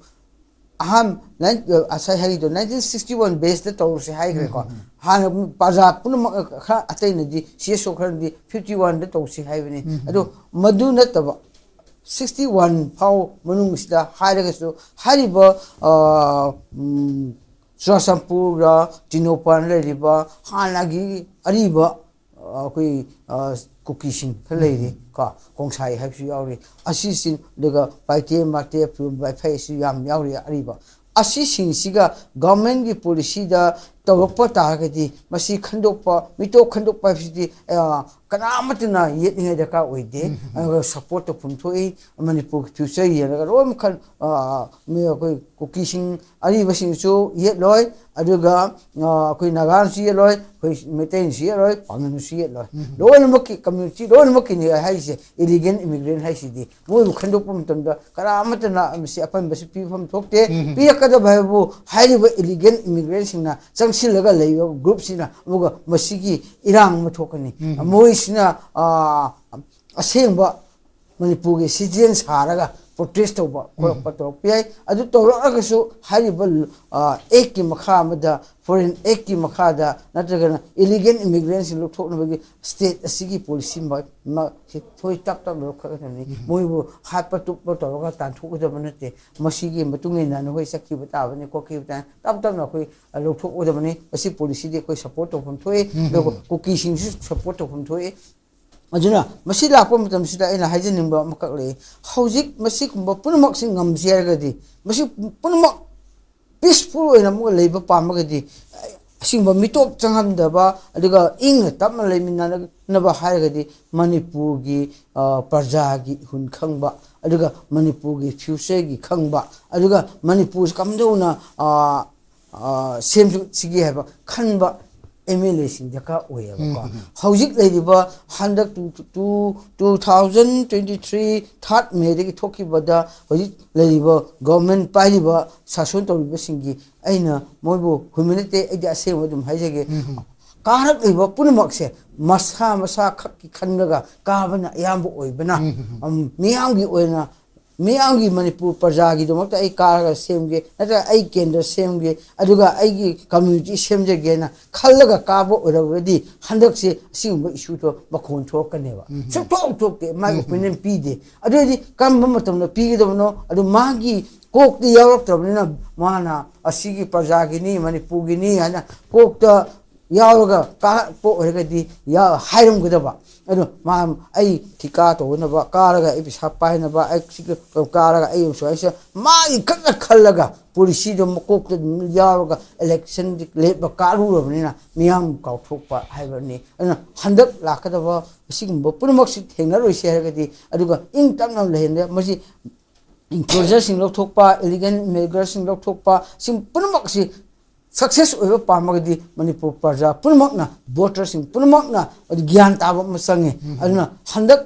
ꯑꯍꯥꯟ-, ꯅꯥꯏꯟ-, ꯉꯁꯥꯏ ꯍꯥꯏꯔꯤꯗꯣ ꯅꯥꯏꯟꯇꯤꯟ ꯁꯤꯛꯁꯇꯤ ꯋꯥꯟ ꯕꯦꯁꯇ ꯇꯧꯔꯁꯦ ꯍꯥꯏꯈ꯭ꯔꯦꯀꯣ꯫ ꯍꯥꯟꯅ ꯄ꯭ꯔꯖꯥ ꯄꯨꯝꯅꯃꯛ ꯈꯔ ꯑꯇꯩꯅꯗꯤ ꯁꯤ ꯑꯦꯁ ꯑꯣ ꯈꯔꯅꯗꯤ ꯐꯤꯐꯇꯤ ꯋꯥꯟꯗ ꯇꯧꯁꯤ ꯍꯥꯏꯕꯅꯤ꯫ ꯑꯗꯣ ꯃꯗꯨ ꯅꯠꯇꯕ ꯁꯤꯛꯁꯇꯤ ꯋꯥꯟ ꯐꯥꯎ ꯃꯅꯨꯡꯁꯤꯗ ꯍꯥꯏꯔꯒꯁꯨ ꯍꯥꯏꯔꯤꯕ, ꯑ, ꯎꯝ, ꯆꯨꯔꯥꯆꯥꯟꯄꯨꯔꯒ ꯇꯦꯡꯅꯧꯄꯜ ꯂꯩꯔꯤꯕ ꯍꯥꯟꯅꯒꯤ ꯑꯔꯤꯕ, ꯑ, ꯑꯩꯈꯣꯏ, ꯑ, ꯀꯨꯀꯤꯁꯤꯡ ꯈꯔ ꯂꯩꯔꯤ ꯀꯣ, ꯀꯣꯡꯁꯥꯏ ꯍꯥꯏꯕꯁꯨ ꯌꯥꯎꯔꯤ꯫ ꯑꯁꯤꯁꯤꯡ, ꯑꯗꯨꯒ ꯄꯥꯏꯇꯦ ꯃꯥꯇꯦ ꯄ꯭ꯌꯨ ꯕꯥꯏꯐꯩ ꯑꯁꯤ ꯌꯥꯝ ꯌꯥꯎꯔꯤ ꯑꯔꯤꯕ꯫ ꯑꯁꯤꯁꯤꯡꯁꯤꯒ ꯒꯚꯔꯟꯃꯦꯟꯒꯤ ꯄꯣꯂꯤꯁꯤꯗ ꯇꯧꯔꯛꯄ ꯇꯥꯔꯒꯗꯤ ꯃꯁꯤ ꯈꯟꯗꯣꯛꯄ, ꯃꯤꯇꯣꯞ ꯈꯟꯗꯣꯛꯄ ꯍꯥꯏꯕꯁꯤꯗꯤ, ꯑ, ꯀꯅꯥꯃꯠꯇꯅ ꯌꯦꯠꯅꯤꯡꯉꯥꯏ ꯗꯔꯀꯥꯔ ꯑꯣꯏꯗꯦ꯫ ꯑꯗꯨꯒ ꯁꯄꯣꯔꯠ ꯇꯧꯐꯝ ꯊꯣꯛꯏ꯫ ꯃꯅꯤꯄꯨꯔꯒꯤ ꯐ꯭ꯌꯨꯆꯔ ꯌꯦꯡꯂꯒ ꯂꯣꯏ ꯃꯈꯜ, ꯑ, ꯃꯤ ꯑꯩꯈꯣꯏ ꯀꯨꯀꯤꯁꯤꯡ ꯑꯔꯤꯕꯁꯤꯡꯁꯨ ꯌꯦꯠꯂꯣꯏ, ꯑꯗꯨꯒ, ꯑ, ꯑꯩꯈꯣꯏ ꯅꯥꯒꯥꯅꯁꯨ ꯌꯦꯠꯂꯣꯏ, ꯑꯩꯈꯣꯏ ꯃꯩꯇꯩꯅꯁꯨ ꯌꯦꯠꯂꯣꯏ, ꯄꯥꯡꯒꯜꯅꯁꯨ ꯌꯦꯠꯂꯣꯏ꯫ ꯂꯣꯏꯅꯃꯛꯀꯤ ꯀꯝꯃ꯭ꯌꯨꯅꯤꯇꯤ ꯂꯣꯏꯅꯃꯛꯀꯤꯅꯤ ꯍꯥꯏꯔꯤꯁꯦ ꯏꯂꯤꯒꯦꯜ ꯏꯃꯤꯒ꯭ꯔꯦꯟ ꯍꯥꯏꯁꯤꯗꯤ꯫ ꯃꯣꯏꯕꯨ ꯈꯟꯗꯣꯛꯄ ꯃꯇꯝꯗ ꯀꯅꯥ ꯑꯃꯠꯇꯅ ꯃꯁꯤ ꯑꯄꯟꯕꯁꯤ ꯄꯤꯐꯝ ꯊꯣꯛꯇꯦ꯫ ꯄꯤꯔꯛꯀꯗꯕ ꯍꯥꯏꯕꯕꯨ ꯍꯥꯏꯔꯤꯕ ꯏꯂꯤꯒꯦꯜ ꯏꯃꯤꯒ꯭ꯔꯦꯟꯁꯤꯡꯅ ꯆꯪꯁꯤꯜꯂꯒ ꯂꯩꯕ ꯒ꯭ꯔꯨꯞꯁꯤꯅ ꯑꯃꯨꯛꯀ ꯃꯁꯤꯒꯤ ꯏꯔꯥꯡ ꯑꯃ ꯊꯣꯛꯀꯅꯤ꯫ ꯃꯣꯏꯁꯤꯅ, ꯑ, ꯑꯁꯦꯡꯕ ꯃꯅꯤꯄꯨꯔꯒꯤ ꯁꯤꯇꯤꯖꯦꯟ ꯁꯥꯔꯒ ꯄ꯭ꯔꯣꯇꯦꯁ ꯇꯧꯕ ꯈꯣꯠꯂꯛꯄ ꯇꯧꯔꯛꯄ ꯌꯥꯏ꯫ ꯑꯗꯨ ꯇꯧꯔꯛꯑꯒꯁꯨ ꯍꯥꯏꯔꯤꯕ, ꯑ, ꯑꯦꯛꯀꯤ ꯃꯈꯥ ꯑꯃꯗ, ꯐꯣꯔꯦꯟ ꯑꯦꯛꯀꯤ ꯃꯈꯥꯗ ꯅꯠꯇ꯭ꯔꯒꯅ ꯏꯂꯤꯒꯦꯜ ꯏꯃꯤꯒ꯭ꯔꯦꯟꯁꯤꯡ ꯂꯧꯊꯣꯛꯅꯕꯒꯤ ꯁ꯭ꯇꯦꯠ ꯑꯁꯤꯒꯤ ꯄꯣꯂꯤꯁꯤ ꯃ-, ꯃ-, ꯁꯤ ꯊꯣꯏ ꯇꯞ ꯇꯞꯅ ꯂꯧꯈꯠꯀꯗꯕꯅꯤ꯫ ꯃꯣꯏꯕꯨ ꯍꯥꯠꯄ ꯇꯨꯞꯄ ꯇꯧꯔꯒ ꯇꯥꯟꯊꯣꯛꯀꯗꯕ ꯅꯠꯇꯦ꯫ ꯃꯁꯤꯒꯤ ꯃꯇꯨꯡ ꯏꯟꯅ ꯅꯈꯣꯏ ꯆꯠꯈꯤꯕ ꯇꯥꯕꯅꯤ ꯈꯣꯠꯈꯤꯕ ꯇꯥꯕꯅꯤ꯫ ꯇꯞ ꯇꯞꯅ ꯑꯩꯈꯣꯏ ꯂꯧꯊꯣꯛꯀꯗꯕꯅꯤ꯫ ꯃꯁꯤ ꯄꯣꯂꯤꯁꯤꯗꯤ ꯑꯩꯈꯣꯏ ꯁꯄꯣꯔꯠ ꯇꯧꯐꯝ ꯊꯣꯛꯏ, ꯑꯗꯨꯒ ꯀꯨꯀꯤꯁꯤꯡꯁꯨ ꯁꯄꯣꯔꯠ ꯇꯧꯐꯝ ꯊꯣꯛꯏ꯫ ꯑꯗꯨꯅ ꯃꯁꯤ ꯂꯥꯛꯄ ꯃꯇꯝꯁꯤꯗ ꯑꯩꯅ ꯍꯥꯏꯖꯅꯤꯡꯕ ꯑꯃꯈꯛ ꯂꯩ꯫ ꯍꯧꯖꯤꯛ ꯃꯁꯤꯒꯨꯝꯕ ꯄꯨꯝꯅꯃꯛꯁꯤ ꯉꯝꯁꯤ ꯍꯥꯏꯔꯒꯗꯤ ꯃꯁꯤ ꯄꯨꯝꯅꯃꯛ ꯄꯤꯁꯐꯨꯜ ꯑꯣꯏꯅ ꯑꯃꯨꯛ ꯂꯩꯕ ꯄꯥꯝꯃꯒꯗꯤ, ꯑꯁꯤꯒꯨꯝꯕ ꯃꯤꯇꯣꯞ ꯆꯪꯍꯟꯗꯕ, ꯑꯗꯨꯒ ꯏꯪꯅ ꯇꯞꯅ ꯂꯩꯃꯤꯟꯅꯅꯕ ꯍꯥꯏꯔꯒꯗꯤ, ꯃꯅꯤꯄꯨꯔꯒꯤ ꯑ, ꯄ꯭ꯔꯖꯥꯒꯤ ꯏꯍꯨꯟ ꯈꯪꯕ, ꯑꯗꯨꯒ ꯃꯅꯤꯄꯨꯔꯒꯤ ꯐ꯭ꯌꯨꯆꯔꯒꯤ ꯈꯪꯕ, ꯑꯗꯨꯒ ꯃꯅꯤꯄꯨꯔꯁꯤ ꯀꯝꯗꯧꯅ ꯑ, ꯑ, ꯁꯦꯝꯁꯤꯒꯦ ꯍꯥꯏꯕ ꯈꯟꯕ ꯑꯦꯝ ꯑꯦꯜ ꯑꯦꯁꯤꯡ ꯗꯔꯀꯥꯔ ꯑꯣꯏꯌꯦꯕꯀꯣ꯫ ꯍꯧꯖꯤꯛ ꯂꯩꯔꯤꯕ, ꯍꯟꯗꯛ two two two thousand twenty three third ꯃꯦꯗꯒꯤ ꯊꯣꯛꯈꯤꯕꯗ, ꯍꯧꯖꯤꯛ ꯂꯩꯔꯤꯕ ꯒꯣꯔꯃꯦꯟ ꯄꯥꯏꯔꯤꯕ, ꯁꯥꯁꯣꯟ ꯇꯧꯔꯤꯕꯁꯤꯡꯒꯤ ꯑꯩꯅ ꯃꯣꯏꯕꯨ ꯍꯨꯏꯃꯤ ꯅꯠꯇꯦ, ꯑꯩꯗꯤ ꯑꯁꯦꯡꯕ ꯑꯗꯨꯝ ꯍꯥꯏꯖꯒꯦ꯫ ꯀꯥꯔꯛꯂꯤꯕ ꯄꯨꯝꯅꯃꯛꯁꯦ ꯃꯁꯥ ꯃꯁꯥ ꯈꯛꯀꯤ ꯈꯟꯂꯒ ꯀꯥꯕꯅ ꯑꯌꯥꯝꯕ ꯑꯣꯏꯕꯅ, ꯎꯝ, ꯃꯤꯌꯥꯝꯒꯤ ꯑꯣꯏꯅ, ꯃꯤꯌꯥꯝꯒꯤ, ꯃꯅꯤꯄꯨꯔ ꯄ꯭ꯔꯖꯥꯒꯤꯗꯃꯛꯇ ꯑꯩ ꯀꯥꯔꯒ ꯁꯦꯝꯒꯦ, ꯅꯠꯇ꯭ꯔꯒ ꯑꯩ ꯀꯦꯟꯗ꯭ꯔ ꯁꯦꯝꯒꯦ, ꯑꯗꯨꯒ ꯑꯩꯒꯤ ꯀꯝꯃ꯭ꯌꯨꯅꯤꯇꯤ ꯁꯦꯝꯖꯒꯦꯅ ꯈꯜꯂꯒ ꯀꯥꯕ ꯑꯣꯏꯔꯕꯗꯤ, ꯍꯟꯗꯛꯁꯦ ꯑꯁꯤꯒꯨꯝꯕ ꯏꯁꯨꯗꯣ ꯃꯈꯣꯟ ꯊꯣꯛꯂꯛꯀꯅꯦꯕ꯫ ꯁꯨꯡꯊꯣꯛ ꯊꯣꯛꯇꯦ, ꯃꯥꯒꯤ ꯑꯣꯄꯤꯅꯤꯌꯟ ꯄꯤꯗꯦ꯫ ꯑꯗꯨ ꯑꯣꯏꯔꯗꯤ ꯀꯔꯝꯕ ꯃꯇꯝꯗ ꯄꯤꯒꯗꯕꯅꯣ? ꯑꯗꯨ ꯃꯥꯒꯤ ꯀꯣꯛꯇ ꯌꯥꯎꯔꯛꯇ꯭ꯔꯕꯅꯤꯅ, ꯃꯥꯅ ꯑꯁꯤꯒꯤ ꯄ꯭ꯔꯖꯥꯒꯤꯅꯤ, ꯃꯅꯤꯄꯨꯔꯒꯤꯅꯤ ꯍꯥꯏꯅ ꯀꯣꯛꯇ ꯌꯥꯎꯔꯒ ꯀꯥꯔꯛꯄ ꯑꯣꯏꯔꯒꯗꯤ ꯌꯥ-, ꯍꯥꯏꯔꯝꯒꯗꯕ꯫ ꯑꯗꯣ ꯃꯥ, ꯑꯩ ꯊꯤꯀꯥ ꯇꯧꯅꯕ ꯀꯥꯔꯒ, ꯑꯩ ꯄꯩꯁꯥ ꯄꯥꯏꯅꯕ, ꯑꯩ ꯁꯤ ꯀꯥꯔꯒ ꯑꯩ ꯁꯨꯃꯥꯏꯅ ꯁꯦ-, ꯃꯥꯒꯤ ꯈꯛꯇ ꯈꯜꯂꯒ, ꯄꯣꯂꯤꯁꯤꯗꯣ ꯃꯀꯣꯛꯇ ꯑꯗꯨꯝ ꯌꯥꯎꯔꯒ ꯏꯂꯦꯛꯁꯟ ꯂꯦꯞꯄ ꯀꯥꯔꯨꯔꯕꯅꯤꯅ, ꯃꯤꯌꯥꯝ ꯀꯥꯎꯊꯣꯛꯄ ꯍꯥꯏꯕꯅꯤ꯫ ꯑꯗꯨꯅ ꯍꯟꯗꯛ ꯂꯥꯛꯀꯗꯕ ꯑꯁꯤꯒꯨꯝꯕ ꯄꯨꯝꯅꯃꯛꯁꯤ ꯊꯦꯡꯅꯔꯣꯏꯁꯦ ꯍꯥꯏꯔꯒꯗꯤ, ꯑꯗꯨꯒ ꯏꯪ ꯇꯞꯅ ꯂꯩꯍꯟꯗ, ꯃꯁꯤ ꯏꯟꯀ꯭ꯂꯣꯖꯔꯁꯤꯡ ꯂꯧꯊꯣꯛꯄ, ꯏꯂꯤꯒꯦꯜ ꯏꯃꯤꯒ꯭ꯔꯦꯟꯁꯤꯡ ꯂꯧꯊꯣꯛꯄ, ꯁꯤ ꯄꯨꯝꯅꯃꯛꯁꯤ ꯁꯛꯁꯦꯁ ꯑꯣꯏꯕ ꯄꯥꯝꯃꯒꯗꯤ, ꯃꯅꯤꯄꯨꯔ ꯄ꯭ꯔꯖꯥ ꯄꯨꯝꯅꯃꯛꯅ, ꯚꯣꯇꯔꯁꯤꯡ ꯄꯨꯝꯅꯃꯛꯅ ꯑꯗꯨ ꯒ꯭ꯌꯥꯟ ꯇꯥꯕ ꯑꯃ ꯆꯪꯉꯤ꯫ ꯑꯗꯨꯅ ꯍꯟꯗꯛ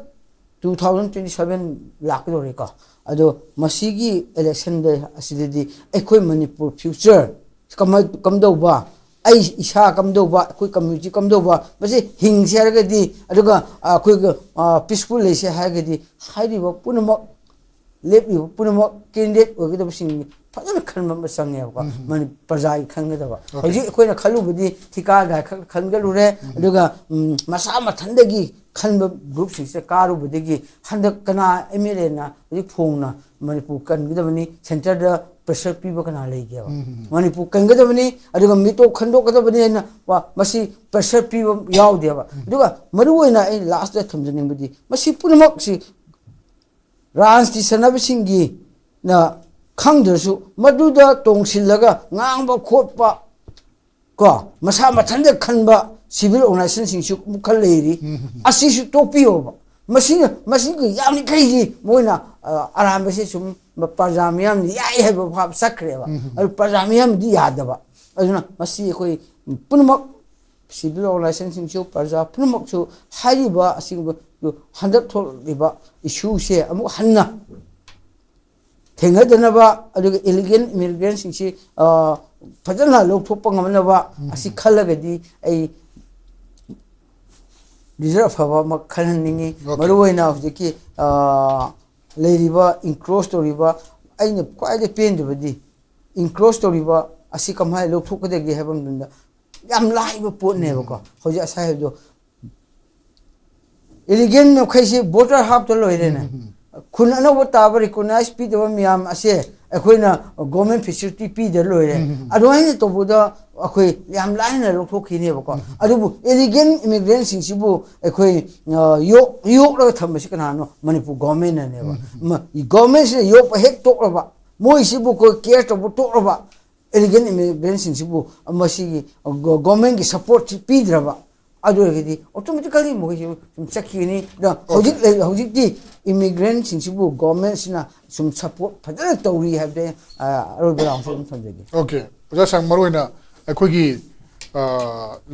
ꯇꯨ ꯊꯥꯎꯖꯟ ꯇ꯭ꯋꯦꯟꯇꯤ ꯁꯚꯦꯟ ꯂꯥꯛꯀꯗꯧꯔꯦꯀꯣ꯫ ꯑꯗꯣ ꯃꯁꯤꯒꯤ ꯏꯂꯦꯛꯁꯟꯗ ꯑꯁꯤꯗꯗꯤ ꯑꯩꯈꯣꯏ ꯃꯅꯤꯄꯨꯔ ꯐ꯭ꯌꯨꯆꯔ ꯀꯃ-, ꯀꯝꯗꯧꯕ, ꯑꯩ ꯏꯁꯥ ꯀꯝꯗꯧꯕ, ꯑꯩꯈꯣꯏ ꯀꯝꯃ꯭ꯌꯨꯅꯤꯇꯤ ꯀꯝꯗꯧꯕ, ꯃꯁꯤ ꯍꯤꯡꯁꯦ ꯍꯥꯏꯔꯒꯗꯤ, ꯑꯗꯨꯒ, ꯑ, ꯑꯩꯈꯣꯏꯒ, ꯑ, ꯄꯤꯁꯐꯨꯜ ꯂꯩꯁꯦ ꯍꯥꯏꯔꯒꯗꯤ, ꯍꯥꯏꯔꯤꯕ ꯄꯨꯝꯅꯃꯛ, ꯂꯦꯞꯂꯤꯕ ꯄꯨꯝꯅꯃꯛ, ꯀꯦꯟꯗꯤꯗꯦꯠ ꯑꯣꯏꯒꯗꯕꯁꯤꯡ ꯐꯖꯅ ꯈꯟꯕ ꯑꯃ ꯆꯪꯉꯦꯕꯀꯣ꯫ ꯃꯅꯤ-, ꯄ꯭ꯔꯖꯥꯒꯤ ꯈꯟꯒꯗꯕ꯫ ꯍꯧꯖꯤꯛ ꯑꯩꯈꯣꯏꯅ ꯈꯜꯂꯨꯕꯗꯤ ꯊꯤꯀꯥꯗꯥꯔ ꯈꯛ ꯈꯟꯒꯠꯂꯨꯔꯦ, ꯑꯗꯨꯒ, ꯎꯝ, ꯃꯁꯥ ꯃꯊꯟꯗꯒꯤ ꯈꯟꯕ ꯒ꯭ꯔꯨꯞꯁꯤꯡꯁꯦ ꯀꯥꯔꯨꯕꯗꯒꯤ, ꯍꯟꯗꯛ ꯀꯅꯥ ꯑꯦꯝ ꯑꯦꯜ ꯑꯦꯅ ꯍꯧꯖꯤꯛ ꯐꯣꯡꯅ ꯃꯅꯤꯄꯨꯔ ꯀꯟꯒꯗꯕꯅꯤ, ꯁꯦꯟꯇꯔꯗ ꯄ꯭ꯔꯦꯁꯔ ꯄꯤꯕ ꯀꯅꯥ ꯂꯩꯒꯦꯕ? ꯃꯅꯤꯄꯨꯔ ꯀꯟꯒꯗꯕꯅꯤ, ꯑꯗꯨꯒ ꯃꯤꯇꯣꯞ ꯈꯟꯗꯣꯛꯀꯗꯕꯅꯤ ꯍꯥꯏꯅ ꯋꯥ, ꯃꯁꯤ ꯄ꯭ꯔꯦꯁꯔ ꯄꯤꯕ ꯌꯥꯎꯗꯦꯕ꯫ ꯑꯗꯨꯒ ꯃꯔꯨꯑꯣꯏꯅ ꯑꯩ ꯂꯥꯁꯇ ꯊꯝꯖꯅꯤꯡꯕꯗꯤ, ꯃꯁꯤ ꯄꯨꯝꯅꯃꯛꯁꯤ ꯔꯥꯖꯅꯤꯇꯤ ꯁꯥꯟꯅꯕꯁꯤꯡꯒꯤꯅ ꯈꯪꯗ꯭ꯔꯁꯨ ꯃꯗꯨꯗ ꯇꯣꯡꯁꯤꯜꯂꯒ ꯉꯥꯡꯕ ꯈꯣꯠꯄ, ꯀꯣ, ꯃꯁꯥ ꯃꯊꯟꯇ ꯈꯟꯕ civil organizationꯁꯤꯡꯁꯨ ꯑꯃꯨꯛ ꯈꯔ ꯂꯩꯔꯤ꯫ ꯑꯁꯤꯁꯨ ꯇꯣꯛꯄꯤꯌꯣꯕ꯫ ꯃꯁꯤꯅ, ꯃꯁꯤꯒꯤ ꯌꯥꯝꯂꯤꯈꯩꯗꯤ ꯃꯣꯏꯅ, ꯑ, ꯑꯔꯥꯟꯕꯁꯦ ꯁꯨꯝ ꯄ꯭ꯔꯖꯥ ꯃꯤꯌꯥꯝꯅ ꯌꯥꯏ ꯍꯥꯏꯕ ꯚꯥꯞ ꯆꯠꯈ꯭ꯔꯦꯕ꯫ ꯑꯗꯨ ꯄ꯭ꯔꯖꯥ ꯃꯤꯌꯥꯝꯗꯤ ꯌꯥꯗꯕ꯫ ꯑꯗꯨꯅ ꯃꯁꯤ ꯑꯩꯈꯣꯏ ꯄꯨꯝꯅꯃꯛ, civil organizationꯁꯤꯡꯁꯨ, ꯄ꯭ꯔꯖꯥ ꯄꯨꯝꯅꯃꯛꯁꯨ ꯍꯥꯏꯔꯤꯕ ꯑꯁꯤꯒꯨꯝꯕ ꯍꯟꯗꯛ ꯊꯣꯛꯂꯤꯕ issueꯁꯦ ꯑꯃꯨꯛ ꯍꯟꯅ ꯊꯦꯡꯅꯗꯅꯕ, ꯑꯗꯨꯒ illegal immigrantꯁꯤꯡꯁꯤ, ꯑ, ꯐꯖꯅ ꯂꯧꯊꯣꯛꯄ ꯉꯝꯅꯕ ꯑꯁꯤ ꯈꯜꯂꯒꯗꯤ ꯑꯩ leader ꯑꯐꯕ ꯑꯃ ꯈꯜꯍꯟꯅꯤꯡꯉꯤ꯫ Okay꯫ ꯃꯔꯨꯑꯣꯏꯅ ꯍꯧꯖꯤꯛꯀꯤ, ꯑ, ꯂꯩꯔꯤꯕ, encroach ꯇꯧꯔꯤꯕ, ꯑꯩꯅ ꯈ꯭ꯋꯥꯏꯗꯒꯤ ꯄꯦꯟꯗꯕꯗꯤ encroach ꯇꯧꯔꯤꯕ ꯑꯁꯤ ꯀꯃꯥꯏꯅ ꯂꯧꯊꯣꯛꯀꯗꯒꯦ ꯍꯥꯏꯕ ꯃꯇꯝꯗ ꯌꯥꯝ ꯂꯥꯏꯕ ꯄꯣꯠꯅꯦꯕꯀꯣ꯫ ꯍꯧꯖꯤꯛ ꯉꯁꯥꯏ ꯍꯥꯏꯕꯗꯣ, illegal ꯃꯈꯩꯁꯤ voter ꯍꯥꯞꯇ ꯂꯣꯏꯔꯦꯅꯦ꯫ ꯈꯨꯟ ꯑꯅꯧꯕ ꯇꯥꯕ recognize ꯄꯤꯗꯕ ꯃꯌꯥꯝ ꯑꯁꯦ ꯑꯩꯈꯣꯏꯅ government facility ꯄꯤꯗ ꯂꯣꯏꯔꯦ꯫ ꯑꯗꯨꯃꯥꯏꯅ ꯇꯧꯕꯗ ꯑꯩꯈꯣꯏ ꯌꯥꯝ ꯂꯥꯏꯅ ꯂꯧꯊꯣꯛꯈꯤꯅꯦꯕꯀꯣ꯫ ꯑꯗꯨꯕꯨ illegal immigrantꯁꯤꯡꯁꯤꯕꯨ ꯑꯩꯈꯣꯏ, ꯑ, ꯌꯣꯛ-, ꯌꯣꯛꯂꯒ ꯊꯝꯕꯁꯤ ꯀꯅꯥꯅꯣ? ꯃꯅꯤꯄꯨꯔ governmentꯅꯅꯦꯕ꯫ ꯃ-, governmentꯁꯤꯅ ꯌꯣꯛꯄ ꯍꯦꯛ ꯇꯣꯛꯂꯕ, ꯃꯣꯏꯁꯤꯕꯨ ꯑꯩꯈꯣꯏ care ꯇꯧꯕ ꯇꯣꯛꯂꯕ, illegal immigrantꯁꯤꯡꯁꯤꯕꯨ ꯃꯁꯤꯒꯤ ꯒꯣ-, governmentꯀꯤ supportꯁꯤ ꯄꯤꯗ꯭ꯔꯕ, ꯑꯗꯨ ꯑꯣꯏꯔꯒꯗꯤ automatically ꯃꯈꯣꯏꯁꯤ ꯁꯨꯝ ꯆꯠꯈꯤꯒꯅꯤ꯫ ꯑꯗꯣ ꯍꯧꯖꯤꯛ ꯂꯩ-, ꯍꯧꯖꯤꯛꯇꯤ immigrantꯁꯤꯡꯁꯤꯕꯨ governmentꯁꯤꯅ ꯁꯨꯝ support ꯐꯖꯅ ꯇꯧꯔꯤ ꯍꯥꯏꯕꯗꯤ ꯑꯩ, ꯑ, ꯑꯔꯣꯏꯕ roundꯁꯨ ꯑꯗꯨꯝ ꯊꯝꯖꯒꯦ꯫ Okay꯫ ꯑꯣꯖꯥ ꯁꯥꯡ, ꯃꯔꯨꯑꯣꯏꯅ ꯑꯩꯈꯣꯏꯒꯤ, ꯑ,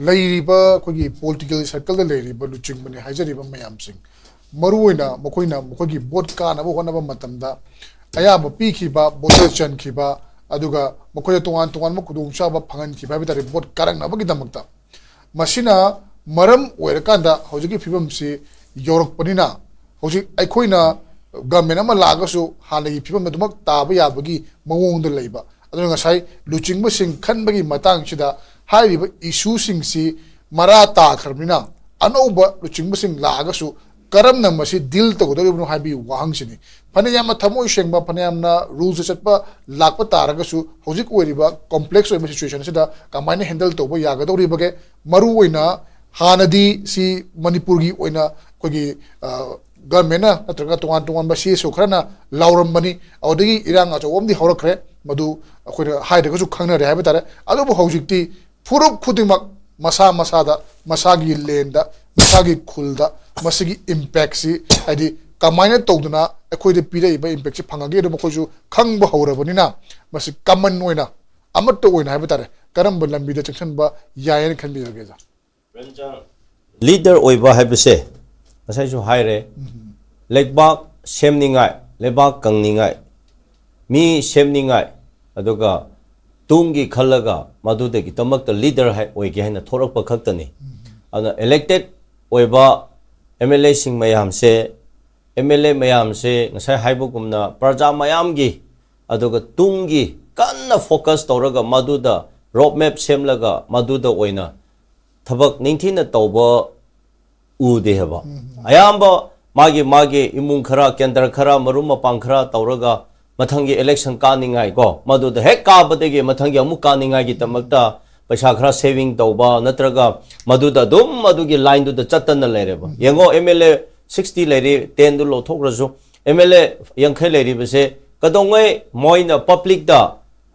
ꯂꯩꯔꯤꯕ ꯑꯩꯈꯣꯏꯒꯤ political circleꯗ ꯂꯩꯔꯤꯕ ꯂꯨꯆꯤꯡꯕꯅꯤ ꯍꯥꯏꯖꯔꯤꯕ ꯃꯌꯥꯝꯁꯤꯡ, ꯃꯔꯨꯑꯣꯏꯅ ꯃꯈꯣꯏꯅ ꯃꯈꯣꯏꯒꯤ vote ꯀꯥꯅꯕ ꯍꯣꯠꯅꯕ ꯃꯇꯝꯗ ꯑꯌꯥꯕ ꯄꯤꯈꯤꯕ, voter ꯆꯟꯈꯤꯕ, ꯑꯗꯨꯒ ꯃꯈꯣꯏꯗ ꯇꯣꯉꯥꯟ ꯇꯣꯉꯥꯟꯕ ꯈꯨꯗꯣꯡꯆꯥꯕ ꯐꯪꯍꯟꯈꯤꯕ ꯍꯥꯏꯕ ꯇꯥꯔꯦ, vote ꯀꯥꯔꯛꯅꯕꯒꯤꯗꯃꯛꯇ꯫ ꯃꯁꯤꯅ ꯃꯔꯝ ꯑꯣꯏꯔꯀꯥꯟꯗ ꯍꯧꯖꯤꯛꯀꯤ ꯐꯤꯕꯝꯁꯤ ꯌꯧꯔꯛꯄꯅꯤꯅ, ꯍꯧꯖꯤꯛ ꯑꯩꯈꯣꯏꯅ government ꯑꯃ ꯂꯥꯛꯑꯒꯁꯨ ꯍꯥꯟꯅꯒꯤ ꯐꯤꯕꯝ ꯑꯗꯨꯃꯛ ꯇꯥꯕ ꯌꯥꯕꯒꯤ ꯃꯑꯣꯡꯗ ꯂꯩꯕ꯫ ꯑꯗꯨꯅ ꯉꯁꯥꯏ ꯂꯨꯆꯤꯡꯕꯁꯤꯡ ꯈꯟꯕꯒꯤ ꯃꯇꯥꯡꯁꯤꯗ ꯍꯥꯏꯔꯤꯕ issueꯁꯤꯡꯁꯤ ꯃꯔꯥ ꯇꯥꯈ꯭ꯔꯕꯅꯤꯅ, ꯑꯅꯧꯕ ꯂꯨꯆꯤꯡꯕꯁꯤꯡ ꯂꯥꯛꯑꯒꯁꯨ ꯀꯔꯝꯅ ꯃꯁꯤ deal ꯇꯧꯒꯗꯧꯔꯤꯕꯅꯣ ꯍꯥꯏꯕꯒꯤ ꯋꯥꯍꯪꯁꯤꯅꯤ꯫ ꯐꯅ ꯌꯥꯝꯅ ꯊꯃꯣꯏ ꯁꯦꯡꯕ, ꯐꯅ ꯌꯥꯝꯅ rulesꯇ ꯆꯠꯄ ꯂꯥꯛꯄ ꯇꯥꯔꯒꯁꯨ, ꯍꯧꯖꯤꯛ ꯑꯣꯏꯔꯤꯕ complex ꯑꯣꯏꯕ situation ꯑꯁꯤꯗ ꯀꯃꯥꯏꯅ handle ꯇꯧꯕ ꯌꯥꯒꯗꯧꯔꯤꯕꯒꯦ? ꯃꯔꯨꯑꯣꯏꯅ ꯍꯥꯟꯅꯗꯤ ꯁꯤ ꯃꯅꯤꯄꯨꯔꯒꯤ ꯑꯣꯏꯅ ꯑꯩꯈꯣꯏꯒꯤ, ꯑ, ꯒꯚꯔꯟꯃꯦꯟꯅ ꯅꯠꯇ꯭ꯔꯒ ꯇꯣꯉꯥꯟ ꯇꯣꯉꯥꯟꯕ ꯁꯤ ꯑꯦꯁ ꯑꯣ ꯈꯔꯅ ꯂꯥꯎꯔꯝꯕꯅꯤ꯫ ꯑꯗꯨꯗꯒꯤ ꯏꯔꯥꯡ ꯑꯆꯧꯕ ꯑꯃꯗꯤ ꯍꯧꯔꯛꯈ꯭ꯔꯦ, ꯃꯗꯨ ꯑꯩꯈꯣꯏꯅ ꯍꯥꯏꯗ꯭ꯔꯒꯁꯨ ꯈꯪꯅꯔꯦ ꯍꯥꯏꯕ ꯇꯥꯔꯦ꯫ ꯑꯗꯨꯕꯨ ꯍꯧꯖꯤꯛꯇꯤ ꯐꯨꯔꯨꯞ ꯈꯨꯗꯤꯡꯃꯛ ꯃꯁꯥ ꯃꯁꯥꯗ, ꯃꯁꯥꯒꯤ ꯂꯦꯟꯗ, ꯃꯁꯥꯒꯤ ꯈꯨꯜꯗ ꯃꯁꯤꯒꯤ ꯏꯝꯄꯦꯛꯁꯤ, ꯍꯥꯏꯗꯤ ꯀꯃꯥꯏꯅ ꯇꯧꯗꯅ ꯑꯩꯈꯣꯏꯗ ꯄꯤꯔꯛꯏꯕ ꯏꯝꯄꯦꯛꯁꯤ ꯐꯪꯉꯒꯦ, ꯑꯗꯨ ꯃꯈꯣꯏꯁꯨ ꯈꯪꯕ ꯍꯧꯔꯕꯅꯤꯅ, ꯃꯁꯤ ꯀꯃꯟ ꯑꯣꯏꯅ, ꯑꯃꯠꯇ ꯑꯣꯏꯅ ꯍꯥꯏꯕ ꯇꯥꯔꯦ, ꯀꯔꯝꯕ ꯂꯝꯕꯤꯗ ꯆꯪꯁꯤꯟꯕ ꯌꯥꯏ ꯍꯥꯏꯅ ꯈꯟꯕꯤꯕꯒꯦ, ꯁꯥꯔ? ꯂꯤꯗꯔ ꯑꯣꯏꯕ ꯍꯥꯏꯕꯁꯦ ꯉꯁꯥꯏꯁꯨ ꯍꯥꯏꯔꯦ, ꯂꯩꯕꯥꯛ ꯁꯦꯝꯅꯤꯡꯉꯥꯏ, ꯂꯩꯕꯥꯛ ꯀꯪꯅꯤꯡꯉꯥꯏ, ꯃꯤ ꯁꯦꯝꯅꯤꯡꯉꯥꯏ, ꯑꯗꯨꯒ ꯇꯨꯡꯒꯤ ꯈꯜꯂꯒ ꯃꯗꯨꯗꯒꯤꯗꯃꯛꯇ ꯂꯤꯗꯔ ꯑꯣꯏꯒꯦ ꯍꯥꯏꯅ ꯊꯣꯔꯛꯄ ꯈꯛꯇꯅꯤ꯫ ꯑꯗꯨꯅ ꯏꯂꯦꯛꯇꯦꯠ ꯑꯣꯏꯕ ꯑꯦꯝ ꯑꯦꯜ ꯑꯦꯁꯤꯡ ꯃꯌꯥꯝꯁꯦ, ꯑꯦꯝ ꯑꯦꯜ ꯑꯦ ꯃꯌꯥꯝꯁꯦ ꯉꯁꯥꯏ ꯍꯥꯏꯕꯒꯨꯝꯅ ꯄ꯭ꯔꯖꯥ ꯃꯌꯥꯝꯒꯤ, ꯑꯗꯨꯒ ꯇꯨꯡꯒꯤ ꯀꯟꯅ ꯐꯣꯀꯁ ꯇꯧꯔꯒ ꯃꯗꯨꯗ ꯔꯣꯗ ꯃꯦꯞ ꯁꯦꯝꯂꯒ ꯃꯗꯨꯗ ꯑꯣꯏꯅ ꯊꯕꯛ ꯅꯤꯡꯊꯤꯅ ꯇꯧꯕ ꯎꯗꯦ ꯍꯥꯏꯕ꯫ ꯑꯌꯥꯝꯕ ꯃꯥꯒꯤ ꯃꯥꯒꯤ ꯏꯃꯨꯡ ꯈꯔ, ꯀꯦꯟꯗ꯭ꯔ ꯈꯔ, ꯃꯔꯨꯞ ꯃꯄꯥꯡ ꯈꯔ ꯇꯧꯔꯒ ꯃꯊꯪꯒꯤ ꯏꯂꯦꯛꯁꯟ ꯀꯥꯅꯤꯡꯉꯥꯏ ꯀꯣ, ꯃꯗꯨꯗ ꯍꯦꯛ ꯀꯥꯕꯗꯒꯤ ꯃꯊꯪꯒꯤ ꯑꯃꯨꯛ ꯀꯥꯅꯤꯡꯉꯥꯏꯒꯤꯗꯃꯛꯇ ꯄꯩꯁꯥ ꯈꯔ ꯁꯦꯚꯤꯡ ꯇꯧꯕ ꯅꯠꯇ꯭ꯔꯒ ꯃꯗꯨꯗ ꯑꯗꯨꯝ ꯑꯗꯨꯒꯤ ꯂꯥꯏꯟꯗꯨꯗ ꯆꯠꯇꯅ ꯂꯩꯔꯦꯕ꯫ ꯌꯦꯡꯉꯣ, ꯑꯦꯝ ꯑꯦꯜ ꯑꯦ ꯁꯤꯛꯁꯇꯤ ꯂꯩꯔꯤ, ꯇꯦꯟꯗꯨ ꯂꯧꯊꯣꯛꯈ꯭ꯔꯁꯨ, ꯑꯦꯝ ꯑꯦꯜ ꯑꯦ ꯌꯥꯡꯈꯩ ꯂꯩꯔꯤꯕꯁꯦ ꯀꯩꯗꯧꯉꯩ ꯃꯣꯏꯅ ꯄꯕ꯭ꯂꯤꯛꯇ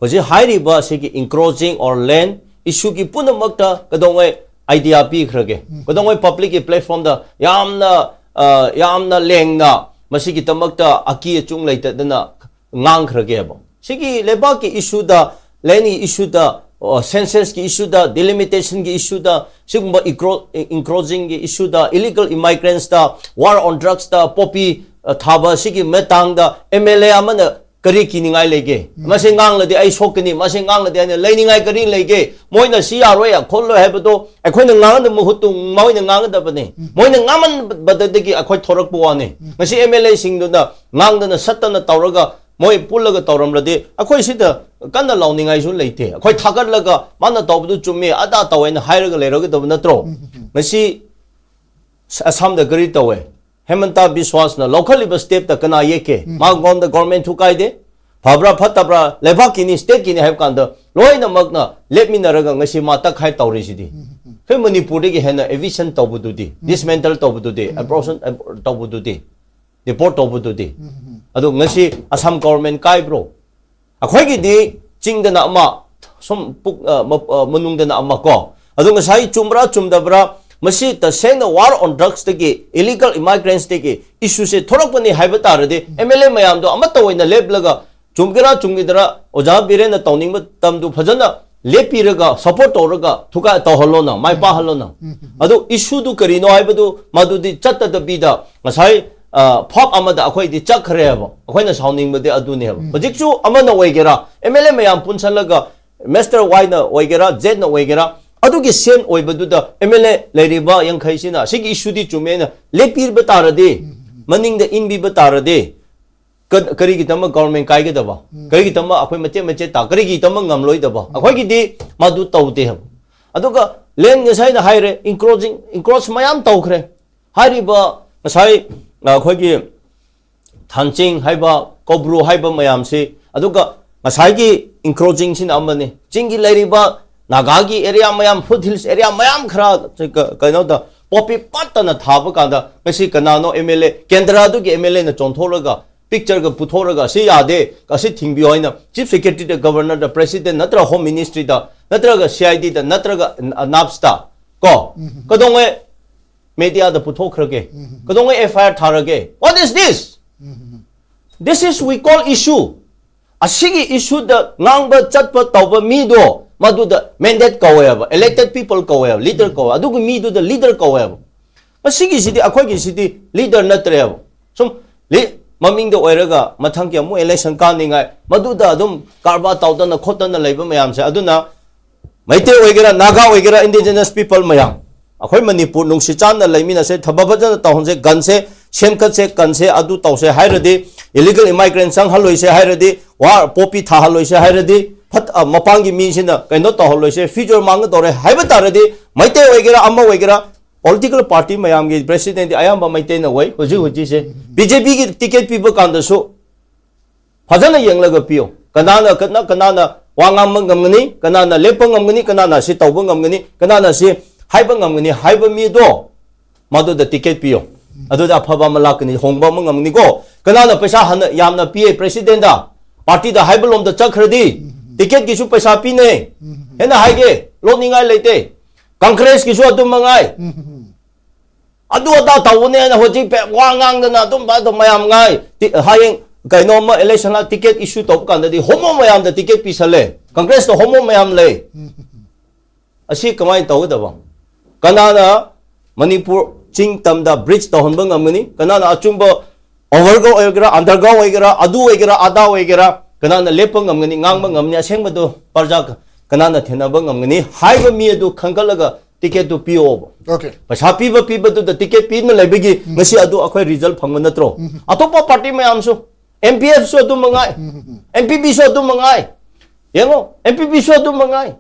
ꯍꯧꯖꯤꯛ ꯍꯥꯏꯔꯤꯕ ꯑꯁꯤꯒꯤ encroaching or land issueꯒꯤ ꯄꯨꯝꯅꯃꯛꯇ ꯀꯩꯗꯧꯉꯩ ꯑꯥꯏꯗꯤꯌꯥ ꯄꯤꯈ꯭ꯔꯒꯦ? ꯀꯩꯗꯧꯉꯩ ꯄꯕ꯭ꯂꯤꯛꯀꯤ ꯄ꯭ꯂꯦꯠꯐꯣꯔꯝꯗ ꯌꯥꯝꯅ, ꯑ, ꯌꯥꯝꯅ ꯂꯦꯡꯅ ꯃꯁꯤꯒꯤꯗꯃꯛꯇ ꯑꯀꯤ ꯑꯆꯨꯡ ꯂꯩꯇꯗꯅ ꯉꯥꯡꯈ꯭ꯔꯒꯦꯕ? ꯁꯤꯒꯤ ꯂꯩꯕꯥꯛꯀꯤ ꯏꯁꯨꯗ, ꯂꯦꯟꯒꯤ ꯏꯁꯨꯗ, ꯁꯦꯟꯁꯁꯀꯤ ꯏꯁꯨꯗ, ꯗꯤꯂꯤꯃꯤꯇꯦꯁꯟꯒꯤ ꯏꯁꯨꯗ, ꯁꯤꯒꯨꯝꯕ encroachingꯒꯤ ꯏꯁꯨꯗ, illegal immigrants ꯇ, war on drugsꯇ, ꯄꯣꯄꯤ ꯊꯥꯕ ꯁꯤꯒꯤ ꯃꯇꯥꯡꯗ ꯑꯦꯝ ꯑꯦꯜ ꯑꯦ ꯑꯃꯅ ꯀꯔꯤ ꯀꯤꯅꯤꯡꯉꯥꯏ ꯂꯩꯒꯦ? ꯃꯁꯤ ꯉꯥꯡꯂꯗꯤ ꯑꯩ ꯁꯣꯛꯀꯅꯤ, ꯃꯁꯤ ꯉꯥꯡꯂꯗꯤ ꯑꯩꯅ ꯂꯩꯅꯤꯡꯉꯥꯏ ꯀꯔꯤ ꯂꯩꯒꯦ? ꯃꯣꯏꯅ ꯁꯤ ꯌꯥꯔꯣꯏ, ꯈꯣꯠꯂꯣꯏ ꯍꯥꯏꯕꯗꯣ ꯑꯩꯈꯣꯏꯅ ꯉꯥꯡꯅꯗꯕ ꯃꯍꯨꯠꯇꯨ ꯃꯣꯏꯅ ꯉꯥꯡꯒꯗꯕꯅꯤ꯫ ꯃꯣꯏꯅ ꯉꯥꯡꯃꯟꯕꯗꯒꯤ ꯑꯩꯈꯣꯏ ꯊꯣꯔꯛꯄ ꯋꯥꯅꯤ꯫ ꯉꯁꯤ ꯑꯦꯝ ꯑꯦꯜ ꯑꯦꯁꯤꯡꯗꯨꯅ ꯉꯥꯡꯗꯅ ꯁꯠꯇꯅ ꯇꯧꯔꯒ ꯃꯣꯏ ꯄꯨꯜꯂꯒ ꯇꯧꯔꯝꯂꯗꯤ ꯑꯩꯈꯣꯏ ꯁꯤꯗ ꯀꯟꯅ ꯂꯥꯎꯅꯤꯡꯉꯥꯏꯁꯨ ꯂꯩꯇꯦ꯫ ꯑꯩꯈꯣꯏ ꯊꯥꯒꯠꯂꯒ ꯃꯥꯅ ꯇꯧꯕꯗꯨ ꯆꯨꯝꯃꯤ, ꯑꯗꯥ ꯇꯧꯋꯦꯅ ꯍꯥꯏꯔꯒ ꯂꯩꯔꯒꯗꯕ ꯅꯠꯇ꯭ꯔꯣ? ꯉꯁꯤ ꯑꯁꯥꯝꯗ ꯀꯔꯤ ꯇꯧꯋꯦ? ꯍꯦꯃꯟꯇ ꯕꯤꯁ꯭ꯋꯥꯁꯅ ꯂꯧꯈꯠꯂꯤꯕ ꯁ꯭ꯇꯦꯞꯇ ꯀꯅꯥ ꯌꯦꯛꯀꯦ? ꯃꯉꯣꯟꯗ ꯒꯣꯔꯃꯦꯟ ꯊꯨꯀꯥꯏꯗꯦ꯫ ꯐꯕ꯭ꯔꯥ ꯐꯠꯇꯕ꯭ꯔꯥ, ꯂꯩꯕꯥꯛꯀꯤꯅꯤ, ꯁ꯭ꯇꯦꯠꯀꯤꯅꯤ ꯍꯥꯏꯕ ꯀꯥꯟꯗ ꯂꯣꯏꯅꯃꯛꯅ ꯂꯦꯞꯃꯤꯟꯅꯔꯒ ꯉꯁꯤ ꯃꯥ ꯇꯛꯈꯥꯏ ꯇꯧꯔꯤꯁꯤꯗꯤ꯫ ꯑꯩꯈꯣꯏ ꯃꯅꯤꯄꯨꯔꯗꯒꯤ ꯍꯦꯟꯅ eviction ꯇꯧꯕꯗꯨꯗꯤ, dismantle ꯇꯧꯕꯗꯨꯗꯤ, absorption ꯇꯧꯕꯗꯨꯗꯤ, deport ꯇꯧꯕꯗꯨꯗꯤ꯫ ꯑꯗꯣ ꯉꯁꯤ ꯑꯁꯥꯝ government ꯀꯥꯏꯕ꯭ꯔꯣ? ꯑꯩꯈꯣꯏꯒꯤꯗꯤ ꯆꯤꯡꯗꯅ ꯑꯃ, ꯁꯨꯝ ꯄꯨꯛ-, ꯑ, ꯃ-, ꯑ, ꯃꯅꯨꯡꯗꯅ ꯑꯃ ꯀꯣ꯫ ꯑꯗꯣ ꯉꯁꯥꯏ ꯆꯨꯝꯕ꯭ꯔꯥ ꯆꯨꯝꯗꯕ꯭ꯔꯥ, ꯃꯁꯤ ꯇꯁꯦꯡꯅ war on drugsꯇꯒꯤ, illegal immigrantꯁꯇꯒꯤ issueꯁꯦ ꯊꯣꯛꯂꯛꯄꯅꯤ ꯍꯥꯏꯕ ꯇꯥꯔꯗꯤ, MLA ꯃꯌꯥꯝꯗꯣ ꯑꯃꯠꯇ ꯑꯣꯏꯅ ꯂꯦꯞꯂꯒ, ꯆꯨꯝꯒꯦꯔꯥ ꯆꯨꯝꯒꯤꯗ꯭ꯔꯥ, ꯑꯣꯖꯥ ꯕꯤꯔꯦꯟꯅ ꯇꯧꯅꯤꯡꯕ ꯇꯝꯗꯨ ꯐꯖꯅ ꯂꯦꯞꯄꯤꯔꯒ, support ꯇꯧꯔꯒ, ꯊꯨꯒꯥꯏ ꯇꯧꯍꯜꯂꯣꯅ, ꯃꯥꯏ ꯄꯥꯛꯍꯜꯂꯣꯅ꯫ ꯑꯗꯨ issueꯗꯨ ꯀꯔꯤꯅꯣ ꯍꯥꯏꯕꯗꯨ ꯃꯗꯨꯗꯤ ꯆꯠꯇꯗꯕꯤꯗ ꯉꯁꯥꯏ, ꯑ, ꯐꯥꯞ ꯑꯃꯗ ꯑꯩꯈꯣꯏꯗꯤ ꯆꯠꯈ꯭ꯔꯦꯕ꯫ ꯑꯩꯈꯣꯏꯅ ꯁꯥꯎꯅꯤꯡꯕꯗꯤ ꯑꯗꯨꯅꯦꯕ꯫ ꯍꯧꯖꯤꯛꯁꯨ ꯑꯃꯅ ꯑꯣꯏꯒꯦꯔꯥ, MLA ꯃꯌꯥꯝ ꯄꯨꯟꯁꯜꯂꯒ, Mister Yꯅ ꯑꯣꯏꯒꯦꯔꯥ, Zꯅ ꯑꯣꯏꯒꯦꯔꯥ, ꯑꯗꯨꯒꯤ same ꯑꯣꯏꯕꯗꯨꯗ MLA ꯂꯩꯔꯤꯕ ꯌꯥꯡꯈꯩꯁꯤꯅ ꯑꯁꯤꯒꯤ issueꯗꯤ ꯆꯨꯝꯃꯦꯅ ꯂꯦꯞꯄꯤꯕ ꯇꯥꯔꯗꯤ, ꯃꯅꯤꯡꯗ ꯏꯟꯕꯤꯕ ꯇꯥꯔꯗꯤ, ꯀ-, ꯀꯔꯤꯒꯤꯗꯃꯛ government ꯀꯥꯏꯒꯗꯕ? ꯀꯔꯤꯒꯤꯗꯃꯛ ꯑꯩꯈꯣꯏ ꯃꯆꯦꯠ ꯃꯆꯦꯠ ꯇꯥ-, ꯀꯔꯤꯒꯤꯗꯃꯛ ꯉꯝꯂꯣꯏꯗꯕ? ꯑꯩꯈꯣꯏꯒꯤꯗꯤ ꯃꯗꯨ ꯇꯧꯗꯦ ꯍꯥꯏꯕ꯫ ꯑꯗꯨꯒ land ꯉꯁꯥꯏꯅ ꯍꯥꯏꯔꯦ, encroaching, encroach ꯃꯌꯥꯝ ꯇꯧꯈ꯭ꯔꯦ꯫ ꯍꯥꯏꯔꯤꯕ ꯉꯁꯥꯏ, ꯑ, ꯑꯩꯈꯣꯏꯒꯤ ꯊꯥꯟꯆꯤꯡ ꯍꯥꯏꯕ, ꯀꯧꯕ꯭ꯔꯨ ꯍꯥꯏꯕ ꯃꯌꯥꯝꯁꯤ, ꯑꯗꯨꯒ ꯉꯁꯥꯏꯒꯤ encroachingꯁꯤꯅ ꯑꯃꯅꯤ꯫ ꯆꯤꯡꯒꯤ ꯂꯩꯔꯤꯕ ꯅꯥꯒꯥꯒꯤ area ꯃꯌꯥꯝ, foothills area ꯃꯌꯥꯝ ꯈꯔ ꯀ-, ꯀꯩꯅꯣꯗ poppy ꯄꯠꯇꯅ ꯊꯥꯕ ꯀꯥꯟꯗ ꯉꯁꯤ ꯀꯅꯥꯅꯣ MLA, ꯀꯦꯟꯗ꯭ꯔꯗꯨꯒꯤ MLAꯅ ꯆꯣꯡꯊꯣꯛꯂꯒ pictureꯒ ꯄꯨꯊꯣꯛꯂꯒ "ꯁꯤ ꯌꯥꯗꯦ, ꯑꯁꯤ ꯊꯤꯡꯕꯤꯌꯣ" ꯍꯥꯏꯅ Chief Secretaryꯗ, Governorꯗ, President ꯅꯠꯇ꯭ꯔꯒ Home Ministryꯗ ꯅꯠꯇ꯭ꯔꯒ CIDꯗ ꯅꯠꯇ꯭ꯔꯒ NAPSꯇ ꯀꯣ, ꯀꯩꯗꯧꯉꯩ mediaꯗ ꯄꯨꯊꯣꯛꯈ꯭ꯔꯒꯦ? ꯀꯩꯗꯧꯉꯩ FIR ꯊꯥꯔꯒꯦ? What is this? This is we call issue. ꯑꯁꯤꯒꯤ issueꯗ ꯉꯥꯡꯕ ꯆꯠꯄ ꯇꯧꯕ ꯃꯤꯗꯣ ꯃꯗꯨꯗ mandate ꯀꯧꯋꯦꯕ, elected people ꯀꯧꯋꯦꯕ, leader ꯀꯧꯋꯦ꯫ ꯑꯗꯨꯒꯤ ꯃꯤꯗꯨꯗ leader ꯀꯧꯋꯦꯕ꯫ ꯃꯁꯤꯒꯤꯁꯤꯗꯤ, ꯑꯩꯈꯣꯏꯒꯤꯁꯤꯗꯤ leader ꯅꯠꯇ꯭ꯔꯦꯕ꯫ ꯁꯨꯝ ꯂꯤ-, ꯃꯃꯤꯡꯗ ꯑꯣꯏꯔꯒ ꯃꯊꯪꯒꯤ ꯑꯃꯨꯛ election ꯀꯥꯅꯤꯡꯉꯥꯏ ꯃꯗꯨꯗ ꯑꯗꯨꯝ ꯀꯔꯕꯥꯔ ꯇꯧꯗꯅ ꯈꯣꯠꯇꯅ ꯂꯩꯕ ꯃꯌꯥꯝꯁꯦ꯫ ꯑꯗꯨꯅ ꯃꯩꯇꯩ ꯑꯣꯏꯒꯦꯔꯥ, ꯅꯥꯒꯥ ꯑꯣꯏꯒꯦꯔꯥ, indigenous people ꯃꯌꯥꯝ, ꯑꯩꯈꯣꯏ ꯃꯅꯤꯄꯨꯔ ꯅꯨꯡꯁꯤ ꯆꯥꯟꯅ ꯂꯩꯃꯤꯟꯅꯁꯦ, ꯊꯕꯛ ꯐꯖꯅ ꯇꯧꯍꯟꯁꯦ, gun ꯁꯦ ꯁꯦꯝꯒꯠꯁꯦ, gun ꯁꯦ ꯑꯗꯨ ꯇꯧꯁꯦ ꯍꯥꯏꯔꯗꯤ, illegal immigrant ꯆꯪꯍꯜꯂꯣꯏꯁꯦ ꯍꯥꯏꯔꯗꯤ, war poppy ꯊꯥꯍꯜꯂꯣꯏꯁꯦ ꯍꯥꯏꯔꯗꯤ, ꯐꯠ-, ꯑ, ꯃꯄꯥꯟꯒꯤ ꯃꯤꯁꯤꯅ ꯀꯩꯅꯣ ꯇꯧꯍꯜꯂꯣꯏꯁꯦ, future ꯃꯥꯡꯒꯗꯧꯔꯦ ꯍꯥꯏꯕ ꯇꯥꯔꯗꯤ, ꯃꯩꯇꯩ ꯑꯣꯏꯒꯦꯔꯥ, ꯑꯃ ꯑꯣꯏꯒꯦꯔꯥ, political party ꯃꯌꯥꯝꯒꯤ presidentꯗꯤ ꯑꯌꯥꯝꯕ ꯃꯩꯇꯩꯅ ꯑꯣꯏ ꯍꯧꯖꯤꯛ ꯍꯧꯖꯤꯛꯁꯦ꯫ BJPꯒꯤ ticket ꯄꯤꯕ ꯀꯥꯟꯗꯁꯨ ꯐꯖꯅ ꯌꯦꯡꯂꯒ ꯄꯤꯌꯨ꯫ ꯀꯅꯥꯅ, ꯀꯅꯥ-, ꯀꯅꯥꯅ ꯋꯥ ꯉꯥꯡꯕ ꯉꯝꯒꯅꯤ, ꯀꯅꯥꯅ ꯂꯦꯞꯄ ꯉꯝꯒꯅꯤ, ꯀꯅꯥꯅ ꯁꯤ ꯇꯧꯕ ꯉꯝꯒꯅꯤ, ꯀꯅꯥꯅ ꯁꯤ, ꯍꯥꯏꯕ ꯉꯝꯒꯅꯤ ꯍꯥꯏꯕ ꯃꯤꯗꯣ ꯃꯗꯨꯗ ꯇꯤꯀꯦꯠ ꯄꯤꯌꯣ꯫ ꯑꯗꯨꯗ ꯑꯐꯕ ꯑꯃ ꯂꯥꯛꯀꯅꯤ, ꯍꯣꯡꯕ ꯑꯃ ꯉꯝꯒꯅꯤꯀꯣ꯫ ꯀꯅꯥꯅ ꯄꯩꯁꯥ ꯍꯟꯅ ꯌꯥꯝꯅ ꯄꯤꯌꯦ ꯄ꯭ꯔꯦꯁꯤꯗꯦꯟꯗ, ꯄꯥꯔꯇꯤꯗ ꯍꯥꯏꯕ ꯂꯣꯝꯗ ꯆꯠꯈ꯭ꯔꯗꯤ ꯇꯤꯀꯦꯠꯀꯤꯁꯨ ꯄꯩꯁꯥ ꯄꯤꯅꯩ꯫ ꯍꯦꯟꯅ ꯍꯥꯏꯒꯦ, ꯂꯣꯠꯅꯤꯡꯉꯥꯏ ꯂꯩꯇꯦ꯫ ꯀꯪꯒ꯭ꯔꯦꯁꯀꯤꯁꯨ ꯑꯗꯨ ꯃꯉꯥꯏ꯫ ꯑꯗꯨ ꯑꯗꯥ ꯇꯧꯕꯅꯦ ꯍꯥꯏꯅ ꯍꯧꯖꯤꯛ ꯄꯦ-, ꯋꯥ ꯉꯥꯡꯗꯅ ꯑꯗꯨꯝ ꯑꯗꯨꯝ ꯃꯌꯥꯝ ꯉꯥꯏ꯫ ꯇꯤ-, ꯍꯌꯦꯡ ꯀꯩꯅꯣꯝꯃ ꯏꯂꯦꯛꯁꯟ ꯇꯤꯀꯦꯠ ꯏꯁꯨ ꯇꯧꯕ ꯀꯥꯟꯗꯗꯤ ꯍꯣꯃꯣ ꯃꯌꯥꯝꯗ ꯇꯤꯀꯦꯠ ꯄꯤꯁꯜꯂꯦ꯫ ꯀꯪꯒ꯭ꯔꯦꯁꯇ ꯍꯣꯃꯣ ꯃꯌꯥꯝ ꯂꯩ꯫ ꯑꯁꯤ ꯀꯃꯥꯏꯅ ꯇꯧꯒꯗꯕ? ꯀꯅꯥꯅ ꯃꯅꯤꯄꯨꯔ ꯆꯤꯡ ꯇꯝꯗ ꯕ꯭ꯔꯤꯖ ꯇꯧꯍꯟꯕ ꯉꯝꯒꯅꯤ? ꯀꯅꯥꯅ ꯑꯆꯨꯝꯕ ꯑꯣꯚꯔꯒ꯭ꯔꯥꯎꯟ ꯑꯣꯏꯒꯦꯔꯥ, ꯑꯟꯗꯔꯒ꯭ꯔꯥꯎꯟ ꯑꯣꯏꯒꯦꯔꯥ, ꯑꯗꯨ ꯑꯣꯏꯒꯦꯔꯥ, ꯑꯗꯥ ꯑꯣꯏꯒꯦꯔꯥ, ꯀꯅꯥꯅ ꯂꯦꯞꯄ ꯉꯝꯒꯅꯤ, ꯉꯥꯡꯕ ꯉꯝꯒꯅꯤ, ꯑꯁꯦꯡꯕꯗꯣ ꯄ꯭ꯔꯖꯥ ꯀ-, ꯀꯅꯥꯅ ꯊꯦꯟꯅꯕ ꯉꯝꯒꯅꯤ ꯍꯥꯏꯕ ꯃꯤ ꯑꯗꯨ ꯈꯟꯒꯠꯂꯒ ꯇꯤꯀꯦꯠꯇꯨ ꯄꯤꯌꯣꯕ꯫ Okay. ꯄꯩꯁꯥ ꯄꯤꯕ ꯄꯤꯕꯗꯨꯗ ꯇꯤꯀꯦꯠ ꯄꯤꯗꯨꯅ ꯂꯩꯕꯒꯤ ꯉꯁꯤ ꯑꯗꯨ ꯑꯩꯈꯣꯏ ꯔꯤꯖꯜ ꯐꯪꯕ ꯅꯠꯇ꯭ꯔꯣ? ꯑꯇꯣꯞꯄ ꯄꯥꯔꯇꯤ ꯃꯌꯥꯝꯁꯨ, ꯑꯦꯝ ꯄꯤ ꯑꯦꯐꯁꯨ ꯑꯗꯨ ꯃꯉꯥꯏ, ꯑꯦꯝ ꯄꯤ ꯄꯤꯁꯨ ꯑꯗꯨ ꯃꯉꯥꯏ, ꯌꯦꯡꯉꯣ, ꯑꯦꯝ ꯄꯤ ꯄꯤꯁꯨ ꯑꯗꯨ ꯃꯉꯥꯏ꯫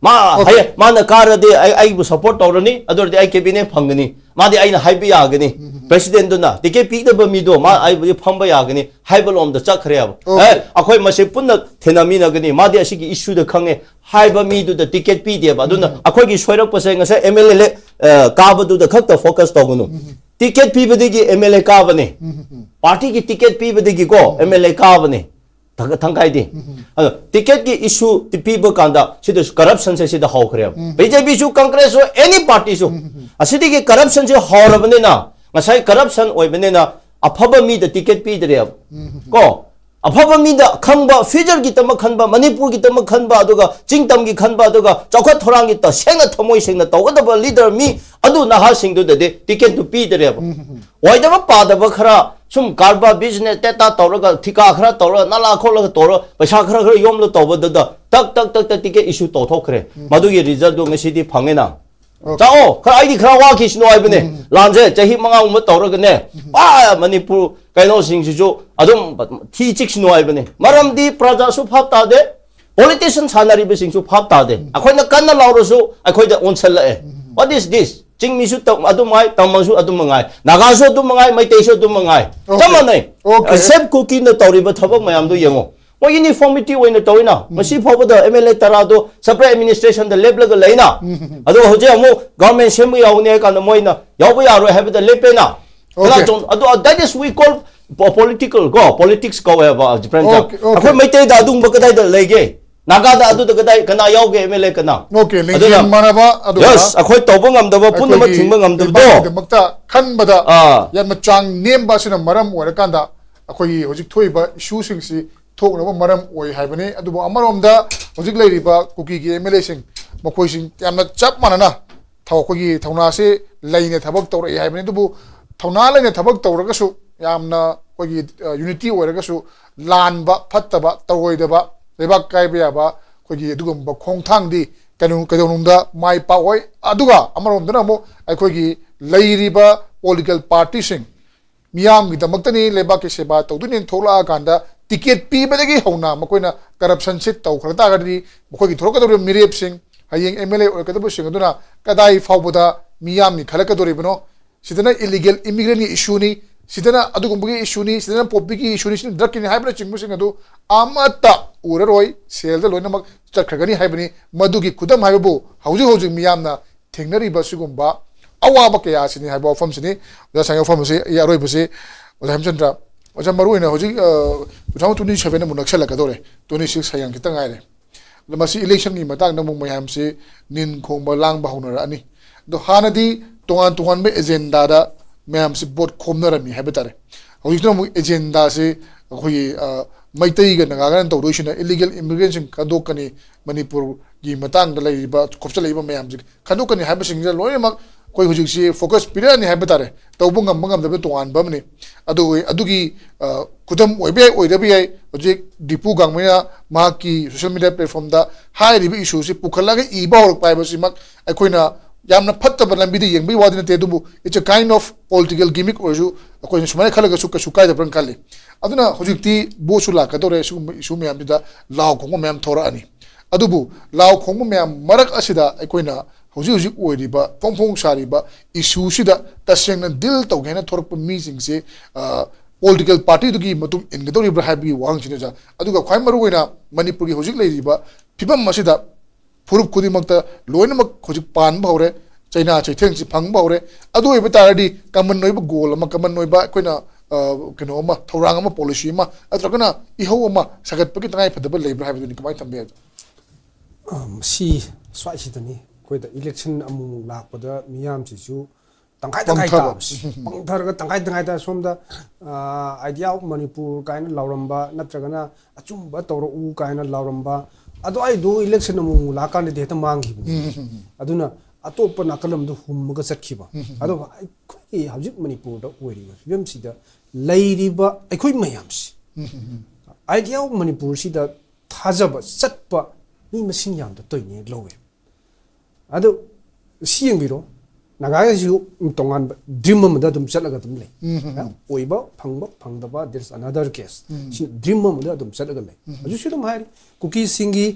ꯃꯥ Okay. ꯍꯌꯦꯡ ꯃꯥꯅ ꯀꯥꯔꯗꯤ ꯑꯩ, ꯑꯩꯕꯨ ꯁꯞꯄꯣꯔꯠ ꯇꯧꯔꯅꯤ, ꯑꯗꯨ ꯑꯣꯏꯔꯗꯤ ꯑꯩ ꯀꯦꯕꯤꯅꯦꯠ ꯐꯪꯒꯅꯤ, ꯃꯥꯗꯤ ꯑꯩꯅ ꯍꯥꯏꯕ ꯌꯥꯒꯅꯤ, ꯄ꯭ꯔꯦꯁꯤꯗꯦꯟꯗꯨꯅ ꯇꯤꯀꯦꯠ ꯄꯤꯗꯕ ꯃꯤꯗꯣ ꯃꯥ ꯑꯩꯕꯨꯗꯤ ꯐꯝꯕ ꯌꯥꯒꯅꯤ ꯍꯥꯏꯕ ꯂꯣꯝꯗ ꯆꯠꯈ꯭ꯔꯦꯕ꯫ Okay. ꯑꯦ, ꯑꯩꯈꯣꯏ ꯃꯁꯦ ꯄꯨꯟꯅ ꯊꯦꯡꯅꯃꯤꯟꯅꯒꯅꯤ, ꯃꯥꯗꯤ ꯑꯁꯤꯒꯤ ꯏꯁꯨꯗ ꯈꯪꯉꯦ ꯍꯥꯏꯕ ꯃꯤꯗꯨꯗ ꯇꯤꯀꯦꯠ ꯄꯤꯗꯦꯕ꯫ ꯑꯗꯨꯅ ꯑꯩꯈꯣꯏꯒꯤ ꯁꯣꯏꯔꯛꯄꯁꯦ ꯉꯁꯥꯏ ꯑꯦꯝ ꯑꯦꯜ ꯑꯦ ꯀꯥꯕꯗꯨꯗ ꯈꯛꯇ ꯐꯣꯀꯁ ꯇꯧꯒꯅꯨ꯫ ꯇꯤꯀꯦꯠ ꯄꯤꯕꯗꯒꯤ ꯑꯦꯝ ꯑꯦꯜ ꯑꯦ ꯀꯥꯕꯅꯦ, ꯄꯥꯔꯇꯤꯒꯤ ꯇꯤꯀꯦꯠ ꯄꯤꯕꯗꯒꯤꯀꯣ ꯑꯦꯝ ꯑꯦꯜ ꯑꯦ ꯀꯥꯕꯅꯦ꯫ ꯊꯪ-, ꯊꯪꯈꯥꯏꯗꯤ꯫ ꯑꯗꯣ ꯇꯤꯀꯦꯠꯀꯤ ꯏꯁꯨ ꯄꯤꯕ ꯀꯥꯟꯗ ꯁꯤꯗꯁꯨ ꯀꯔꯞꯁꯟꯁꯦ ꯁꯤꯗ ꯍꯧꯈ꯭ꯔꯦꯕ꯫ ꯕꯤ ꯖꯦ ꯄꯤꯁꯨ, ꯀꯪꯒ꯭ꯔꯦꯁꯁꯨ, ꯑꯦꯅꯤ ꯄꯥꯔꯇꯤꯁꯨ ꯑꯁꯤꯗꯒꯤ ꯀꯔꯞꯁꯟꯁꯦ ꯍꯧꯔꯕꯅꯤꯅ, ꯉꯁꯥꯏ ꯀꯔꯞꯁꯟ ꯑꯣꯏꯕꯅꯤꯅ ꯑꯐꯕ ꯃꯤꯗ ꯇꯤꯀꯦꯠ ꯄꯤꯗ꯭ꯔꯦꯕ꯫ ꯀꯣ, ꯑꯐꯕ ꯃꯤꯗ ꯈꯪꯕ, ꯐ꯭ꯌꯨꯆꯔꯒꯤꯗꯃꯛ ꯈꯟꯕ, ꯃꯅꯤꯄꯨꯔꯒꯤꯗꯃꯛ ꯈꯟꯕ, ꯑꯗꯨꯒ ꯆꯤꯡꯇꯝꯒꯤ ꯈꯟꯕ, ꯑꯗꯨꯒ ꯆꯥꯎꯈꯠ ꯊꯧꯔꯥꯡꯒꯤ ꯇꯁꯦꯡꯅ ꯊꯃꯣꯏ ꯁꯦꯡꯅ ꯇꯧꯒꯗꯕ ꯂꯤꯗꯔ ꯃꯤ ꯑꯗꯨ ꯅꯍꯥꯁꯤꯡꯗꯨꯗꯗꯤ ꯇꯤꯀꯦꯠꯇꯨ ꯄꯤꯗ꯭ꯔꯦꯕ꯫ ꯑꯣꯏꯗꯕ ꯄꯥꯗꯕ ꯈꯔ ꯁꯨꯝ ꯀꯔꯕꯥꯔ, ꯕꯤꯖꯤꯅꯦꯁ ꯇꯦꯇꯥ ꯇꯧꯔꯒ, ꯊꯤꯀꯥ ꯈꯔ ꯇꯧꯔꯒ, ꯅꯂꯥ ꯈꯣꯠꯂꯒ ꯇꯧꯔꯒ, ꯄꯩꯁꯥ ꯈꯔ ꯈꯔ ꯌꯣꯝꯂ ꯇꯧꯕꯗꯨꯗ ꯇꯛ ꯇꯛ ꯇꯛ ꯇꯛ ꯇꯤꯀꯦꯠ ꯏꯁꯨ ꯇꯧꯊꯣꯛꯈ꯭ꯔꯦ꯫ ꯃꯗꯨꯒꯤ ꯔꯤꯖꯜꯠꯇꯨ ꯉꯁꯤꯗꯤ ꯐꯪꯉꯦꯅ꯫ ꯆꯥꯛꯑꯣ ꯈꯔ, ꯑꯩꯗꯤ ꯈꯔ ꯋꯥꯈꯤꯁꯅꯨ ꯍꯥꯏꯕꯅꯦ꯫ ꯂꯥꯟꯁꯦ ꯆꯍꯤ ꯃꯉꯥꯒꯨꯝꯕ ꯇꯧꯔꯒꯅꯦ, ꯑꯥ, ꯃꯅꯤꯄꯨꯔ ꯀꯩꯅꯣꯁꯤꯡꯁꯤꯁꯨ ꯑꯗꯨꯝ ꯊꯤ ꯆꯤꯛꯁꯅꯨ ꯍꯥꯏꯕꯅꯦ꯫ ꯃꯔꯝꯗꯤ ꯄ꯭ꯔꯖꯥꯁꯨ ꯚꯥꯞ ꯇꯥꯗꯦ, ꯄꯣꯂꯤꯇꯤꯁꯤꯌꯟ ꯁꯥꯟꯅꯔꯤꯕꯁꯤꯡꯁꯨ ꯚꯥꯞ ꯇꯥꯗꯦ꯫ ꯑꯩꯈꯣꯏꯅ ꯀꯟꯅ ꯂꯥꯎꯔꯁꯨ ꯑꯩꯈꯣꯏꯗ ꯑꯣꯟꯁꯤꯜꯂꯛꯑꯦ꯫ What is this? ꯆꯤꯡꯃꯤꯁꯨ ꯇ-, ꯑꯗꯨ ꯃꯉꯥꯏ, ꯇꯝꯕꯁꯨ ꯑꯗꯨ ꯃꯉꯥꯏ, ꯅꯥꯒꯥꯁꯨ ꯑꯗꯨ ꯃꯉꯥꯏ, ꯃꯩꯇꯩꯁꯨ ꯑꯗꯨ ꯃꯉꯥꯏ, ꯆꯞ Okay. ꯃꯥꯟꯅꯩ꯫ Okay. ꯁꯦꯞ ꯀꯨꯀꯤꯅ ꯇꯧꯔꯤꯕ ꯊꯕꯛ ꯃꯌꯥꯝꯗꯨ ꯌꯦꯡꯉꯣ꯫ ꯃꯣꯏ uniformity ꯑꯣꯏꯅ ꯇꯧꯋꯤꯅ꯫ ꯉꯁꯤ ꯐꯥꯎꯕꯗ M L A ꯇꯔꯥꯗꯣ separate administrationꯗ ꯂꯦꯞꯂꯒ ꯂꯩꯅ꯫ ꯑꯗꯨꯒ ꯍꯧꯖꯤꯛ ꯑꯃꯨꯛ government ꯁꯦꯝꯕ ꯌꯥꯎꯅꯤ ꯍꯥꯏ ꯀꯥꯟꯗ ꯃꯣꯏꯅ ꯌꯥꯎꯕ ꯌꯥꯔꯣꯏ ꯍꯥꯏꯕꯗ ꯂꯦꯞꯄꯦꯅ꯫ ꯀꯅꯥ Okay. ꯆꯣꯡ-, ꯑꯗꯨ, that is we call po-, political ꯀꯣ, politics ꯀꯧꯋꯦꯕ, ꯗꯤꯐ꯭ꯔꯦꯟ꯫ Okay, okay. ꯑꯩꯈꯣꯏ ꯃꯩꯇꯩꯗ ꯑꯗꯨꯒꯨꯝꯕ ꯀꯗꯥꯏꯗ ꯂꯩꯒꯦ? ꯅꯥꯒꯥꯗ ꯑꯗꯨꯗ ꯀꯗꯥꯏ, ꯀꯅꯥ ꯌꯥꯎꯒꯦ, M L A ꯀꯅꯥ? Okay, ꯑꯗꯨꯅ ꯂꯤꯡꯖꯦꯜ ꯃꯥꯟꯅꯕ, ꯑꯗꯨꯒ yes, ꯑꯩꯈꯣꯏ ꯇꯧꯕ ꯉꯝꯗꯕ, ꯄꯨꯝꯅꯃꯛ ꯑꯩꯈꯣꯏꯒꯤ ꯊꯤꯡꯕ ꯉꯝꯗꯕꯗꯣ꯫ ꯂꯩꯕꯥꯛꯀꯤꯗꯃꯛꯇ ꯈꯟꯕꯗ ꯑꯥ꯫ ꯌꯥꯝꯅ ꯆꯥꯡ ꯅꯦꯝꯕ ꯑꯁꯤꯅ ꯃꯔꯝ ꯑꯣꯏꯔꯀꯥꯟꯗ ꯑꯩꯈꯣꯏꯒꯤ ꯍꯧꯖꯤꯛ ꯊꯣꯛꯏꯕ issueꯁꯤꯡꯁꯤ ꯊꯣꯛꯅꯕ ꯃꯔꯝ ꯑꯣꯏ ꯍꯥꯏꯕꯅꯤ꯫ ꯑꯗꯨꯕꯨ ꯑꯃꯔꯣꯝꯗ ꯍꯧꯖꯤꯛ ꯂꯩꯔꯤꯕ ꯀꯨꯀꯤꯒꯤ M L Aꯁꯤꯡ ꯃꯈꯣꯏꯁꯤꯡ ꯌꯥꯝꯅ ꯆꯞ ꯃꯥꯟꯅꯅ ꯊꯧ-, ꯑꯩꯈꯣꯏꯒꯤ ꯊꯧꯅꯥꯁꯦ ꯂꯩꯅ ꯊꯕꯛ ꯇꯧꯔꯛꯏ ꯍꯥꯏꯕꯅꯤ꯫ ꯑꯗꯨꯕꯨ ꯊꯧꯅꯥ ꯂꯩꯅ ꯊꯕꯛ ꯇꯧꯔꯒꯁꯨ, ꯌꯥꯝꯅ ꯑꯩꯈꯣꯏꯒꯤ, ꯑ, unity ꯑꯣꯏꯔꯒꯁꯨ, ꯂꯥꯟꯕ, ꯐꯠꯇꯕ, ꯇꯧꯔꯣꯏꯗꯕ, ꯂꯩꯕꯥꯛ ꯀꯥꯏꯕ ꯌꯥꯕ ꯑꯩꯈꯣꯏꯒꯤ ꯑꯗꯨꯒꯨꯝꯕ ꯈꯣꯡꯊꯥꯡꯗꯤ ꯀꯩꯅꯣ, ꯀꯩꯗꯧꯅꯨꯡꯗ ꯃꯥꯏ ꯄꯥꯛꯑꯣꯏ꯫ ꯑꯗꯨꯒ ꯑꯃꯔꯣꯝꯗꯅ ꯑꯃꯨꯛ ꯑꯩꯈꯣꯏꯒꯤ ꯂꯩꯔꯤꯕ political partyꯁꯤꯡ ꯃꯤꯌꯥꯝꯒꯤꯗꯃꯛꯇꯅꯤ, ꯂꯩꯕꯥꯛꯀꯤ ꯁꯦꯕꯥ ꯇꯧꯗꯣꯏꯅꯦꯅ ꯊꯣꯛꯂꯛꯑꯀꯥꯟꯗ ticket ꯄꯤꯕꯗꯒꯤ ꯍꯧꯅ ꯃꯈꯣꯏꯅ corruptionꯁꯤ ꯇꯧꯈ꯭ꯔ ꯇꯥꯔꯒꯗꯤ ꯃꯈꯣꯏꯒꯤ ꯊꯣꯛꯂꯛꯀꯗꯧꯔꯤꯕ ꯃꯤꯔꯦꯞꯁꯤꯡ, ꯍꯌꯦꯡ M L A ꯑꯣꯏꯔꯛꯀꯗꯕꯁꯤꯡ ꯑꯗꯨꯅ ꯀꯗꯥꯏ ꯐꯥꯎꯕꯗ ꯃꯤꯌꯥꯝꯒꯤ ꯈꯜꯂꯛꯀꯗꯧꯔꯤꯕꯅꯣ? ꯁꯤꯗꯅ illegal immigrantꯀꯤ issueꯅꯤ, ꯁꯤꯗꯅ ꯑꯗꯨꯒꯨꯝꯕꯒꯤ issueꯅꯤ, ꯁꯤꯗꯅ poppyꯒꯤ issueꯅꯤ, ꯁꯤꯗꯅ drugꯀꯤꯅꯤ ꯍꯥꯏꯕꯅꯆꯤꯡꯕꯁꯤꯡ ꯑꯗꯨ ꯑꯃꯠꯇ ꯎꯔꯔꯣꯏ, ꯁꯦꯜꯗ ꯂꯣꯏꯅꯃꯛ ꯆꯠꯈ꯭ꯔꯒꯅꯤ ꯍꯥꯏꯕꯅꯤ꯫ ꯃꯗꯨꯒꯤ ꯈꯨꯗꯝ ꯍꯥꯏꯕꯕꯨ ꯍꯧꯖꯤꯛ ꯍꯧꯖꯤꯛ ꯃꯤꯌꯥꯝꯅ ꯊꯦꯡꯅꯔꯤꯕ ꯁꯤꯒꯨꯝꯕ ꯑꯋꯥꯕ ꯀꯌꯥ ꯑꯁꯤꯅꯤ ꯍꯥꯏꯕ ꯋꯥꯐꯝꯁꯤꯅꯤ꯫ ꯑꯣꯖꯥ ꯁꯥꯏꯒꯤ ꯋꯥꯐꯝ ꯑꯁꯤ ꯑꯩ ꯑꯔꯣꯏꯕꯁꯤ, ꯑꯣꯖꯥ ꯍꯦꯃꯆꯟꯗ꯭ꯔ, ꯑꯣꯖꯥ, ꯃꯔꯨꯑꯣꯏꯅ ꯍꯧꯖꯤꯛ, ꯑ, two thousand twenty seven ꯑꯃꯨꯛ ꯅꯛꯁꯜꯂꯛꯀꯗꯧꯔꯦ, twenty six ꯍꯌꯦꯡ ꯈꯤꯇꯪ ꯉꯥꯏꯔꯦ꯫ ꯑꯗꯣ ꯃꯁꯤ electionꯒꯤ ꯃꯇꯥꯡꯗ ꯑꯃꯨꯛ ꯃꯌꯥꯝꯁꯤ ꯅꯤꯟ ꯈꯣꯡꯕ ꯂꯥꯡꯕ ꯍꯧꯅꯔꯛꯑꯅꯤ꯫ ꯑꯗꯣ ꯍꯥꯟꯅꯗꯤ ꯇꯣꯉꯥꯟ ꯇꯣꯉꯥꯟꯕ agendaꯗ ꯃꯌꯥꯝꯁꯤ vote ꯈꯣꯝꯅꯔꯝꯃꯤ ꯍꯥꯏꯕ ꯇꯥꯔꯦ꯫ ꯍꯧꯖꯤꯛꯇꯅ ꯑꯃꯨꯛ agendaꯁꯤ ꯑꯩꯈꯣꯏꯒꯤ, ꯑ, ꯃꯩꯇꯩꯒ ꯅꯥꯒꯥꯒꯅ ꯇꯧꯗꯣꯏꯁꯤꯅ illegal immigrantꯁꯤꯡ ꯈꯟꯗꯣꯛꯀꯅꯤ, ꯃꯅꯤꯄꯨꯔꯒꯤ ꯃꯇꯥꯡꯗ ꯂꯩꯔꯤꯕ ꯈꯣꯞꯆꯜꯂꯛꯏꯕ ꯃꯌꯥꯝꯁꯤ ꯈꯟꯗꯣꯛꯀꯅꯤ ꯍꯥꯏꯕꯁꯤꯡꯁꯤꯗ ꯂꯣꯏꯅꯃꯛ ꯑꯩꯈꯣꯏ ꯍꯧꯖꯤꯛꯁꯤ focus ꯄꯤꯔꯛꯑꯅꯤ ꯍꯥꯏꯕ ꯇꯥꯔꯦ꯫ ꯇꯧꯕ ꯉꯝꯕ ꯉꯝꯗꯕ ꯇꯣꯉꯥꯟꯕ ꯑꯃꯅꯤ꯫ ꯑꯗꯨ, ꯑꯗꯨꯒꯤ, ꯑ, ꯈꯨꯗꯝ ꯑꯣꯏꯕ ꯌꯥꯏ, ꯑꯣꯏꯗꯕ ꯌꯥꯏ꯫ ꯍꯧꯖꯤꯛ ꯗꯤꯄꯨ ꯒꯥꯡꯃꯩꯅ ꯃꯍꯥꯛꯀꯤ social media platformꯗ ꯍꯥꯏꯔꯤꯕ issueꯁꯤ ꯄꯨꯈꯠꯂꯒ ꯏꯕ ꯍꯧꯔꯛꯄ ꯍꯥꯏꯕꯁꯤꯃꯛ ꯑꯩꯈꯣꯏꯅ ꯌꯥꯝꯅ ꯐꯠꯇꯕ ꯂꯝꯕꯤꯗ ꯌꯦꯡꯕꯒꯤ ꯋꯥꯗꯤ ꯅꯠꯇꯦ, ꯑꯗꯨꯕꯨ it's a kind of political gimmick ꯑꯣꯏꯔꯁꯨ ꯑꯩꯈꯣꯏꯅ ꯁꯨꯃꯥꯏꯅ ꯈꯜꯂꯒꯁꯨ ꯀꯩꯁꯨ ꯀꯥꯏꯗꯕ꯭ꯔꯅ ꯈꯜꯂꯤ꯫ ꯑꯗꯨꯅ ꯍꯧꯖꯤꯛꯇꯤ voteꯁꯨ ꯂꯥꯛꯀꯗꯧꯔꯦ, ꯁꯤꯒꯨꯝꯕ issue ꯃꯌꯥꯝꯁꯤꯗ ꯂꯥꯎ ꯈꯣꯡꯕ ꯃꯌꯥꯝ ꯊꯣꯔꯛꯑꯅꯤ꯫ ꯑꯗꯨꯕꯨ ꯂꯥꯎ ꯈꯣꯡꯕ ꯃꯌꯥꯝ ꯃꯔꯛ ꯑꯁꯤꯗ ꯑꯩꯈꯣꯏꯅ ꯍꯧꯖꯤꯛ ꯍꯧꯖꯤꯛ ꯑꯣꯏꯔꯤꯕ, ꯐꯣꯡ ꯐꯣꯡ ꯁꯥꯔꯤꯕ issueꯁꯤꯗ ꯇꯁꯦꯡꯅ deal ꯇꯧꯒꯦ ꯍꯥꯏꯅ ꯊꯣꯔꯛꯄ ꯃꯤꯁꯤꯡꯁꯦ, ꯑ, ꯄꯣꯂꯤꯇꯤꯀꯦꯜ ꯄꯥꯔꯇꯤꯗꯨꯒꯤ ꯃꯇꯨꯡ ꯏꯟꯒꯗꯧꯔꯤꯕ꯭ꯔꯥ ꯍꯥꯏꯕꯒꯤ ꯋꯥꯍꯪꯁꯤꯅꯤ ꯑꯣꯖꯥ꯫ ꯑꯗꯨꯒ ꯈ꯭ꯋꯥꯏ ꯃꯔꯨꯑꯣꯏꯅ ꯃꯅꯤꯄꯨꯔꯒꯤ ꯍꯧꯖꯤꯛ ꯂꯩꯔꯤꯕ ꯐꯤꯕꯝ ꯑꯁꯤꯗ ꯐꯨꯔꯨꯞ ꯈꯨꯗꯤꯡꯃꯛꯇ ꯂꯣꯏꯅꯃꯛ ꯍꯧꯖꯤꯛ ꯄꯥꯟꯕ ꯍꯧꯔꯦ꯫ ꯆꯩꯅꯥ ꯆꯩꯊꯦꯡꯁꯤ ꯐꯪꯕ ꯍꯧꯔꯦ꯫ ꯑꯗꯨ ꯑꯣꯏꯕ ꯇꯥꯔꯗꯤ ꯀꯃꯟ ꯑꯣꯏꯕ ꯒꯣꯜ ꯑꯃ, ꯀꯃꯟ ꯑꯣꯏꯕ ꯑꯩꯈꯣꯏꯅ, ꯑ, ꯀꯩꯅꯣ ꯑꯃ, ꯊꯧꯔꯥꯡ ꯑꯃ, ꯄꯣꯂꯤꯁꯤ ꯑꯃ, ꯅꯠꯇ꯭ꯔꯒꯅ ꯏꯍꯧ ꯑꯃ ꯁꯥꯒꯠꯄꯒꯤ ꯇꯉꯥꯏ ꯐꯗꯕ ꯂꯩꯕ꯭ꯔꯥ ꯍꯥꯏꯕꯗꯨꯅꯤ꯫ ꯀꯃꯥꯏꯅ ꯊꯝꯕꯤ ꯍꯥꯏꯕꯗꯣ? ꯑ, ꯃꯁꯤ ꯁ꯭ꯋꯥꯏꯁꯤꯗꯅꯤ ꯑꯩꯈꯣꯏꯗ ꯏꯂꯦꯛꯁꯟ ꯑꯃꯨꯛ ꯂꯥꯛꯄꯗ ꯃꯤꯌꯥꯝꯁꯤꯁꯨ ꯇꯪꯈꯥꯏ ꯇꯪꯈꯥꯏ ꯄꯪꯊꯕ꯫ ꯇꯥꯕꯁꯤ, ꯄꯪꯊꯔꯒ ꯇꯪꯈꯥꯏ ꯇꯪꯈꯥꯏ ꯇꯥ꯫ ꯁꯣꯝꯗ ꯑꯥꯏꯗꯤꯌꯥ ꯑꯣꯐ ꯃꯅꯤꯄꯨꯔ ꯀꯥꯏꯅ ꯂꯥꯎꯔꯝꯕ, ꯅꯠꯇ꯭ꯔꯒꯅ ꯑꯆꯨꯝꯕ ꯇꯧꯔꯛꯎ ꯀꯥꯏꯅ ꯂꯥꯎꯔꯝꯕ, ꯑꯗꯨꯋꯥꯏꯗꯣ ꯏꯂꯦꯛꯁꯟ ꯑꯃꯨꯛ ꯂꯥꯛꯀꯥꯟꯗꯗꯤ ꯍꯦꯛꯇ ꯃꯥꯡꯈꯤꯕꯅꯤ꯫ ꯑꯗꯨꯅ ꯑꯇꯣꯞꯄ ꯅꯥꯀꯜ ꯑꯃꯗ ꯍꯨꯝꯃꯒ ꯆꯠꯈꯤꯕ꯫ ꯑꯗꯨꯒ ꯑꯩꯈꯣꯏꯒꯤ ꯍꯧꯖꯤꯛ ꯃꯅꯤꯄꯨꯔꯗ ꯑꯣꯏꯔꯤꯕ ꯐꯤꯕꯝꯁꯤꯗ ꯂꯩꯔꯤꯕ ꯑꯩꯈꯣꯏ ꯃꯌꯥꯝꯁꯤ, ꯑꯥꯏꯗꯤꯌꯥ ꯑꯣꯐ ꯃꯅꯤꯄꯨꯔꯁꯤꯗ ꯊꯥꯖꯕ ꯆꯠꯄ ꯃꯤ ꯃꯁꯤꯡ ꯌꯥꯝꯗ ꯇꯧꯔꯤꯅꯦ ꯂꯧꯋꯦ꯫ ꯑꯗꯨ ꯁꯤ ꯌꯦꯡꯕꯤꯔꯣ, ꯅꯥꯒꯥꯒꯤꯁꯨ ꯇꯣꯉꯥꯟꯕ ꯗ꯭ꯔꯤꯝ ꯑꯃꯗ ꯑꯗꯨꯝ ꯆꯠꯂꯒ ꯑꯗꯨꯝ ꯂꯩ꯫ ꯑꯣꯏꯕ ꯐꯪꯕ ꯐꯪꯗꯕ, there is another case꯫ ꯁꯤ ꯗ꯭ꯔꯤꯝ ꯑꯃꯗ ꯑꯗꯨꯝ ꯆꯠꯂꯒ ꯂꯩ꯫ ꯍꯧꯖꯤꯛꯁꯨ ꯑꯗꯨꯝ ꯍꯥꯏꯔꯤ, ꯀꯨꯀꯤꯁꯤꯡꯒꯤ,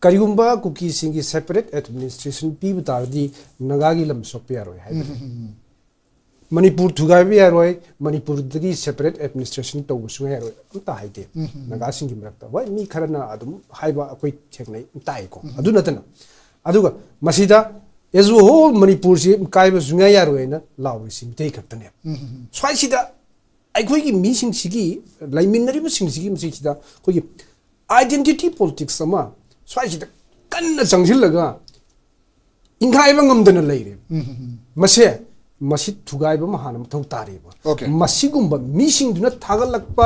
ꯀꯔꯤꯒꯨꯝꯕ ꯀꯨꯀꯤꯁꯤꯡꯒꯤ ꯁꯦꯄꯔꯦꯠ ꯑꯦꯗꯃꯤꯅꯤꯁꯇ꯭ꯔꯦꯁꯟ ꯄꯤꯕ ꯇꯥꯔꯗꯤ ꯅꯥꯒꯥꯒꯤ ꯂꯝ ꯁꯣꯛꯄ ꯌꯥꯔꯣꯏ ꯍꯥꯏꯕ꯫ ꯃꯅꯤꯄꯨꯔ ꯊꯨꯒꯥꯏꯕ ꯌꯥꯔꯣꯏ, ꯃꯅꯤꯄꯨꯔꯗꯒꯤ ꯁꯦꯄꯔꯦꯠ ꯑꯦꯗꯃꯤꯅꯤꯁꯇ꯭ꯔꯦꯁꯟ ꯇꯧꯕ ꯁꯨꯡꯌꯥ ꯌꯥꯔꯣꯏ ꯑꯝꯇ ꯍꯥꯏꯗꯦ꯫ ꯅꯥꯒꯥꯁꯤꯡꯒꯤ ꯃꯔꯛꯇ ꯍꯣꯏ ꯃꯤ ꯈꯔꯅ ꯑꯗꯨꯝ ꯍꯥꯏꯕ ꯑꯩꯈꯣꯏ ꯊꯦꯡꯅꯩ, ꯇꯥꯏꯀꯣ꯫ ꯑꯗꯨ ꯅꯠꯇꯅ, ꯑꯗꯨꯒ ꯃꯁꯤꯗ as a whole ꯃꯅꯤꯄꯨꯔꯁꯤ ꯀꯥꯏꯕ ꯁꯨꯡꯌꯥ ꯌꯥꯔꯣꯏ ꯍꯥꯏꯅ ꯂꯥꯎꯔꯤꯁꯤ ꯃꯤꯇꯩ ꯈꯛꯇꯅꯦꯕ꯫ ꯁ꯭ꯋꯥꯏꯁꯤꯗ ꯑꯩꯈꯣꯏꯒꯤ ꯃꯤꯁꯤꯡꯁꯤꯒꯤ, ꯂꯩꯃꯤꯟꯅꯔꯤꯕꯁꯤꯡꯁꯤꯒꯤ ꯃꯁꯤꯁꯤꯗ ꯑꯩꯈꯣꯏꯒꯤ identity politics ꯑꯃ ꯁ꯭ꯋꯥꯏꯁꯤꯗ ꯀꯟꯅ ꯆꯪꯁꯤꯜꯂꯒ ꯏꯪꯈꯥꯏꯕ ꯉꯝꯗꯅ ꯂꯩꯔꯦ꯫ ꯃꯁꯦ, ꯃꯁꯤ ꯊꯨꯒꯥꯏꯕ ꯑꯃ ꯍꯥꯟꯅ ꯃꯊꯧ ꯇꯥꯔꯤꯕ꯫ Okay. ꯃꯁꯤꯒꯨꯝꯕ ꯃꯤꯁꯤꯡꯗꯨꯅ ꯊꯥꯒꯠꯂꯛꯄ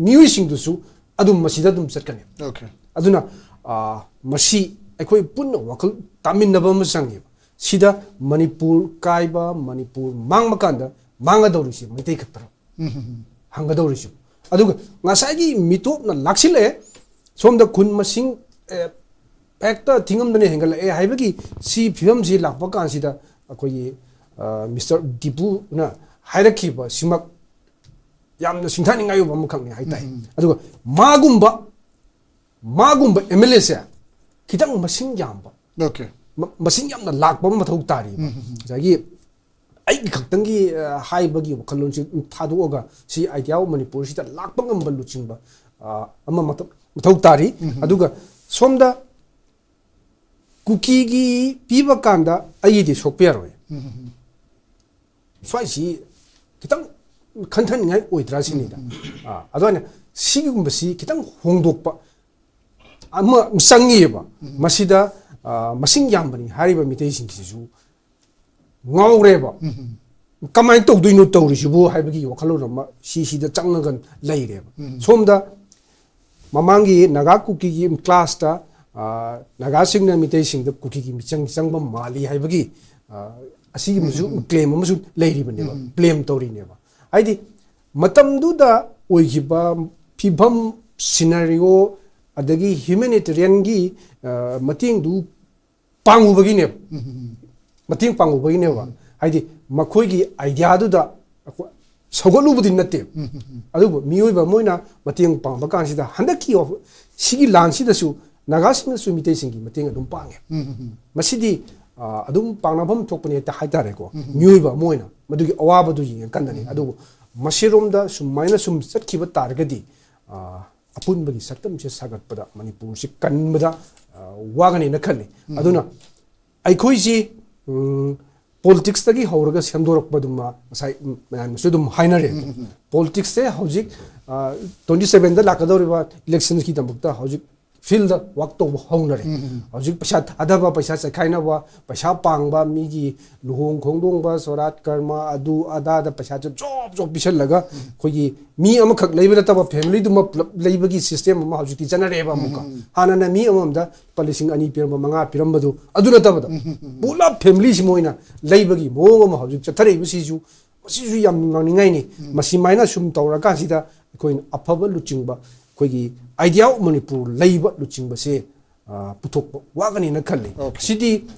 ꯃꯤꯑꯣꯏꯁꯤꯡꯗꯨꯁꯨ ꯑꯗꯨꯝ ꯃꯁꯤꯗ ꯑꯗꯨꯝ ꯆꯠꯀꯅꯤ꯫ Okay. ꯑꯗꯨꯅ, ꯑꯥ, ꯃꯁꯤ ꯑꯩꯈꯣꯏ ꯄꯨꯟꯅ ꯋꯥꯈꯜ ꯇꯥꯃꯤꯟꯅꯕ ꯑꯃ ꯆꯪꯉꯦꯕ꯫ ꯁꯤꯗ ꯃꯅꯤꯄꯨꯔ ꯀꯥꯏꯕ, ꯃꯅꯤꯄꯨꯔ ꯃꯥꯡꯕ ꯀꯥꯟꯗ ꯃꯥꯡꯒꯗꯧꯔꯤꯁꯦ ꯃꯩꯇꯩ ꯈꯛꯇꯔꯣ? ꯍꯪꯒꯗꯧꯔꯤꯁꯤ꯫ ꯑꯗꯨꯒ ꯉꯁꯥꯏꯒꯤ ꯃꯤꯇꯣꯞꯅ ꯂꯥꯛꯁꯤꯜꯂꯛꯑꯦ, ꯁꯣꯝꯗ ꯈꯨꯟ ꯃꯁꯤꯡ, ꯑꯦ, ꯍꯦꯛꯇ ꯊꯤꯉꯝꯗꯅ ꯍꯦꯟꯒꯠꯂꯛꯑꯦ ꯍꯥꯏꯕꯒꯤ ꯁꯤ ꯐꯤꯕꯝꯁꯤ ꯂꯥꯛꯄ ꯀꯥꯟꯁꯤꯗ ꯑꯩꯈꯣꯏꯒꯤ, ꯑ, ꯃꯤꯁꯇꯔ ꯗꯤꯄꯨꯅ ꯍꯥꯏꯔꯛꯈꯤꯕ ꯁꯤꯃꯛ ꯌꯥꯝꯅ ꯁꯤꯡꯊꯥꯅꯤꯡꯉꯥꯏ ꯑꯣꯏꯕ ꯑꯃꯈꯛꯅꯤ ꯍꯥꯏꯇꯥꯏ꯫ ꯑꯗꯨꯒ ꯃꯥꯒꯨꯝꯕ, ꯃꯥꯒꯨꯝꯕ ꯑꯦꯝ ꯑꯦꯜ ꯑꯦꯁꯦ ꯈꯤꯇꯪ ꯃꯁꯤꯡ ꯌꯥꯝꯕ, Okay. ꯃ-, ꯃꯁꯤꯡ ꯌꯥꯝꯅ ꯂꯥꯛꯄ ꯑꯃ ꯃꯊꯧ ꯇꯥꯔꯤꯕ꯫ ꯉꯁꯥꯏꯒꯤ ꯑꯩꯒꯤ ꯈꯛꯇꯪꯒꯤ, ꯑ, ꯍꯥꯏꯕꯒꯤ ꯋꯥꯈꯜꯂꯣꯟꯁꯤ ꯊꯥꯗꯣꯛꯑꯒ ꯁꯤ Idea of Manipur ꯁꯤꯗ ꯂꯥꯛꯄ ꯉꯝꯕ ꯂꯨꯆꯤꯡꯕ, ꯑ, ꯑꯃ ꯃꯊꯧ, ꯃꯊꯧ ꯇꯥꯔꯤ꯫ ꯎꯝ꯫ ꯑꯗꯨꯒ ꯁꯣꯝꯗ ꯀꯨꯀꯤꯒꯤ ꯄꯤꯕ ꯀꯥꯟꯗ ꯑꯩꯒꯤꯗꯤ ꯁꯣꯛꯄ ꯌꯥꯔꯣꯏ꯫ ꯎꯝ꯫ ꯁ꯭ꯋꯥꯏꯁꯤ ꯈꯤꯇꯪ ꯈꯟꯊꯅꯤꯡꯉꯥꯏ ꯑꯣꯏꯗ꯭ꯔꯥ ꯁꯤꯅꯤꯗ꯫ ꯎꯝ꯫ ꯑꯥ, ꯑꯗꯨꯃꯥꯏꯅ ꯁꯤꯒꯨꯝꯕꯁꯤ ꯈꯤꯇꯪ ꯍꯣꯡꯗꯣꯛꯄ ꯑꯃ ꯆꯪꯉꯤꯑꯕ꯫ ꯎꯝ꯫ ꯃꯁꯤꯗ, ꯑꯥ, ꯃꯁꯤꯡ ꯌꯥꯝꯕꯅꯤ ꯍꯥꯏꯔꯤꯕ ꯃꯤꯇꯩꯁꯤꯡꯁꯤꯁꯨ ꯉꯥꯎꯔꯦꯕ꯫ ꯎꯝ꯫ ꯀꯃꯥꯏꯅ ꯇꯧꯗꯣꯏꯅꯣ ꯇꯧꯔꯤꯁꯤꯕꯨ ꯍꯥꯏꯕꯒꯤ ꯋꯥꯈꯜꯂꯣꯟ ꯑꯃ ꯁꯤꯁꯤꯗ ꯆꯪꯉꯒ ꯂꯩꯔꯦꯕ꯫ ꯎꯝ꯫ ꯁꯣꯝꯗ ꯃꯃꯥꯡꯒꯤ ꯅꯥꯒꯥ ꯀꯨꯀꯤꯒꯤ ꯀ꯭ꯂꯥꯁꯇ, ꯑ, ꯅꯥꯒꯥꯁꯤꯡꯅ ꯃꯤꯇꯩꯁꯤꯡꯗ ꯀꯨꯀꯤꯒꯤ ꯃꯤꯆꯪ ꯆꯪꯕ ꯃꯥꯜꯂꯤ ꯍꯥꯏꯕꯒꯤ, ꯑ, ꯑꯁꯤꯒꯨꯝꯕꯁꯨ ꯎꯝ, ꯎꯝ꯫ ꯀ꯭ꯂꯦꯝ ꯑꯃꯁꯨ ꯂꯩꯔꯤꯕꯅꯦꯕ, ꯎꯝ, ꯎꯝ꯫ ꯕ꯭ꯂꯦꯝ ꯇꯧꯔꯤꯅꯦꯕ꯫ ꯍꯥꯏꯗꯤ ꯃꯇꯝꯗꯨꯗ ꯑꯣꯏꯈꯤꯕ ꯐꯤꯕꯝ, ꯁꯤꯅꯔꯤꯑꯣ, ꯑꯗꯒꯤ ꯍ꯭ꯌꯨꯃꯦꯅꯤꯇꯦꯔꯤꯌꯟꯒꯤ, ꯑ, ꯃꯇꯦꯡꯗꯨ ꯄꯥꯡꯉꯨꯕꯒꯤꯅꯦꯕ꯫ ꯎꯝ, ꯎꯝ, ꯎꯝ꯫ ꯃꯇꯦꯡ ꯄꯥꯡꯉꯨꯕꯒꯤꯅꯦꯕ꯫ ꯎꯝ꯫ ꯍꯥꯏꯗꯤ ꯃꯈꯣꯏꯒꯤ ꯑꯥꯏꯗꯤꯌꯥꯗꯨꯗ ꯑꯩꯈꯣꯏ ꯁꯧꯒꯠꯂꯨꯕꯗꯤ ꯅꯠꯇꯦꯕ꯫ ꯎꯝ, ꯎꯝ, ꯎꯝ꯫ ꯑꯗꯨꯕꯨ ꯃꯤꯑꯣꯏꯕ ꯑꯃ ꯑꯣꯏꯅ ꯃꯇꯦꯡ ꯄꯥꯡꯕ ꯀꯥꯟꯁꯤꯗ ꯍꯟꯗꯛꯀꯤ ꯋꯥꯐ-, ꯁꯤꯒꯤ ꯂꯥꯟꯁꯤꯗꯁꯨ ꯅꯥꯒꯥꯁꯤꯡꯅꯁꯨ ꯃꯤꯇꯩꯁꯤꯡꯒꯤ ꯃꯇꯦꯡ ꯑꯗꯨꯝ ꯄꯥꯡꯉꯦ꯫ ꯎꯝ, ꯎꯝ, ꯎꯝ꯫ ꯃꯁꯤꯗꯤ, ꯑ, ꯑꯗꯨꯝ ꯄꯥꯡꯅꯐꯝ ꯊꯣꯛꯄꯅꯤ ꯍꯦꯛꯇ ꯍꯥꯏꯇꯥꯔꯦꯀꯣ꯫ ꯎꯝ, ꯎꯝ꯫ ꯃꯤꯑꯣꯏꯕ ꯑꯃ ꯑꯣꯏꯅ ꯃꯗꯨꯒꯤ ꯑꯋꯥꯕꯗꯨ ꯌꯦꯡꯉꯀꯥꯟꯗꯅꯤ꯫ ꯎꯝ, ꯎꯝ꯫ ꯑꯗꯨꯕꯨ ꯃꯁꯤꯔꯣꯝꯗ ꯁꯨꯃꯥꯏꯅ ꯁꯨꯝ ꯆꯠꯈꯤꯕ ꯇꯥꯔꯒꯗꯤ, ꯑ, ꯑꯄꯨꯟꯕꯒꯤ ꯁꯛꯇꯝꯁꯦ ꯁꯥꯒꯠꯄꯗ ꯃꯅꯤꯄꯨꯔꯁꯤ ꯀꯟꯕꯗ, ꯑ, ꯋꯥꯒꯅꯦꯅ ꯈꯜꯂꯤ꯫ ꯎꯝ꯫ ꯑꯗꯨꯅ ꯑꯩꯈꯣꯏꯁꯤ, ꯎꯝ, ꯄꯣꯂꯤꯇꯤꯛꯁꯇꯒꯤ ꯍꯧꯔꯒ ꯁꯦꯝꯗꯣꯔꯛꯄꯗꯨꯃ ꯉꯁꯥꯏ, ꯎꯝ, ꯃꯌꯥꯝꯅꯁꯨ ꯑꯗꯨꯝ ꯍꯥꯏꯅꯔꯦ꯫ ꯎꯝ, ꯎꯝ, ꯎꯝ꯫ ꯄꯣꯂꯤꯇꯤꯛꯁꯁꯦ ꯍꯧꯖꯤꯛ, ꯑ, twenty seven ꯗ ꯂꯥꯛꯀꯗꯧꯔꯤꯕ ꯏꯂꯦꯛꯁꯟꯒꯤꯗꯃꯛꯇ ꯍꯧꯖꯤꯛ ꯐꯤꯜꯗ ꯋꯥꯛ ꯇꯧꯕ ꯍꯧꯅꯔꯦ꯫ ꯎꯝ, ꯎꯝ, ꯎꯝ꯫ ꯍꯧꯖꯤꯛ ꯄꯩꯁꯥ ꯊꯥꯗꯕ, ꯄꯩꯁꯥ ꯆꯠꯈꯥꯏꯅꯕ, ꯄꯩꯁꯥ ꯄꯥꯡꯕ, ꯃꯤꯒꯤ ꯂꯨꯍꯣꯡ ꯈꯣꯡꯗꯣꯡꯕ, ꯁꯣꯔꯥꯠ ꯀꯔꯃ, ꯑꯗꯨ ꯑꯗꯥꯗ ꯄꯩꯁꯥꯁꯦ ꯖꯣꯕ ꯖꯣꯕ ꯄꯤꯁꯜꯂꯒ ꯎꯝ꯫ ꯑꯩꯈꯣꯏꯒꯤ ꯃꯤ ꯑꯃꯈꯛ ꯂꯩꯕ ꯅꯠꯇꯕ ꯐꯦꯃꯤꯂꯤꯗꯨꯃ ꯄꯨꯂꯞ ꯂꯩꯕꯒꯤ ꯁꯤꯁꯇꯦꯝ ꯑꯃ ꯍꯧꯖꯤꯛꯇꯤ ꯆꯠꯅꯔꯛꯑꯦꯕ ꯑꯃꯨꯛꯀ꯫ ꯎꯝ, ꯎꯝ, ꯎꯝ꯫ ꯍꯥꯟꯅꯅ ꯃꯤ ꯑꯃꯃꯝꯗ ꯂꯨꯄꯥ ꯂꯤꯁꯤꯡ ꯑꯅꯤ ꯄꯤꯔꯝꯕ, ꯃꯉꯥ ꯄꯤꯔꯝꯕꯗꯨ ꯑꯗꯨ ꯅꯠꯇꯕꯗ ꯎꯝ, ꯎꯝ, ꯎꯝ, ꯎꯝ꯫ ꯄꯨꯂꯞ ꯐꯦꯃꯤꯂꯤꯁꯤꯃ ꯑꯣꯏꯅ ꯂꯩꯕꯒꯤ ꯃꯑꯣꯡ ꯑꯃ ꯍꯧꯖꯤꯛ ꯆꯠꯊꯔꯛꯏꯕꯁꯤꯁꯨ, ꯃꯁꯤꯁꯨ ꯌꯥꯝ ꯅꯨꯡꯅꯤꯡꯉꯥꯏꯅꯤ꯫ ꯎꯝ꯫ ꯃꯁꯤꯃꯥꯏꯅ ꯁꯨꯝ ꯇꯧꯔꯀꯥꯟꯁꯤꯗ ꯑꯩꯈꯣꯏꯅ ꯑꯐꯕ ꯂꯨꯆꯤꯡꯕ, ꯑꯩꯈꯣꯏꯒꯤ Idea of Manipur ꯂꯩꯕ ꯂꯨꯆꯤꯡꯕꯁꯦ, ꯑ, ꯄꯨꯊꯣꯛꯄ ꯋꯥꯒꯅꯤꯅ ꯈꯜꯂꯤ꯫ Okay꯫ ꯁꯤꯗꯤ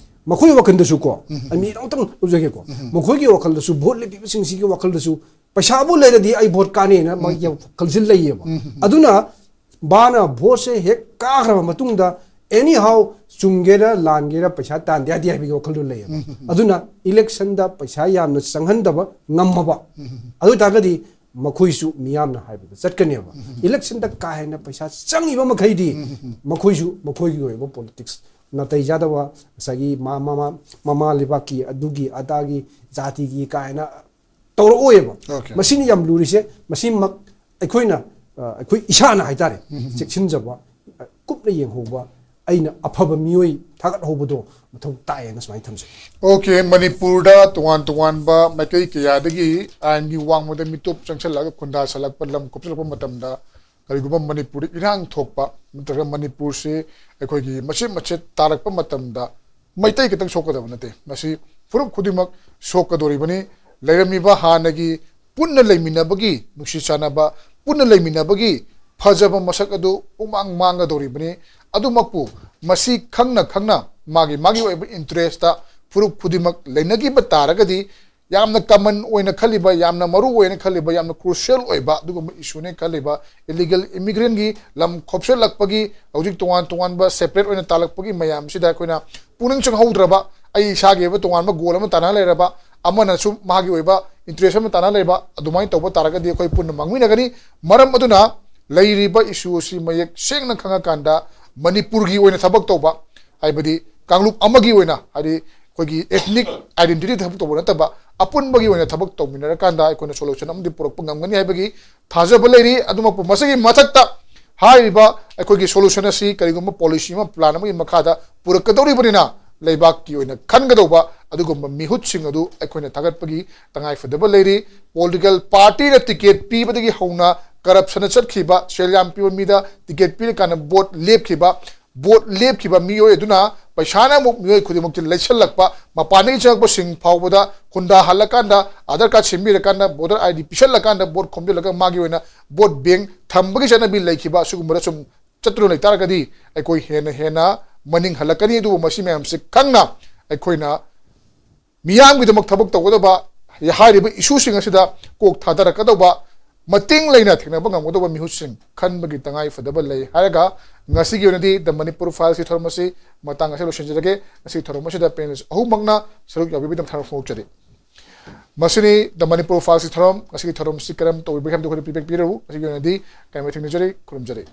ꯃꯈꯣꯏ ꯋꯥꯈꯜꯗꯁꯨ ꯀꯣ, ꯎꯝ꯫ ꯑꯩ ꯃꯤ ꯑꯃꯇꯪ ꯂꯧꯖꯒꯦꯀꯣ꯫ ꯎꯝ꯫ ꯃꯈꯣꯏꯒꯤ ꯋꯥꯈꯜꯗꯁꯨ, ꯚꯣꯠ ꯂꯦꯞꯄꯤꯕꯁꯤꯡꯁꯤꯒꯤ ꯋꯥꯈꯜꯗꯁꯨ ꯄꯩꯁꯥꯕꯨ ꯂꯩꯔꯗꯤ ꯑꯩ ꯚꯣꯠ ꯀꯥꯅꯦꯅ ꯎꯝ꯫ ꯃꯥꯒꯤ ꯋꯥꯈꯜꯁꯤ ꯂꯩꯌꯦꯕ꯫ ꯎꯝ꯫ ꯑꯗꯨꯅ ꯃꯥꯅ ꯚꯣꯠꯁꯦ ꯍꯦꯛ ꯀꯥꯈ꯭ꯔꯕ ꯃꯇꯨꯡꯗ ꯑꯦꯅꯤ ꯍꯥꯎ, ꯆꯨꯝꯒꯦꯔꯥ ꯂꯥꯟꯒꯦꯔꯥ ꯄꯩꯁꯥ ꯇꯥꯟꯗ ꯌꯥꯗꯦ ꯍꯥꯏꯕꯒꯤ ꯋꯥꯈꯜꯗꯣ ꯂꯩꯌꯦꯕ꯫ ꯑꯗꯨꯅ ꯏꯂꯦꯛꯁꯟꯗ ꯄꯩꯁꯥ ꯌꯥꯝꯅ ꯆꯪꯍꯟꯗꯕ ꯉꯝꯃꯕ, ꯑꯗꯨ ꯑꯣꯏꯇꯥꯔꯒꯗꯤ ꯃꯈꯣꯏꯁꯨ ꯃꯤꯌꯥꯝꯅ ꯍꯥꯏꯕꯗ ꯆꯠꯀꯅꯦꯕ꯫ ꯏꯂꯦꯛꯁꯟꯗ ꯀꯥ ꯍꯦꯟꯅ ꯄꯩꯁꯥ ꯆꯪꯉꯤꯕ ꯃꯈꯩꯗꯤ ꯃꯈꯣꯏꯁꯨ ꯃꯈꯣꯏꯒꯤ ꯑꯣꯏꯕ ꯄꯣꯂꯤꯇꯤꯛꯁ ꯅꯥꯇꯩ ꯆꯥꯗꯕ, ꯉꯁꯥꯏꯒꯤ ꯃꯥ-, ꯃꯃꯥ, ꯃꯃꯥ ꯂꯩꯕꯥꯛꯀꯤ ꯑꯗꯨꯒꯤ ꯑꯗꯥꯒꯤ ꯖꯥꯇꯤꯒꯤ ꯀꯥꯏꯅ ꯇꯧꯔꯛꯑꯣꯏꯕ꯫ Okay. ꯃꯁꯤꯅ ꯌꯥꯝ ꯂꯨꯔꯤꯁꯦ꯫ ꯃꯁꯤꯃꯛ ꯑꯩꯈꯣꯏꯅ, ꯑ, ꯑꯩꯈꯣꯏ ꯏꯁꯥꯅ ꯍꯥꯏꯇꯥꯔꯦ, ꯆꯦꯛꯁꯤꯟꯖꯕ, ꯑ, ꯀꯨꯞꯅ ꯌꯦꯡꯍꯧꯕ, ꯑꯩꯅ ꯑꯐꯕ ꯃꯤꯑꯣꯏ ꯊꯥꯒꯠꯍꯧꯕꯗꯣ ꯃꯊꯧ ꯇꯥꯏꯌꯦꯅ ꯁꯨꯃꯥꯏꯅ ꯊꯝꯖꯒꯦ꯫ Okay, ꯃꯅꯤꯄꯨꯔꯗ ꯇꯣꯉꯥꯟ ꯇꯣꯉꯥꯟꯕ ꯃꯥꯏꯀꯩ ꯀꯌꯥꯗꯒꯤ ꯑꯥꯏꯟꯒꯤ ꯋꯥꯡꯃꯗ ꯃꯤꯇꯣꯞ ꯆꯪꯁꯜꯂꯛꯑꯒ ꯈꯨꯟꯗꯥꯁꯜꯂꯛꯄ, ꯂꯝ ꯀꯨꯞꯁꯜꯂꯛꯄ ꯃꯇꯝꯗ, ꯀꯔꯤꯒꯨꯝꯕ ꯃꯅꯤꯄꯨꯔꯗ ꯏꯔꯥꯡ ꯊꯣꯛꯄ ꯅꯠꯇ꯭ꯔꯒ ꯃꯅꯤꯄꯨꯔꯁꯤ ꯑꯩꯈꯣꯏꯒꯤ ꯃꯆꯦꯠ ꯃꯆꯦꯠ ꯇꯥꯔꯛꯄ ꯃꯇꯝꯗ ꯃꯩꯇꯩ ꯈꯛꯇꯪ ꯁꯣꯛꯀꯗꯕ ꯅꯠꯇꯦ, ꯃꯁꯤ ꯐꯨꯔꯨꯞ ꯈꯨꯗꯤꯡꯃꯛ ꯁꯣꯛꯀꯗꯧꯔꯤꯕꯅꯤ꯫ ꯂꯩꯔꯝꯃꯤꯕ ꯍꯥꯟꯅꯒꯤ ꯄꯨꯟꯅ ꯂꯩꯃꯤꯟꯅꯕꯒꯤ, ꯅꯨꯡꯁꯤ ꯆꯥꯟꯅꯕ, ꯄꯨꯟꯅ ꯂꯩꯃꯤꯟꯅꯕꯒꯤ ꯐꯖꯕ ꯃꯁꯛ ꯑꯗꯨ ꯄꯨꯡꯃꯥꯡ ꯃꯥꯡꯒꯗꯧꯔꯤꯕꯅꯤ꯫ ꯑꯗꯨꯃꯛꯄꯨ ꯃꯁꯤ ꯈꯪꯅ ꯈꯪꯅ ꯃꯥꯒꯤ ꯃꯥꯒꯤ ꯑꯣꯏꯕ ꯏꯟꯇꯔꯦꯁꯇ ꯐꯨꯔꯨꯞ ꯈꯨꯗꯤꯡꯃꯛ ꯂꯩꯅꯈꯤꯕ ꯇꯥꯔꯒꯗꯤ, ꯌꯥꯝꯅ ꯀꯃꯟ ꯑꯣꯏꯅ ꯈꯜꯂꯤꯕ, ꯌꯥꯝꯅ ꯃꯔꯨ ꯑꯣꯏꯅ ꯈꯜꯂꯤꯕ, ꯌꯥꯝꯅ ꯀ꯭ꯔꯨꯁꯤꯌꯦꯜ ꯑꯣꯏꯕ ꯑꯗꯨꯒꯨꯝꯕ ꯏꯁꯨꯅꯦ ꯈꯜꯂꯤꯕ ꯏꯂꯤꯒꯦꯜ ꯏꯃꯤꯒ꯭ꯔꯦꯟꯒꯤ ꯂꯝ ꯈꯣꯞꯆꯜꯂꯛꯄꯒꯤ, ꯍꯧꯖꯤꯛ ꯇꯣꯉꯥꯟ ꯇꯣꯉꯥꯟꯕ ꯁꯦꯄꯔꯦꯠ ꯑꯣꯏꯅ ꯇꯥꯜꯂꯛꯄꯒꯤ ꯃꯌꯥꯝꯁꯤꯗ ꯑꯩꯈꯣꯏꯅ ꯄꯨꯛꯅꯤꯡ ꯆꯪꯍꯧꯗ꯭ꯔꯕ, ꯑꯩ ꯏꯁꯥꯒꯤ ꯑꯣꯏꯕ ꯇꯣꯉꯥꯟꯕ ꯒꯣꯜ ꯑꯃ ꯇꯥꯟꯅ ꯂꯩꯔꯕ, ꯑꯃꯅꯁꯨ ꯃꯥꯒꯤ ꯑꯣꯏꯕ ꯏꯟꯇꯔꯦꯁ ꯑꯃ ꯇꯥꯟꯅ ꯂꯩꯕ, ꯑꯗꯨꯃꯥꯏꯅ ꯇꯧꯕ ꯇꯥꯔꯒꯗꯤ ꯑꯩꯈꯣꯏ ꯄꯨꯟꯅ ꯃꯥꯡꯃꯤꯟꯅꯒꯅꯤ꯫ ꯃꯔꯝ ꯑꯗꯨꯅ ꯂꯩꯔꯤꯕ ꯏꯁꯨ ꯑꯁꯤ ꯃꯌꯦꯛ ꯁꯦꯡꯅ ꯈꯪꯉꯀꯥꯟꯗ ꯃꯅꯤꯄꯨꯔꯒꯤ ꯑꯣꯏꯅ ꯊꯕꯛ ꯇꯧꯕ, ꯍꯥꯏꯕꯗꯤ ꯀꯥꯡꯂꯨꯞ ꯑꯃꯒꯤ ꯑꯣꯏꯅ, ꯍꯥꯏꯗꯤ ꯑꯩꯈꯣꯏꯒꯤ ethnic identity ꯊꯕꯛ ꯇꯧꯕ ꯅꯠꯇꯕ, ꯑꯄꯨꯟꯕꯒꯤ ꯑꯣꯏꯅ ꯊꯕꯛ ꯇꯧꯃꯤꯟꯅꯔꯀꯥꯟꯗ ꯑꯩꯈꯣꯏꯅ solution ꯑꯃꯗꯤ ꯄꯨꯔꯛꯄ ꯉꯝꯒꯅꯤ ꯍꯥꯏꯕꯒꯤ ꯊꯥꯖꯕ ꯂꯩꯔꯤ꯫ ꯑꯗꯨꯃꯛꯄꯨ ꯃꯁꯤꯒꯤ ꯃꯊꯛꯇ ꯍꯥꯏꯔꯤꯕ ꯑꯩꯈꯣꯏꯒꯤ solution ꯑꯁꯤ ꯀꯔꯤꯒꯨꯝꯕ policy ꯑꯃ, plan ꯑꯃꯒꯤ ꯃꯈꯥꯗ ꯄꯨꯔꯛꯀꯗꯧꯔꯤꯕꯅꯤꯅ, ꯂꯩꯕꯥꯛꯀꯤ ꯑꯣꯏꯅ ꯈꯟꯒꯗꯧꯕ ꯑꯗꯨꯒꯨꯝꯕ ꯃꯤꯍꯨꯠꯁꯤꯡ ꯑꯗꯨ ꯑꯩꯈꯣꯏꯅ ꯊꯥꯒꯠꯄꯒꯤ ꯇꯉꯥꯏꯐꯗꯕ ꯂꯩꯔꯤ꯫ Political partyꯅ ticket ꯄꯤꯕꯗꯒꯤ ꯍꯧꯅ corruptionꯗ ꯆꯠꯈꯤꯕ, ꯁꯦꯜ ꯌꯥꯝ ꯄꯤꯕ ꯃꯤꯗ ticket ꯄꯤꯔꯀꯥꯟꯗ vote ꯂꯦꯞꯈꯤꯕ, vote ꯂꯦꯞꯈꯤꯕ ꯃꯤꯑꯣꯏ ꯑꯗꯨꯅ ꯄꯩꯁꯥꯅ ꯑꯃꯨꯛ ꯃꯤꯑꯣꯏ ꯈꯨꯗꯤꯡꯃꯛꯀꯤ ꯂꯩꯁꯜꯂꯛꯄ, ꯃꯄꯥꯟꯗꯒꯤ ꯆꯪꯉꯛꯄꯁꯤꯡ ꯐꯥꯎꯕꯗ ꯈꯨꯟꯗꯥꯍꯜꯂꯀꯥꯟꯗ, Aadhaar card ꯁꯦꯝꯕꯤꯔꯀꯥꯟꯗ, voter ID ꯄꯤꯁꯜꯂꯀꯥꯟꯗ, vote ꯈꯣꯝꯖꯤꯜꯂꯒ ꯃꯥꯒꯤ ꯑꯣꯏꯅ vote bank ꯊꯝꯕꯒꯤ ꯆꯠꯅꯕꯤ ꯂꯩꯈꯤꯕ, ꯑꯁꯤꯒꯨꯝꯕꯗ ꯁꯨꯝ ꯆꯠꯇꯨꯅ ꯂꯩꯇꯥꯔꯒꯗꯤ ꯑꯩꯈꯣꯏ ꯍꯦꯟꯅ ꯍꯦꯟꯅ ꯃꯅꯤꯡ ꯍꯜꯂꯛꯀꯅꯤ꯫ ꯑꯗꯨꯕꯨ ꯃꯁꯤ ꯃꯌꯥꯝꯁꯦ ꯈꯪꯅ ꯑꯩꯈꯣꯏꯅ ꯃꯤꯌꯥꯝꯒꯤꯗꯃꯛ ꯊꯕꯛ ꯇꯧꯒꯗꯕ ꯍꯥꯏꯔꯤꯕ ꯏꯁꯨꯁꯤꯡ ꯑꯁꯤꯗ ꯀꯣꯛ ꯊꯥꯗꯔꯛꯀꯗꯧꯕ ꯃꯇꯤꯡ ꯂꯩꯅ ꯊꯦꯡꯅꯕ ꯉꯝꯒꯗꯧꯕ ꯃꯤꯍꯨꯠꯁꯤꯡ ꯈꯟꯕꯒꯤ ꯇꯉꯥꯏ ꯐꯗꯕ ꯂꯩ ꯍꯥꯏꯔꯒ, ꯉꯁꯤꯒꯤ ꯑꯣꯏꯅꯗꯤ The Manipur Files-ꯀꯤ ꯊꯧꯔꯝ ꯑꯁꯤ ꯃꯇꯥꯡ ꯑꯁꯤꯗ ꯂꯣꯏꯁꯤꯟꯖꯔꯒꯦ꯫ ꯉꯁꯤꯒꯤ ꯊꯧꯔꯝ ꯑꯁꯤꯗ panelist ꯑꯍꯨꯝꯃꯛꯅ ꯁꯔꯨꯛ ꯌꯥꯕꯤꯕꯒꯤꯗꯃꯛ ꯊꯥꯒꯠꯄ ꯐꯣꯡꯗꯣꯛꯆꯔꯤ꯫ ꯃꯁꯤꯅꯤ The Manipur Files-ꯀꯤ ꯊꯧꯔꯝ꯫ ꯉꯁꯤꯒꯤ ꯊꯧꯔꯝ ꯑꯁꯤ ꯀꯔꯝ ꯇꯧꯕꯤꯕꯒꯦ ꯍꯥꯏꯕꯗꯨ ꯑꯩꯈꯣꯏꯗ feedback ꯄꯤꯔꯛꯎ꯫ ꯉꯁꯤꯒꯤ ꯑꯣꯏꯅꯗꯤ ꯀꯥꯏꯃ ꯊꯦꯡꯅꯖꯔꯤ꯫ ꯈꯨꯔꯨꯝꯖꯔꯤ꯫